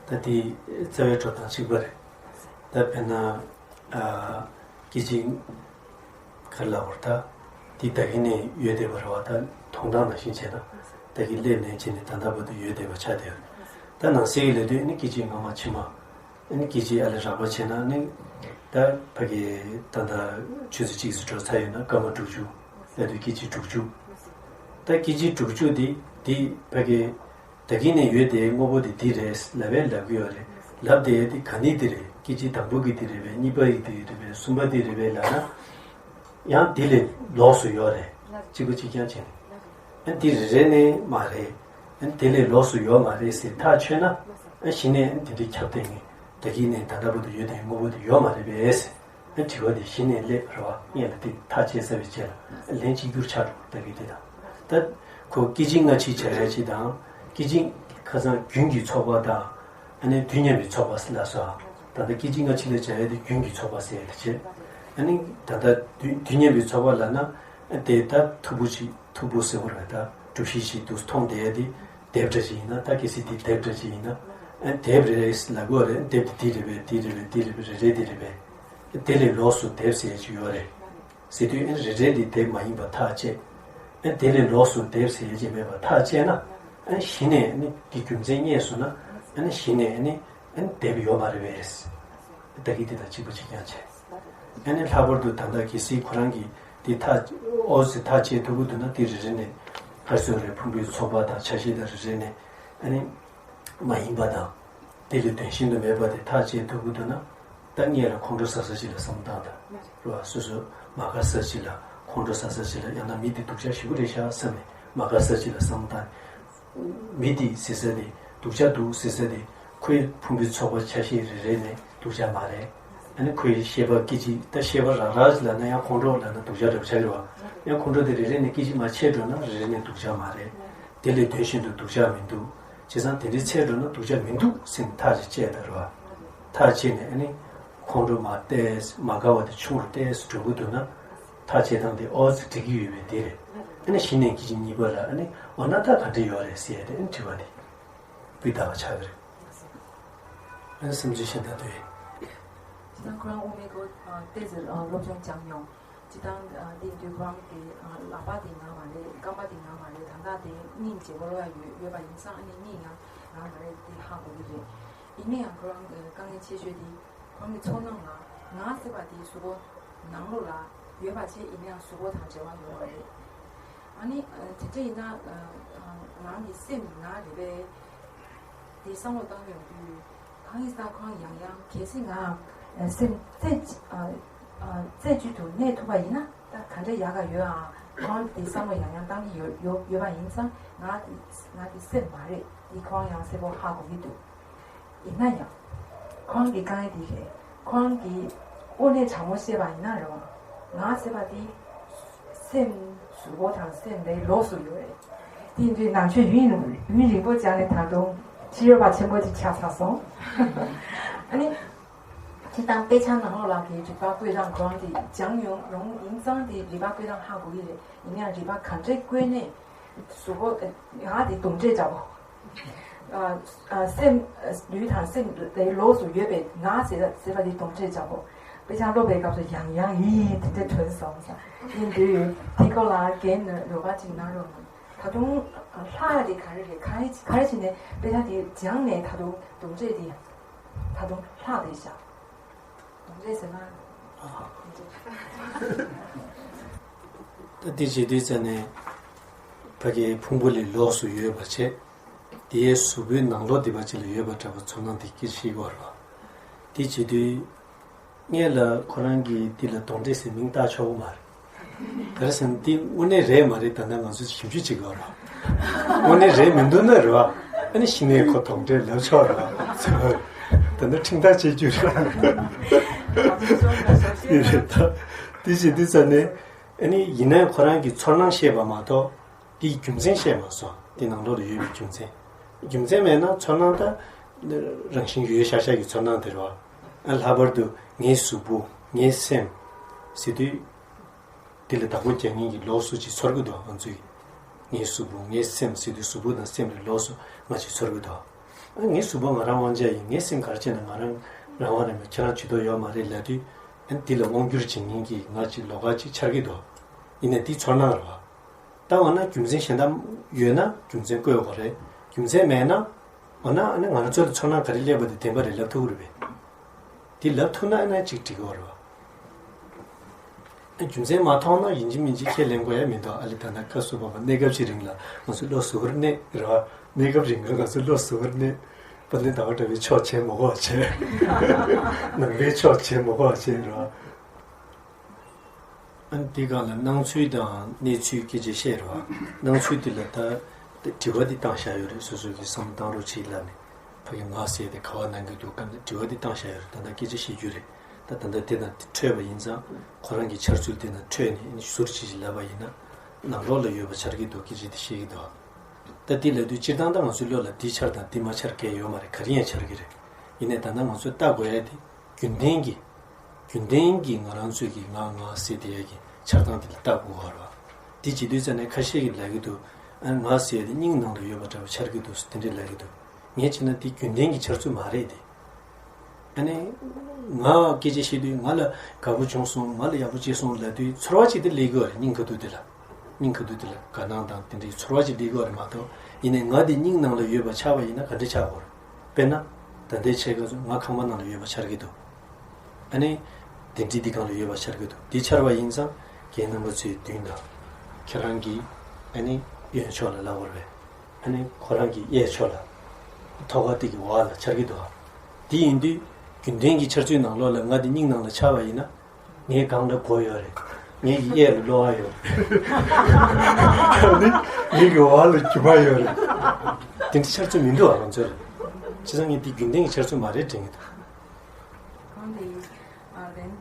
ད་དེ་རྩ་བའི་འགྲོ་སྟངས་གཅིག་པ་རེད། ད་དཔེར་ན་ཨ་སྐད་ཅིག་ག་རེ་ལབ་དགོས་རེད། ད་དེ་ད་གིན་ནས་ཡོད་བསྡད་པ་རེད་བ། ད་མཐོང་སྟངས་ནང་བཞིན་བྱས་ན་ད་གིན་སླེབས་ནས་བྱས་ནས་ད་ལྟ་བར་དུ་ཡོད་བསྡད་པ་ཆགས་བསྡད་ཡོད་རེད། ད་ནང་གསེས་ཀྱི་ལབ་དུས་ཨ་ནི་སྐད་ཅིག་སྔ་མ་ཕྱི་མ། ཨ་ནི་སྐད་ཅིག་ཨ་ལས་རགས་པ་བྱས་ན་ནི། ད་ཕ་གི་ད་ལྟ་ཆུ་ཚོད་གཅིག་ཙམ་འགྲོ་ཚར་ཡོད་ན་སྐར་མ་དྲུག་ཅུ། ལབ་དུས་སྐད་ཅིག་དྲུག་ཅུ། ད་སྐད་ཅིག་དྲུག་ཅུ་དེ་དེ་ཕ་གི་ད་གིན་ནས་ཡོད་དེ་དངོས་པོ་དེ་འདི་རེད་ལབ་པས་ལབ་གི་ཡོད་རེད། ལབ་དེ་དེ་ག་ནས་འདི་རེད། སྐད་ཅིག་དང་པོ་གི་འདི་རེད་པས། གཉིས་པ་ཡི་འདི་རེད་པས། གསུམ་པ་འདི་རེད་པས་ལབ་ན། ཡང་དེ་ལས་ལོགས་སུ་ཡོད་རེད། གཅིག་པ་གཅིག་རྐྱང་བྱས་ནས། ཨ་དེ་རེ་རེ་ནས་མ་རེད། ཨ་དེ་ལས་ལོགས་སུ་ཡོད་མ་རེད་ཟེར་ཐག་ཆོད་ན། ཨ་གཞི་ནས་ཨ་དེ་འདྲའི་ཁྱབ་བསྡད་མཁན་ད་གིན་ནས་ད་ལྟ་བར་དུ་ཡོད་དེ་དངོས་པོ་དེ་ཡོད་མ་རེད་པས་ཟེར། ཨ་དྲི་བ་དེ་གཞི་ནས་སླེབས་རེད་བ། སྔོན་ལ་དེ་ཐག་བཅད་ཚར་བའི་རྗེས་ལ་ལན་གཅིག་གྱུར་ཆགས་འགྲོ་ད་གིན་དེ་དང་། ད་ཁོ་སྐད་ཅིག་སྔ་ཕྱི་བྱ་ཡ་གཅིག་དང་། སྐད་ཅིག་ཁ་སང་རྒྱུན་གྱི་ཚོགས་པ་དང་། ཨ་ནི་དུས་མཉམ་པའི་ཚོགས་པ་ལ་སོགས། ད་ལྟ་སྐད་ཅིག་སྔ་ཕྱི་ལ་བྱ་ཡ་དེ་རྒྱུན་གྱི་ཚོགས་པ་ཟེར་ཡ་དེ་བྱས། ཨ་ནི་ད་ལྟ་དུས་དུས་མཉམ་པའི་ཚོགས་པ་ལབ་ན། ཨ་དེ་ད་མཐུག་པོ་ཅིག་མཐུག་པོ་ཟེར་བ་རེད། ད་གྲུ་བཞི་ཞིག་འདུག་མཐོང་བསྡད་ཡ་དེ་དེབ་འདྲ་ཅིག་ཡིན་ན། ད་གལ་སྲིད་དེ་དེབ་འདྲ་ཅིག་ཡིན་ན། ཨ་དེབ་རེད་ལབ་དགོས་རེད། དེབ་དེ་འདི་རེད་པས། འདི་རེད་པས། འདི་རེད་པས། རེ་རེ་འདི་རེད་པས། དེ་ལས་ལོགས་སུ་དེབ་ཟེར་ཡ་ཅིག་ཡོད་རེད། ཟེར་དུས་ཨ་ནི་རེ་རེ་འདི་དེབ་མ་ཡིན་པ་ཐག་བཅད། ཨ་དེ་ལས་ལོགས་སུ་དེབ་ཟེར་ཡ་ཅིག་མེད་པ་ཐག་བཅད་ན། ཨ་ནི་གཞི་ནས་ཨ་ནི་དེ་རྒྱུ་མཚན་རྙེད་སོང་ན། ཨ་ནི་གཞི་ནས་ཨ་ནི་ཨ་ནི་དེབ་ཡོད་མ་རེད་པས། ད་གིན་དེ་དང་གཅིག་པ་གཅིག་རྐྱང་བྱས། ཨ་ནི་ལྷག་པར་དུ་ད་ལྟ་གལ་སྲིད་ཁོ་རང་གིས་དེ་ཐག་ཨོ་ཟེར་ཐག་བཅད་ཐུབ་ཀྱི་འདུག་ན། དེ་རེ་རེ་ནས་ཁ་སོ་རེ་ཕུང་པོའི་ཚོགས་པ་དང་ཆ་ཤས་དང་རེ་རེ་ནས་ཨ་ནི་མ་ཡིན་པ་དང་། དེ་ལས་དོན་གཞན་དུ་མེད་པ་དེ་ཐག་བཅད་ཐུབ་ཀྱི་འདུག་ན། ད་སྔོན་ལ་ཁོང་ཁྲོ་ཟ་ས་ཅིག་ལ་བསམ་བློ་བཏང་དང་། རེད་བ། སོ་སོ་མ་དགའ་ས་ཅིག་ལ། ཁོང་ཁྲོ་ཟ་ས་ཅིག་ལ། ཡང་ན་མི་དེ་སྡུག་ཅག་ཞེ་པོ་རེད་ཤག་བསམ་ནས་མ་དགའ་ས་ཅིག་ལ་བསམ་བློ་བཏང་། མི་དེ་ཟེར་ས་དེ། སྡུག་ཅག་འདུག་ཟེར་ས་དེ། ཁོའི་ཕུང་པོའི་ཚོགས་པ་ཆ་ཤས་རེ་རེ་ནས་སྡུག་ཅག་མ་རེད། ཨ་ནི་ཁོའི་ཤེས་པ་སྐད་ཅིག་ད་ཤེས་པ་རང་རང་ཅིག་ལབ་ན་ཡང་ཁོང་ཁྲོ་ལབ་ན་སྡུག་ཅག་འདྲ་པོ་ཆགས་ཀྱི་རེད་བ། ཡང་ཁོང་ཁྲོ་དེ་རེ་རེ་ནས་སྐད་ཅིག་མར་ཆད་འགྲོ་ན་རེ་རེ་ནས་སྡུག་ཅག་མ་རེད། དེ་ལས་དོན་གཞན་དུ་སྡུག་ཅག་མི་འདུག་བྱས་ཙང་དེ་འདྲའི་ཚད་འགྲོ་ན་སྡུག་ཅག་མི་འདུག་ཟེར་ནས་ཐག་ཅིག་བཅད་ད་རེད་བ། ཐག་བཅད་ནས་ཨ་ནི་ཁོང་ཁྲོ་མ་ཏོག་ཙམ་མ་དགའ་བ་དེ་ཆུང་རུ་ཏོག་ཙམ་འགྲོ་གི་འདུག་ན། ཐག་བཅད་སྟངས་དེ་ཨོ་ཙི་འགྲིག་གི་ཡོད་པའི་དེ་རེད། ཨ་ནི་གཞི་ནས་སྐད་ཅིག་གཉིས་པ་ལ་ཨ་ནི་འོ་ན་ད་ག་འདྲ་ཡོད་རེད་ཟེར་ཡ་དེ་ཨ་ནི་དྲི་བ་དེ་སྤུས་དག་པ་ཆགས་ཀྱི་རེད། ཨ་ནི་བསམ་ཚུལ་གཞན་དག་འདུག་གས། ཁྱེད་རང་ཁོ་རང་དབུ་མའི་སྐོར་ཏོག་ཙམ་སློབ་སྦྱོང་སྦྱངས་མྱོང་། སྤྱིར་བཏང་དེ་དུས་ཁོ་རང་གི་ལག་པ་དེ་ནང་མ་རེད། རྐང་པ་དེ་ནང་མ་རེད། ད་ལྟ་དེ་སྙིང་རྗེ་པོ་ལ་ཡོད་ཡོད་པ་ཡིན་ཙང་། ཨ་ནི་སྙིང་ཡང་ནང་མ་རེད། དེ་ཧ་གོ་གི་རེད། ཡིན་ན་ཡང་ཁོ་རང་གི་དཀའ་ངལ་ཆེ་ཤོས་དེ་ཁོ་རང་གི་ཚོར་སྣང་ལ་ང་ཟེར་བ་དེ་གཟུགས་པོ་ནང་ལོགས་ལ་ཡོད་པ་བྱས། ཡིན་ན་ཡང་གཟུགས་པོ་དང་འབྲེལ་བ་ཡོད་པ་རེད། ཨ་ནི་དེ་འདྲ་ཡིན་ན་ང་རང་གི་སེམས་ང་རེད་པས། དེ་བསམ་བློ་བཏང་ཡོང་དུས། ཁ་ངེས་ས་ཁོང་ཡང་ཡང་གལ་སྲིད་ང་སེམས་རྩེ་རྩེ་གཅིག་ཏུ་གནས་ཐུབ་པ་ཡིན་ན་ད་ག་འདྲ་ཡག་ག་ཡོད་ཨ། ཁོང་དེ་བསམ་བློ་ཡང་ཡང་བཏང་གི་ཡོད་ཡོད་ཡོད་པ་ཡིན་ཙང་། ང་དེ་ང་དེ་སེམས་མ་རེད། དེ་ཁོང་ཡང་གསལ་པོ་ཧ་གོ་གི་འདུག་ཡིན་ན་ཡང་ཁོང་གི་དཀའ་ངལ་དེ་རེད། ཁོང་གིས་དངོས་གནས་དྲང་མོ་བཤད་པ་ཡིན་ན་རེད་བ། ང་ཟེར་བ་དེ་སེམས་གཟུགས་པོ་དང་སེམས་ལས་ལོགས་སུ་ཡོད་རེད། དེ་ཡིན་དུས་ནང་ཆོས་ཡུན་ཡུན་རིང་པོ་སྦྱངས་ནས་ད་དུང་ཕྱི་རོལ་པ་ཆེན་པོ་ཅིག་ཆགས་ཚར་སོང་། ཨ་ནི་སྤྱིར་བཏང་དཔེ་ཆ་ནང་ལོགས་ལ་གི་རིག་པ་བཀོད་སྟངས་ཁོ་རང་དེ་སྦྱངས་མྱོང་རུང་ཡིན་ཙང་དེ་རིག་པ་བཀོད་སྟངས་ཧ་གོ་གི་རེད། ཡིན་ཡང་རིག་པ་ག་འདྲས་བཀོད་ནས་གཟུགས་པོ་ང་དེ་གདོན་འདྲེ་འདྲ་པོ། ཨ་ཨ་སེམས་ལུས་དང་སེམས་ལས་ལོགས་སུ་ཡོད་པའི་ང་ཟེར་ཟེར་བ་དེ་གདོན་འདྲེ་འདྲ་པོ། དཔེ་ཆ་ཀློག་པའི་སྐབས་སུ་ཡང་ཡང་ཡིད་དེ་འདྲ་དྲན་སོང་ས་ཡིན་དུས། དེ་ཁོ་ལ་རྒན་རོགས་པ་ཅིག་གནང་རོགས་གནང་། ད་དུང་ལྷག་དེ་ག་རེ་རེད། ག་རེ་ག་རེ་བྱས་ནས་དཔེ་ཆ་དེ་སྦྱངས་ནས་ད་དུང་གདོན་འདྲེ་དེ་ད་དུང་ལྷག་དེ་བཞག་གདོན་འདྲེ་ཟེར་ན། ད་དེ་བྱེད་དུས་ཙ་ནས་ཕ་གིའི་ཕུང་པོ་ལས་ལོགས་སུ་ཡོད་པ་བྱས། དེའི་གཟུགས་པོའི་ནང་ལོགས་སྡིག་པ་ཅིག་ལ་ཡོད་པ་འདྲ་པོ་ཚོར་སྣང་དེ་སྐྱེ་ཤེས་དགོས་རེད་བ། དེ་བྱེད་དུས་སྔོན་ལ་ཁོ་རང་གིས་འདི་ལ་གདོན་འདྲེ་ཟེར་མིང་བཏགས་ཆོག་གི་མ་རེད། ག་རེ་ཟེར་ན་འདི་དངོས་གནས་རེད་མ་རེད་ད་ལྟ་ང་ཚོས་ཞིབ་འཇུག་བྱེད་དགོས་རེད་བ། དངོས་གནས་རེད་མི་འདུག་ན་རེད་བ། ཨ་ནི་གཞི་ནས་ཁོ་གདོན་འདྲེ་ལབ་ཆོག་རེད་བ། ད་ནི་ཁྲིམས་ཐག་བཅད་རྒྱུ་རེད། དེ་རེད་ད། དེ་བྱེད་དུས་ཙ་ནས་ཨ་ནི་ཡིན་ན་ཁོ་རང་གི་ཚོར་སྣང་བཤད་པ་མ་གཏོགས། དེའི་རྒྱུ་མཚན་བཤད་མ་སོང་། དེ་ནང་ལོགས་ལ་ཡོད་པའི་རྒྱུ་མཚན། རྒྱུ་མཚན་མེད་ན་ཚོར་སྣང་ད་རང་བཞིན་ཡོད་ཤག་ཤག་གི་ཚོར་སྣང་དེ་རེད་བ། ཨ་ལྷག་པར་དུ་ངའི་གཟུགས་པོ་ངའི་སེམས་ཟེར་དུས། དེ་ལ་བདག་པོ་རྒྱག་མཁན་གྱི་ལོགས་སུ་ཅིག་ཚོར་གི་འདུག་ང་ཚོས། ངའི་གཟུགས་པོ་ངའི་སེམས་ཟེར་དུས་གཟུགས་པོ་དང་སེམས་ལས་ལོགས་སུ་ང་ཅིག་ཚོར་གི་འདུག་ཨ་ངའི་གཟུགས་པོ་ང་རང་དབང་ཆ་ཡིན། ངའི་སེམས་ག་རེ་བྱས་ན་ང་རང་རང་དབང་རེད་མོད། ཁྱེད་རང་ཇུས་གཏོགས་ཡོད་མ་རེད་ལབ་དུས། ཨ་འདི་ལ་དབང་བསྒྱུར་བྱེད་མཁན་གྱི་ང་ཅིག་ལོགས་ཀ་ཅིག་འཆར་གི་འདུག་ཡིན་ནའི་འདི་ཚོར་སྣང་རེད་བ། ད་འོ་ན་རྒྱུ་མཚན་གཞན་དག་ཡོད་ན་རྒྱུ་མཚན་བཀོད་དགོས་རེད། རྒྱུ་མཚན་མེད་ན་འོ་ན་ཨ་ནི་ང་རང་ཚོ་ལ་ཚོར་སྣང་ག་རེ་སླེབས་པ་དེ་བདེན་པ་རེད་ལབ་ཐུབ་ཀྱི་རེད་པས། དེ་ལབ་ཐུབ་ན་ཨ་ནི་ཅིག་འགྲིག་གི་རེད་བ། རྒྱུ་མཚན་མ་མཐོང་ན་ཡིན་གཅིག་མིན་གཅིག་ཁས་ལེན་དགོས་ཡ་མི་འདུག་ཨ་ལེ་ད་ལྟ་སྐབས་སུ་བབས་པ་གནས་སྐབས་ཤིག་རིང་ལ་ང་ཚོ་བློ་གཟུ་བོར་གནས་རེད་བ། གནས་སྐབས་རིང་ལ་ང་ཚོ་བློ་གཟུ་བོར་གནས། དཔལ་ལྡན་ཟླ་བ་གྲགས་པའི་ཕྱོགས་བྱེད་མ་དགོས་པ་བྱས། ནང་པའི་ཕྱོགས་བྱེད་མ་དགོས་པ་བྱས་རེད་བ། ཨ་ནི་དེ་སྒང་ལ་སྣང་ཚུལ་དང་གནས་ཚུལ་སྐད་ཆ་བཤད་རེད་བ། སྣང་ཚུལ་དེ་ལ་ད་དྲི་བ་འདི་བཏང་བཞག་ཡོད་རེད། སོ་སོ་གི་བསམ་བློ་བཏང་རོགས་བྱེད་ལབ་ནས། ཕ་གི་ང་ཟེར་དེ་ག་བ་གནང་གི་འདུག་གམ་དྲི་བ་འདི་བཏང་བཞག་ཡོད་རེད། ད་ལྟ་སྐད་ཆ་བཤད་རྒྱུ་རེད། ད་ད་ལྟ་དེ་དང་འཕྲོས་པ་ཡིན་ཙང་ཁོ་རང་གི་འཆར་ཚུལ་དེ་དང་འཕྲོས་ནས་ཨ་ནི་ཟུར་ཅིག་ཅིག་ལབ་པ་ཡིན་ན། ནང་ལོགས་ལ་ཡོད་པ་འཆར་གི་འདུག་སྐད་ཆ་དེ་བཤད་ཀྱི་འདུག་ད་དེ་ལབ་དུས་སྤྱིར་བཏང་ད་ང་ཚོའི་བློ་ལ་འདི་འཆར་དང་འདི་མ་འཆར་གང་ཡོད་མ་རེད། ག་རེ་ཡང་འཆར་གི་རེད། ཡིན་ནའི་ད་ལྟ་ང་ཚོས་ལྟ་དགོས་ཡ་དེ། རྒྱུན་ལྡན་གྱི། རྒྱུན་ལྡན་གྱི་ང་རང་ཚོས་ཀྱི་ང་ང་ཟེར་བསྡད་ཡ་གི་འཆར་སྟངས་དེ་ལ་ལྟ་དགོས་པ་རེད་བ། དེ་བྱེད་དུས་ཙ་ནས་ཁ་ཤས་ཀྱིས་ལབ་ཀྱི་འདུག་ཨ་ང་ཟེར་ཡ་དེ་སྙིང་ནང་ལ་ཡོད་པ་འདྲ་བོ་འཆར་གྱི་འདུག་དེ་འདྲས་ལབ་ཀྱི་འདུག་ངས་བྱས་ན་དེ་རྒྱུན་ལྡན་གྱི་འཆར་ཚུལ་མ་རེད་དེ། ཨ་ནི། ང་སྐད་ཆ་བཤད་དུས་ང་ལ་དགའ་པོ་བྱུང་སོང་། ང་ལ་ཡག་པོ་བྱས་སོང་ལབ་དུས་ཚོར་བ་ཅིག་དེ་སླེབས་ཀྱི་ཡོད་རེད། སྙིང་ཁ་ཐུག་དེ་ལ། སྙིང་ཁ་ཐུག་དེ་ལ་དགའ་སྣང་དང་དེ་འདྲའི་ཚོར་བ་ཅིག་སླེབས་ཀྱི་ཡོད་རེད་མ་གཏོགས། ཡིན་ནའི་ང་དེ་སྙིང་ནང་ལ་ཡོད་པ་ཆགས་པ་ཡིན་ན་ག་འདྲ་ཆགས་དགོས་རེད། དཔེར་ན། ད་ལྟའི་ཆས་ཀ་ཚོ་ང་ཁང་པ་ནང་ལ་ཡོད་པ་འཆར་གྱི་འདུག་ཨ་ནི། གདན་ཁྲི་འདི་སྒང་ལ་ཡོད་པ་འཆར་གྱི་འདུག་འདི་འཆར་བ་ཡིན་ཙང་རྒན་རྣམ་པ་ཚོའི་མདུན་དང་། ཁྱེད་རང་གིས་ཨ་ནི་གཡོན་ཕྱོགས་ལ་ལབ་དགོས་རེད། ཨ་ནི་ཁོ་རང་གི་གཡས་ཕྱོགས་ལ། ཐོག་ཁ་དེ་གི་འོག་ལ་འཆར་གྱི་འདུག་དེ་ཡིན་དུས། རྒྱུན་ལྡན་གྱི་འཆར་ཚུལ་ནང་ལོགས་ལ་ང་འདི་སྙིང་ནང་ལ་འཆར་བ་ཡིན་ན། ངའི་སྒང་ལ་སྒོ་ཡོད་རེད། ངའི་གི་གཡས་ལ་གློག་ཡོད་རེད། ཨ་ནི་ངའི་གི་འོག་ལ་རྒྱུ་མ་ཡོད་རེད། དེ་འདྲ་འཆར་ཚུལ་མི་འདུག་ཨ་ང་ཚོར། བྱས་ཙང་ངས་འདི་རྒྱུན་ལྡན་གྱི་འཆར་ཚུལ་མ་རེད་དྲན་གྱི་འདུག་གང་དེ་ཡིན། ཨ་ལན།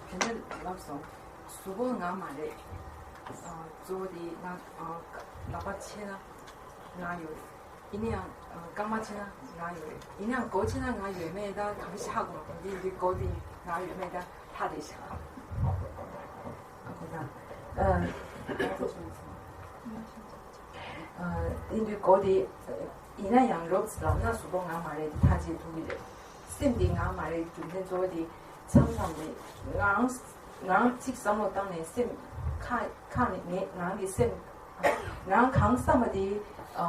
དེ་འདྲ་ལབ་སོང་། གཟུགས་པོ་ང་མ་རེད། ཨ་གཙོ་བོ་དེ་ང་ཨ་ལག་པ་ཕྱེ་ན་ང་ཡོད། ཡིན་ན་ཡང་ཨ་རྐང་པ་ཕྱེ་ན་ང་ཡོད། ཡིན་ན་ཡང་མགོ་ཕྱེ་ན་ང་ཡོད་མེད་ད་གང་ཤ་གོ་མ་གོ་འདི་འདི་མགོ་དེ་ང་ཡོད་མེད་ད་ལྷ་དེ་ཤ། ཨ་ཁོ་ད་ཨ། ཨ་དེ་འདྲའི་སྒོ་དེ། ཡིན་ན་ཡང་རོབ་ཙམ་ལབ་ན་གཟུགས་པོ་ང་མ་རེད་དེ་ཐག་བཅད་ཐུབ་ཀྱི་རེད། སེམས་དེ་ང་མ་རེད། རྒྱུ་མཚན་གཙོ་བོ་དེ་མཚམས་མཚམས་ནས་ང་རང་ང་རང་གཅིག་བསམ་བློ་བཏང་ནས་སེམས་ཁ་ཁ་ནས་ངས་ང་རང་གི་སེམས་ང་རང་གང་བསམ་པ་དེ་ཨ་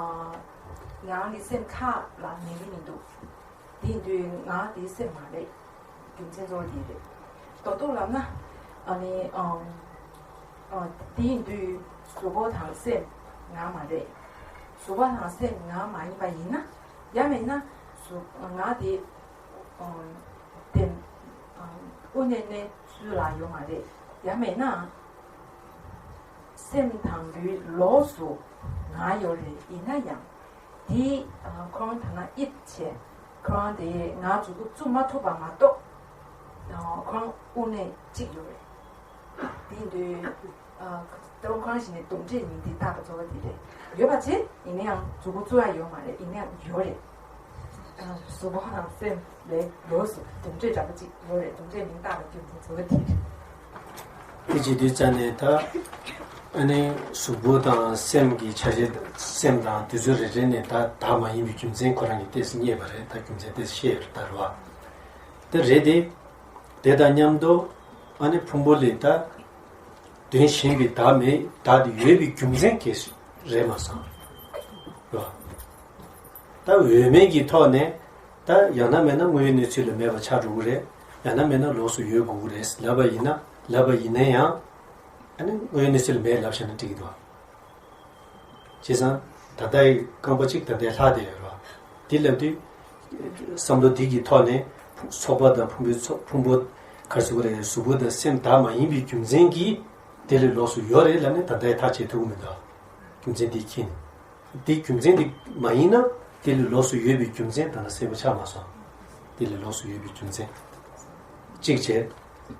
ང་རང་གི་སེམས་ཁ་ལ་ཉན་གྱི་མི་འདུག་དེ་ཡིན་དུས་ང་དེའི་སེམས་མ་རེད། རྒྱུ་མཚན་གཙོ་བོ་དེ་རེད། རྡོག་རྡོག་ལབ་ན། ཨ་ནི་ཨམ། ཨ་དེ་ཡིན་དུས་གཟུགས་པོ་དང་སེམས་ང་མ་རེད། གཟུགས་པོ་དང་སེམས་ང་མ་ཡིན་པ་ཡིན་ན། ཡང་མིན་ན་གཟུགས་ང་དེ་ཨམ། དེ་ཨམ། དབུ་ནས་གནས་ཚུལ་ལ་ཡོད་མ་རེད། ཡང་མིན་ན་སེམས་དང་པོའི་ལོགས་སུ་ང་ཡོད་རེད། ཡིན་ན་ཡང་། དེ་ཁོ་རང་ད་ན་ཨིབ་བྱས། ཁོ་རང་དེ་ང་མཛུབ་གུ་བཙུགས་མ་ཐུབ་པ་མ་གཏོགས། ཁོ་རང་དབུ་ནས་གཅིག་ཡོད་རེད། དེ་ཡིན་དུས་ད་རུང་ཁོ་རང་ཞིག་ནས་དུམ་གྲས་ཉིན་དེ་བཏགས་པ་གཙོ་བོ་དེ་རེད། ཡོད་པ་བྱས་ཡིན་ན་ཡང་མཛུབ་གུ་བཙུགས་ཡ་ཡོད་མ་རེད། ཡིན་ན་ཡང་ཡོད་རེད། གཟུགས་པོ་དང་སེམས་ལས་ལོགས་སུ་དུམ་གྲས་འདྲ་པོ་གཅིག་ཡོད་རེད། དུམ་གྲས་མིང་བཏགས་པ་རྒྱུ་མཚན་གཙོ་བོ་དེ་རེད། དེ་བྱེད་དུས་ཙ་ནས་ད། ཨ་ནི་གཟུགས་པོ་དང་སེམས་ཀྱི་ཆ་ཤས་སེམས་དང་དུས་ཚོད་རེ་རེ་ནས་ད་བདག་མ་ཡིན་པའི་རྒྱུ་མཚན་ཁོ་རང་གིས་ཏོག་ཙམ་རྙེད་པ་རེད། ད་རྒྱུ་མཚན་ཏོག་ཙམ་ཤེས་ཡོད་རེད་ད་རེད་བ། དེ་རེད་དེ། དེ་དང་མཉམ་དུ་ཨ་ནི་ཕུང་པོ་ལས་ད་དོན་གཞན་པའི་བདག་མེད་བདག་དེ་ཡོད་པའི་རྒྱུ་མཚན་གལ་ཆེ་རེད་མ་སོང་། རེད་བ། ད་འོས་མེད་ཀྱི་ཐོག་ནས་ད་ཡང་ན་མེད་ན་དངོས་ཡོད་གནས་ཚུལ་ལ་མེད་པ་ཆགས་འགྲོ་གི་རེད། ཡང་ན་མེད་ན་ལོགས་སུ་ཡོད་དགོས་ཀྱི་རེད་ལབ་པ་ཡིན་ན་ལབ་པ་ཡིན་ན་ཡང་ཨ་ནི་དངོས་ཡོད་གནས་ཚུལ་ལ་མེད་ལབ་བཞག་ན་འགྲིག་གི་འདུག་བ། བྱས་ཙང་ད་ལྟའི་རྐང་པ་གཅིག་ད་ལྟའི་ལྷག་བསྡད་ཡོད་རེད་བ། དེ་ལབ་དུས་བསམ་བློ་འདི་གི་ཐོག་ནས་ཚོགས་པ་དང་ཕུང་པོའི་ཚོགས་ཕུང་པོ་ག་རེ་ཟེར་དགོས་རེད། གཟུགས་པོ་དང་སེམས་བདག་མ་ཡིན་པའི་རྒྱུ་མཚན་གྱིས་དེ་ལས་ལོགས་སུ་ཡོད་རེད་ལབ་ནས་ད་ལྟའི་ཐག་བཅད་ཐུབ་ཀྱི་མི་འདུག་རྒྱུ་མཚན་འདི་ཁྱེད་ནས། དེ་རྒྱུ་མཚན་དེ་མ་ཡིན་ན་དེ་ལས་ལོགས་སུ་ཡོད་པའི་རྒྱུ་མཚན་ད་ལྟ་གསལ་པོ་ཆགས་མ་སོང་། དེ་ལས་ལོགས་སུ་ཡོད་པའི་རྒྱུ་མཚན་གཅིག་བྱས།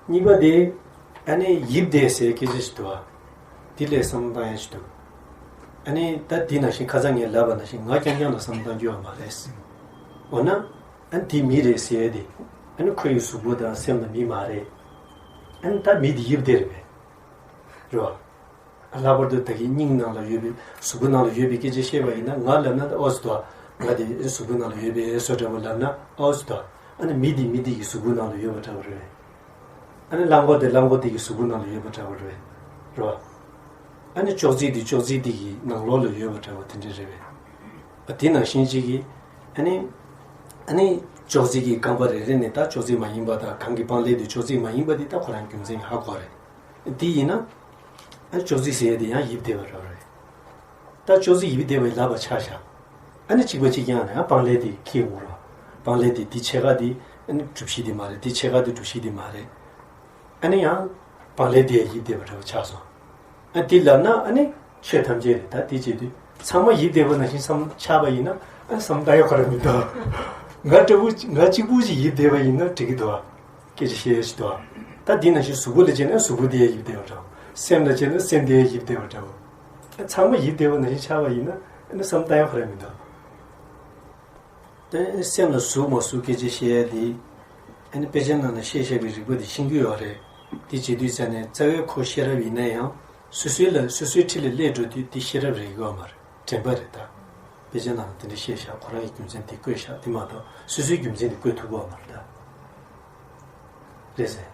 གཉིས་པ་དེ་ཨ་ནི་ཡིབ་བསྡད་ཟེར་སྐད་ཆ་ཞིག་འདུག་བ། དེ་ལས་བསམ་བློ་བཏང་ཡ་ཞིག་འདུག་ཨ་ནི་ད་དེ་ནང་བཞིན་ཁ་སང་ངས་ལབ་པ་ནང་བཞིན་ང་རྐྱང་རྐྱང་ལ་བསམ་བློ་བཏང་རྒྱུ་ཡོད་མ་རེད། འོ་ན་ཨ་ནི་དེ་མི་རེད་ཟེར་ཡ་དེ་ཨ་ནི་ཁོ་ཡི་གཟུགས་པོ་དང་སེམས་དང་མི་མ་རེད། ཨ་ནི་ད་མི་དེ་ཡིབ་བསྡད་རེད་པས། རེད་བ། ལྷག་པར་དུ་ད་གིན་སྙིང་ནང་ལ་ཡོད་པའི་གཟུགས་པོ་ནང་ལ་ཡོད་པའི་སྐད་ཆ་བཤད་པ་ཡིན་ན། ང་ལབ་ན་ད་ཨོ་ཙི་དོ། ང་དེ་གཟུགས་པོ་ནང་ལ་ཡོད་པའི་བཟོ་འདྲ་པོ་ལབ་ན་ཨོ་ཙི་དོ། ཨ་ནི་མི་དེ་མི་དེ་གི་གཟུགས་པོ་ནང་ལ་ཡོད་པ་འདྲ་པོ་རེད། ཨ་ནི་རླངས་འཁོར་དེ་རླངས་འཁོར་དེ་གི་གཟུགས་པོ་ནང་ལ་ཡོད་པ་འདྲ་པོ་རེད། རེད་བ། ཨ་ནི་ཅོག་ཙེ་དེ་ཅོག་ཙེ་དེ་གི་ནང་ལོགས་ལ་ཡོད་པ་འདྲ་པོ་དེ་འདྲ་རེད་པས། ཨ་དེ་ནང་བཞིན་ཅིག་གིས། ཨ་ནི། ཨ་ནི་ཅོག་ཙེ་གི་རྐང་པ་རེ་རེ་ནས་ད་ཅོག་ཙེ་མ་ཡིན་པ་དང་། གང་གི་སྤང་ལེབ་དེ་ཅོག་ཙེ་མ་ཡིན་པ་དེ་ད་ཁོ་རང་རྒྱུ་མཚན་ཧ་གོ་རེད། དེ་ཡིན་ན། ཨ་ཅོག་ཙེ་ཟེར་ཡ་དེ་ཡང་ཡིབ་བསྡད་པ་འདྲ་པོ་རེད། ད་ཅོག་ཙེ་ཡིབ་བསྡད་པའི་ལབ་པ་ཆགས་བཞག་ཨ་ནི་གཅིག་པ་གཅིག་རྐྱང་ནས་ཨ་སྤང་ལེབ་དེ་འཁྱེར་འོང་རོགས། སྤང་ལེབ་དེ་དེ་ཕྱེད་ཀ་དེ་ཨ་ནི་གྲུ་བཞི་དེ་མ་རེད། དེ་ཕྱེད་ཀ་དེ་གྲུ་བཞི་དེ་མ་རེད། ཨ་ནི་ཡང་སྤང་ལེབ་དེ་ཡང་ཡིབ་བསྡད་པ་འདྲ་པོ་ཆགས་སོང་། ཨ་དེ་ལབ་ན་ཨ་ནི་ཆོས་ཐམས་ཅད་རེད། ད་དེ་བྱེད་དུས་ཚང་མ་ཡིབ་བསྡད་པ་ནང་བཞིན་བསམ་ཆགས་པ་ཡིན་ན། ཨ་བསམ་བློ་བཏང་ཡག་ག་རེ་མི་འདུག་ང་འདྲ་པོ་ང་གཅིག་པུ་ཞིག་ཡིབ་བསྡད་པ་ཡིན་ན་འགྲིག་གི་འདུག་སྐད་ཆ་བཤད་ཡ་ཞིག་འདུག་ད་འདི་ནང་བཞིན་གཟུགས་པོ་ལ་བྱས་ན་གཟུགས་པོ་དེ་ཡང་ཡིབ་བསྡད་པ་འདྲ་བོ། སེམས་ལ་བྱས་ན་སེམས་དེ་ཡང་ཡིབ་བསྡད་པ་འདྲ་བོ། ཚང་མ་ཡིབ་བསྡད་པ་ནང་བཞིན་ཆགས་པ་ཡིན་ན་ཨ་ནི་བསམ་བློ་བཏང་ཡག་ག་རེ་མི་འདུག་དེ་སེམས་ལ་ཟུག་མ་ཟུག་སྐད་ཆ་བཤད་ཡ་དེ། ཨ་ནི་དཔེ་ཆ་ནང་ལ་བཤད་བཞག་པའི་རིགས་པ་དེ་ཤེས་ཀྱི་ཡོད་རེད། དེ་བྱེད་དུས་ཙ་ནས་རྩ་བའི་ཁོ་ཤེས་རབ་ཡིན་ན་ཡང་། སོ་སོའི་ལ་སོ་སོའི་འཁྲིས་ལ་སླེབས་འགྲོ་དུས་དེ་ཤེས་རབ་རེད་ཡོད་མ་རེད། དྲན་པ་རེད་ད། དཔེ་ཆ་ནང་ལ་དེ་འདྲ་བཤད་བཞག་ཁོ་རང་གི་རྒྱུ་མཚན་དེ་བཀོད་བཞག་དེ་མ་གཏོགས་སོ་སོའི་རྒྱུ་མཚན་དེ་བཀོད་ཐུབ་ཀྱི་ཡོད་མ་རེད་ད། རེད་ཟེར།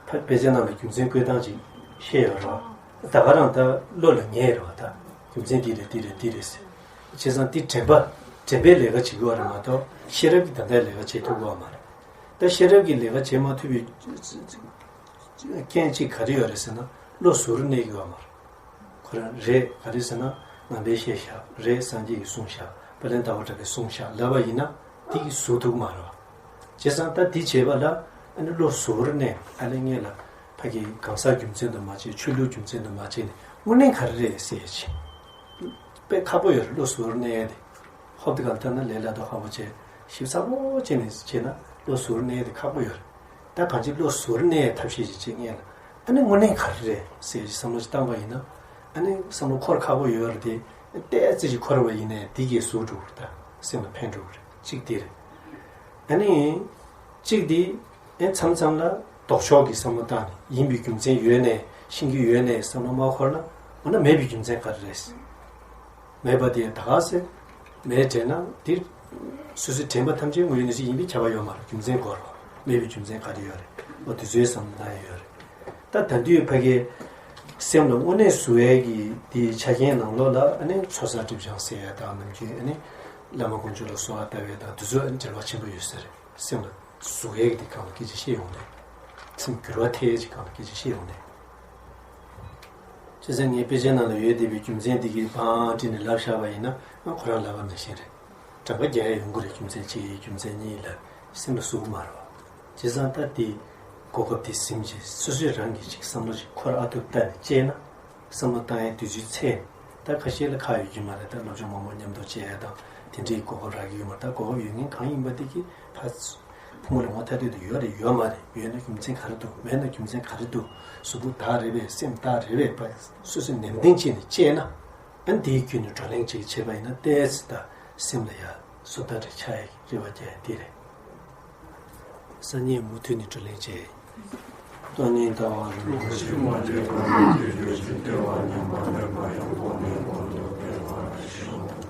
ཕ་དཔེ་ཆ་ནང་ལ་རྒྱུ་མཚན་བཀོད་སྟངས་ཅིག་བཤད་ཡོད་རེད་བ། ད་ག་རང་ད་བློ་ལ་ངེས་རེད་བ་ད། རྒྱུ་མཚན་འདི་རེད་འདི་རེད་འདི་རེད་ཟེར། བྱས་ཙང་འདི་དྲན་པ། དྲན་པའི་ལས་ཀ་བྱེད་ཀྱི་ཡོད་རེད་མ་གཏོགས་ཤེས་རབ་ཀྱིས་ད་ལྟའི་ལས་ཀ་བྱེད་ཐུབ་ཀྱི་ཡོད་མ་རེད། ད་ཤེས་རབ་ཀྱིས་ལས་ཀ་བྱེད་མ་ཐུབ་པའི་རྐྱེན་གཅིག་ག་རེ་ཡོད་རེད་ཟེར་ན། བློ་ཟུར་གནས་ཀྱི་ཡོད་མ་རེད། ཁོ་རང་རེད། ག་རེ་ཟེར་ན། ནང་པས་བཤད་བཞག་རེད། སངས་རྒྱས་ཀྱིས་གསུངས་བཞག་དཔལ་ལྡན་ཟླ་བ་གྲགས་པས་གསུངས་བཞག་ལབ་པ་ཡིན་ན། དེ་གིས་ཟུར་ཐུབ་མ་རེད་བ། བྱས་ཙང་ད་དེ་བྱེད་པ་ལ་ཨ་ནི་བློ་ཟུར་ནས་ཨ་ནི་སྔོན་ལ་ཕ་གི་གང་ཟག་རྒྱུ་མཚན་དུ་མ་བྱས། ཆོས་ལུགས་རྒྱུ་མཚན་དུ་མ་བྱས་ནས་དངོས་གནས་ག་རེ་རེད་ཟེར་ཡ་ཅིག་དཔེ་ཁག་པོ་ཡོད་རེད། བློ་ཟུར་གནས་ཡ་དེ། ཧོབ་ཏེ་གང་ལྟར་ན་ལས་སླ་དོ་ཁག་པོ་བྱས། ཞིབ་ཚགས་པོ་བྱས་ནས་བྱས་ན་བློ་ཟུར་གནས་ཡ་དེ་ཁག་པོ་ཡོད་རེད། ད་གང་ཅི་བློ་ཟུར་གནས་ཡ་ཐབས་ཤེས་ཅིག་བྱེད་ངེས་ལ། ཨ་ནི་དངོས་གནས་ག་རེ་རེད་ཟེར་བསམ་བློ་ཅིག་བཏང་པ་ཡིན་ན། ཨ་ནི་བསམ་བློ་འཁོར་ཁག་པོ་ཡོད་རེད་དེ། ཏོག་ཙམ་ཅིག་འཁོར་བ་ཡིན་ནའི་དེ་གས་ཟུར་འགྲོ་གི་རེད། ད་སེམས་ལ་ཕན་འགྲོ་གི་རེད། གཅིག་དེ་རེད། ཨ་ནི། གཅིག་དེ། ཨེ་མཚམས་མཚམས་ལ་ལྡོག་ཕྱོགས་ཀྱི་བསམ་བློ་བཏང་ནས་ཡིན་པའི་རྒྱུ་མཚན་ཡོད་ནའི་ཤེས་ཀྱི་ཡོད་ནའི་བསམ་བློ་མ་འཁོར་ན། འོ་ན་མེད་པའི་རྒྱུ་མཚན་ག་རེ་རེད། མེད་པ་དེ་ད་ག་ཟེ། མེད་དྲན་ན་དེ། སོ་སོའི་དྲན་པ་ཐམས་ཅད་དངོས་ཡོད་གནས་ཚུལ་ཡིན་པས་ཁྱབ་པ་ཡོད་མ་རེད། རྒྱུ་མཚན་འཁོར་བ། མེད་པའི་རྒྱུ་མཚན་ག་རེ་ཡོད་རེད། འོ་དེ་ཚོའི་བསམ་བློ་བཏང་ཡ་ཡོད་རེད། ད་ད་དུས་ཕ་གིའི་སེམས་ལ་དངོས་གནས་ཟུག་ཡས་ཀྱི་དེའི་ཆ་རྐྱེན་ནང་ལོགས་ལ་ཨ་ནི་ཚོགས་བསགས་སྒྲིབ་སྦྱང་ཟེར་ཡ་དང་ནམ་རྒྱུན་ཨ་ནི་བླ་མ་དཀོན་མཆོག་ལ་གསོལ་བ་བཏབ་ཡས་དང་དེ་ཚོ་ཨ་ནི་འབྲེལ་བ་ཆེན་པོ་ཡོད་ས་རེད། སེམས་ལ་ཟུག་ཡས་ཀྱི་དེ་སྒང་ལ་སྐད་ཆ་བཤད་ཡོང་ནས། སེམས་འགྱུར་བ་ཐེབས་ཡས་ཀྱི་སྒང་ལ་སྐད་ཆ་བཤད་ཡོང་ནས། བྱས་ཙང་ངས་དཔེ་ཆའི་ནང་ལ་ཡོད་བསྡད་པའི་རྒྱུ་མཚན་དེ་གི་བང་བསྒྲིགས་ནས་ལབ་བཞག་པ་ཡིན་ན་ང་ཁོ་རང་ལབ་པ་ནང་བཞིན་རེད། དྲན་པ་རྒྱག་ཡ་ཡོང་གི་རེད། རྒྱུ་མཚན་གཅིག་རྒྱུ་མཚན་གཉིས་ལ་སེམས་ལ་ཟུག་མ་རེད་བ། བྱས་ཙང་ད་དེ་གོ་སྐབས་དེ་ཟིན་བྱས་སོ་སོས་རང་གི་ཅིག་བསམ་བློ་ཞིག་འཁོར་ཨ་ཐུར་བཏང་ནས་བྱས་ན། བསམ་བློ་བཏང་ཡའི་དུས་ཚོད་ཚད། ད་ཁ་ཤས་ལ་ཁག་ཡོད་ཀྱི་མ་རེད། ད་སློབ་སྦྱོང་མང་པོ་མཉམ་དུ་བྱས་ཡ་དང་དེ་འདྲའི་གོ་སྐབས་རག་གི་ཡོད་མ་རེད། ད་གོ་སྐབས་ཡོད་མཁན་གང་ཡིན་པ་དེ་གི་ཕ། ཕུང་པོ་ལ་ངོ་ཐ་དད་དུ་ཡོད་རེད་ཡོད་མ་རེད། ཡོད་ན་རྒྱུ་མཚན་ག་རེ་འདུག་མེད་ན་རྒྱུ་མཚན་ག་རེ་འདུག་གཟུགས་པོ་བདག་རེད་པས་སེམས་བདག་རེད་པས་ཕ་སོ་སོས་ནན་ཏན་བྱས་ནས་དཔྱད་ན། ཨ་འདིའི་བརྒྱུད་ནས་བགྲོ་གླེང་ཅིག་བྱས་པ་ཡིན་ན་ཏོག་ཙམ་ད་སེམས་ལ་ཡ་བཟོ་ལྟ་འདྲ་ཆགས་ཡ་རེ་བ་རྒྱག་ཡ་དེ་རེད། སང་ཉིན་མུ་མཐུད་ནས་བགྲོ་གླེང་བྱེད། སྟོང་ཉིད་ལྟ་བ་རིན་པོ་ཆེ་མ་འདྲེས་པ་ཉིད་ཀྱི་རྒྱུ་ཞིག་སྟེ་བ་མཉམ་པ་འདྲེན་པ་ཡང་གོང་ནས་གོང་དུ་འཕེལ་བར་ཤོག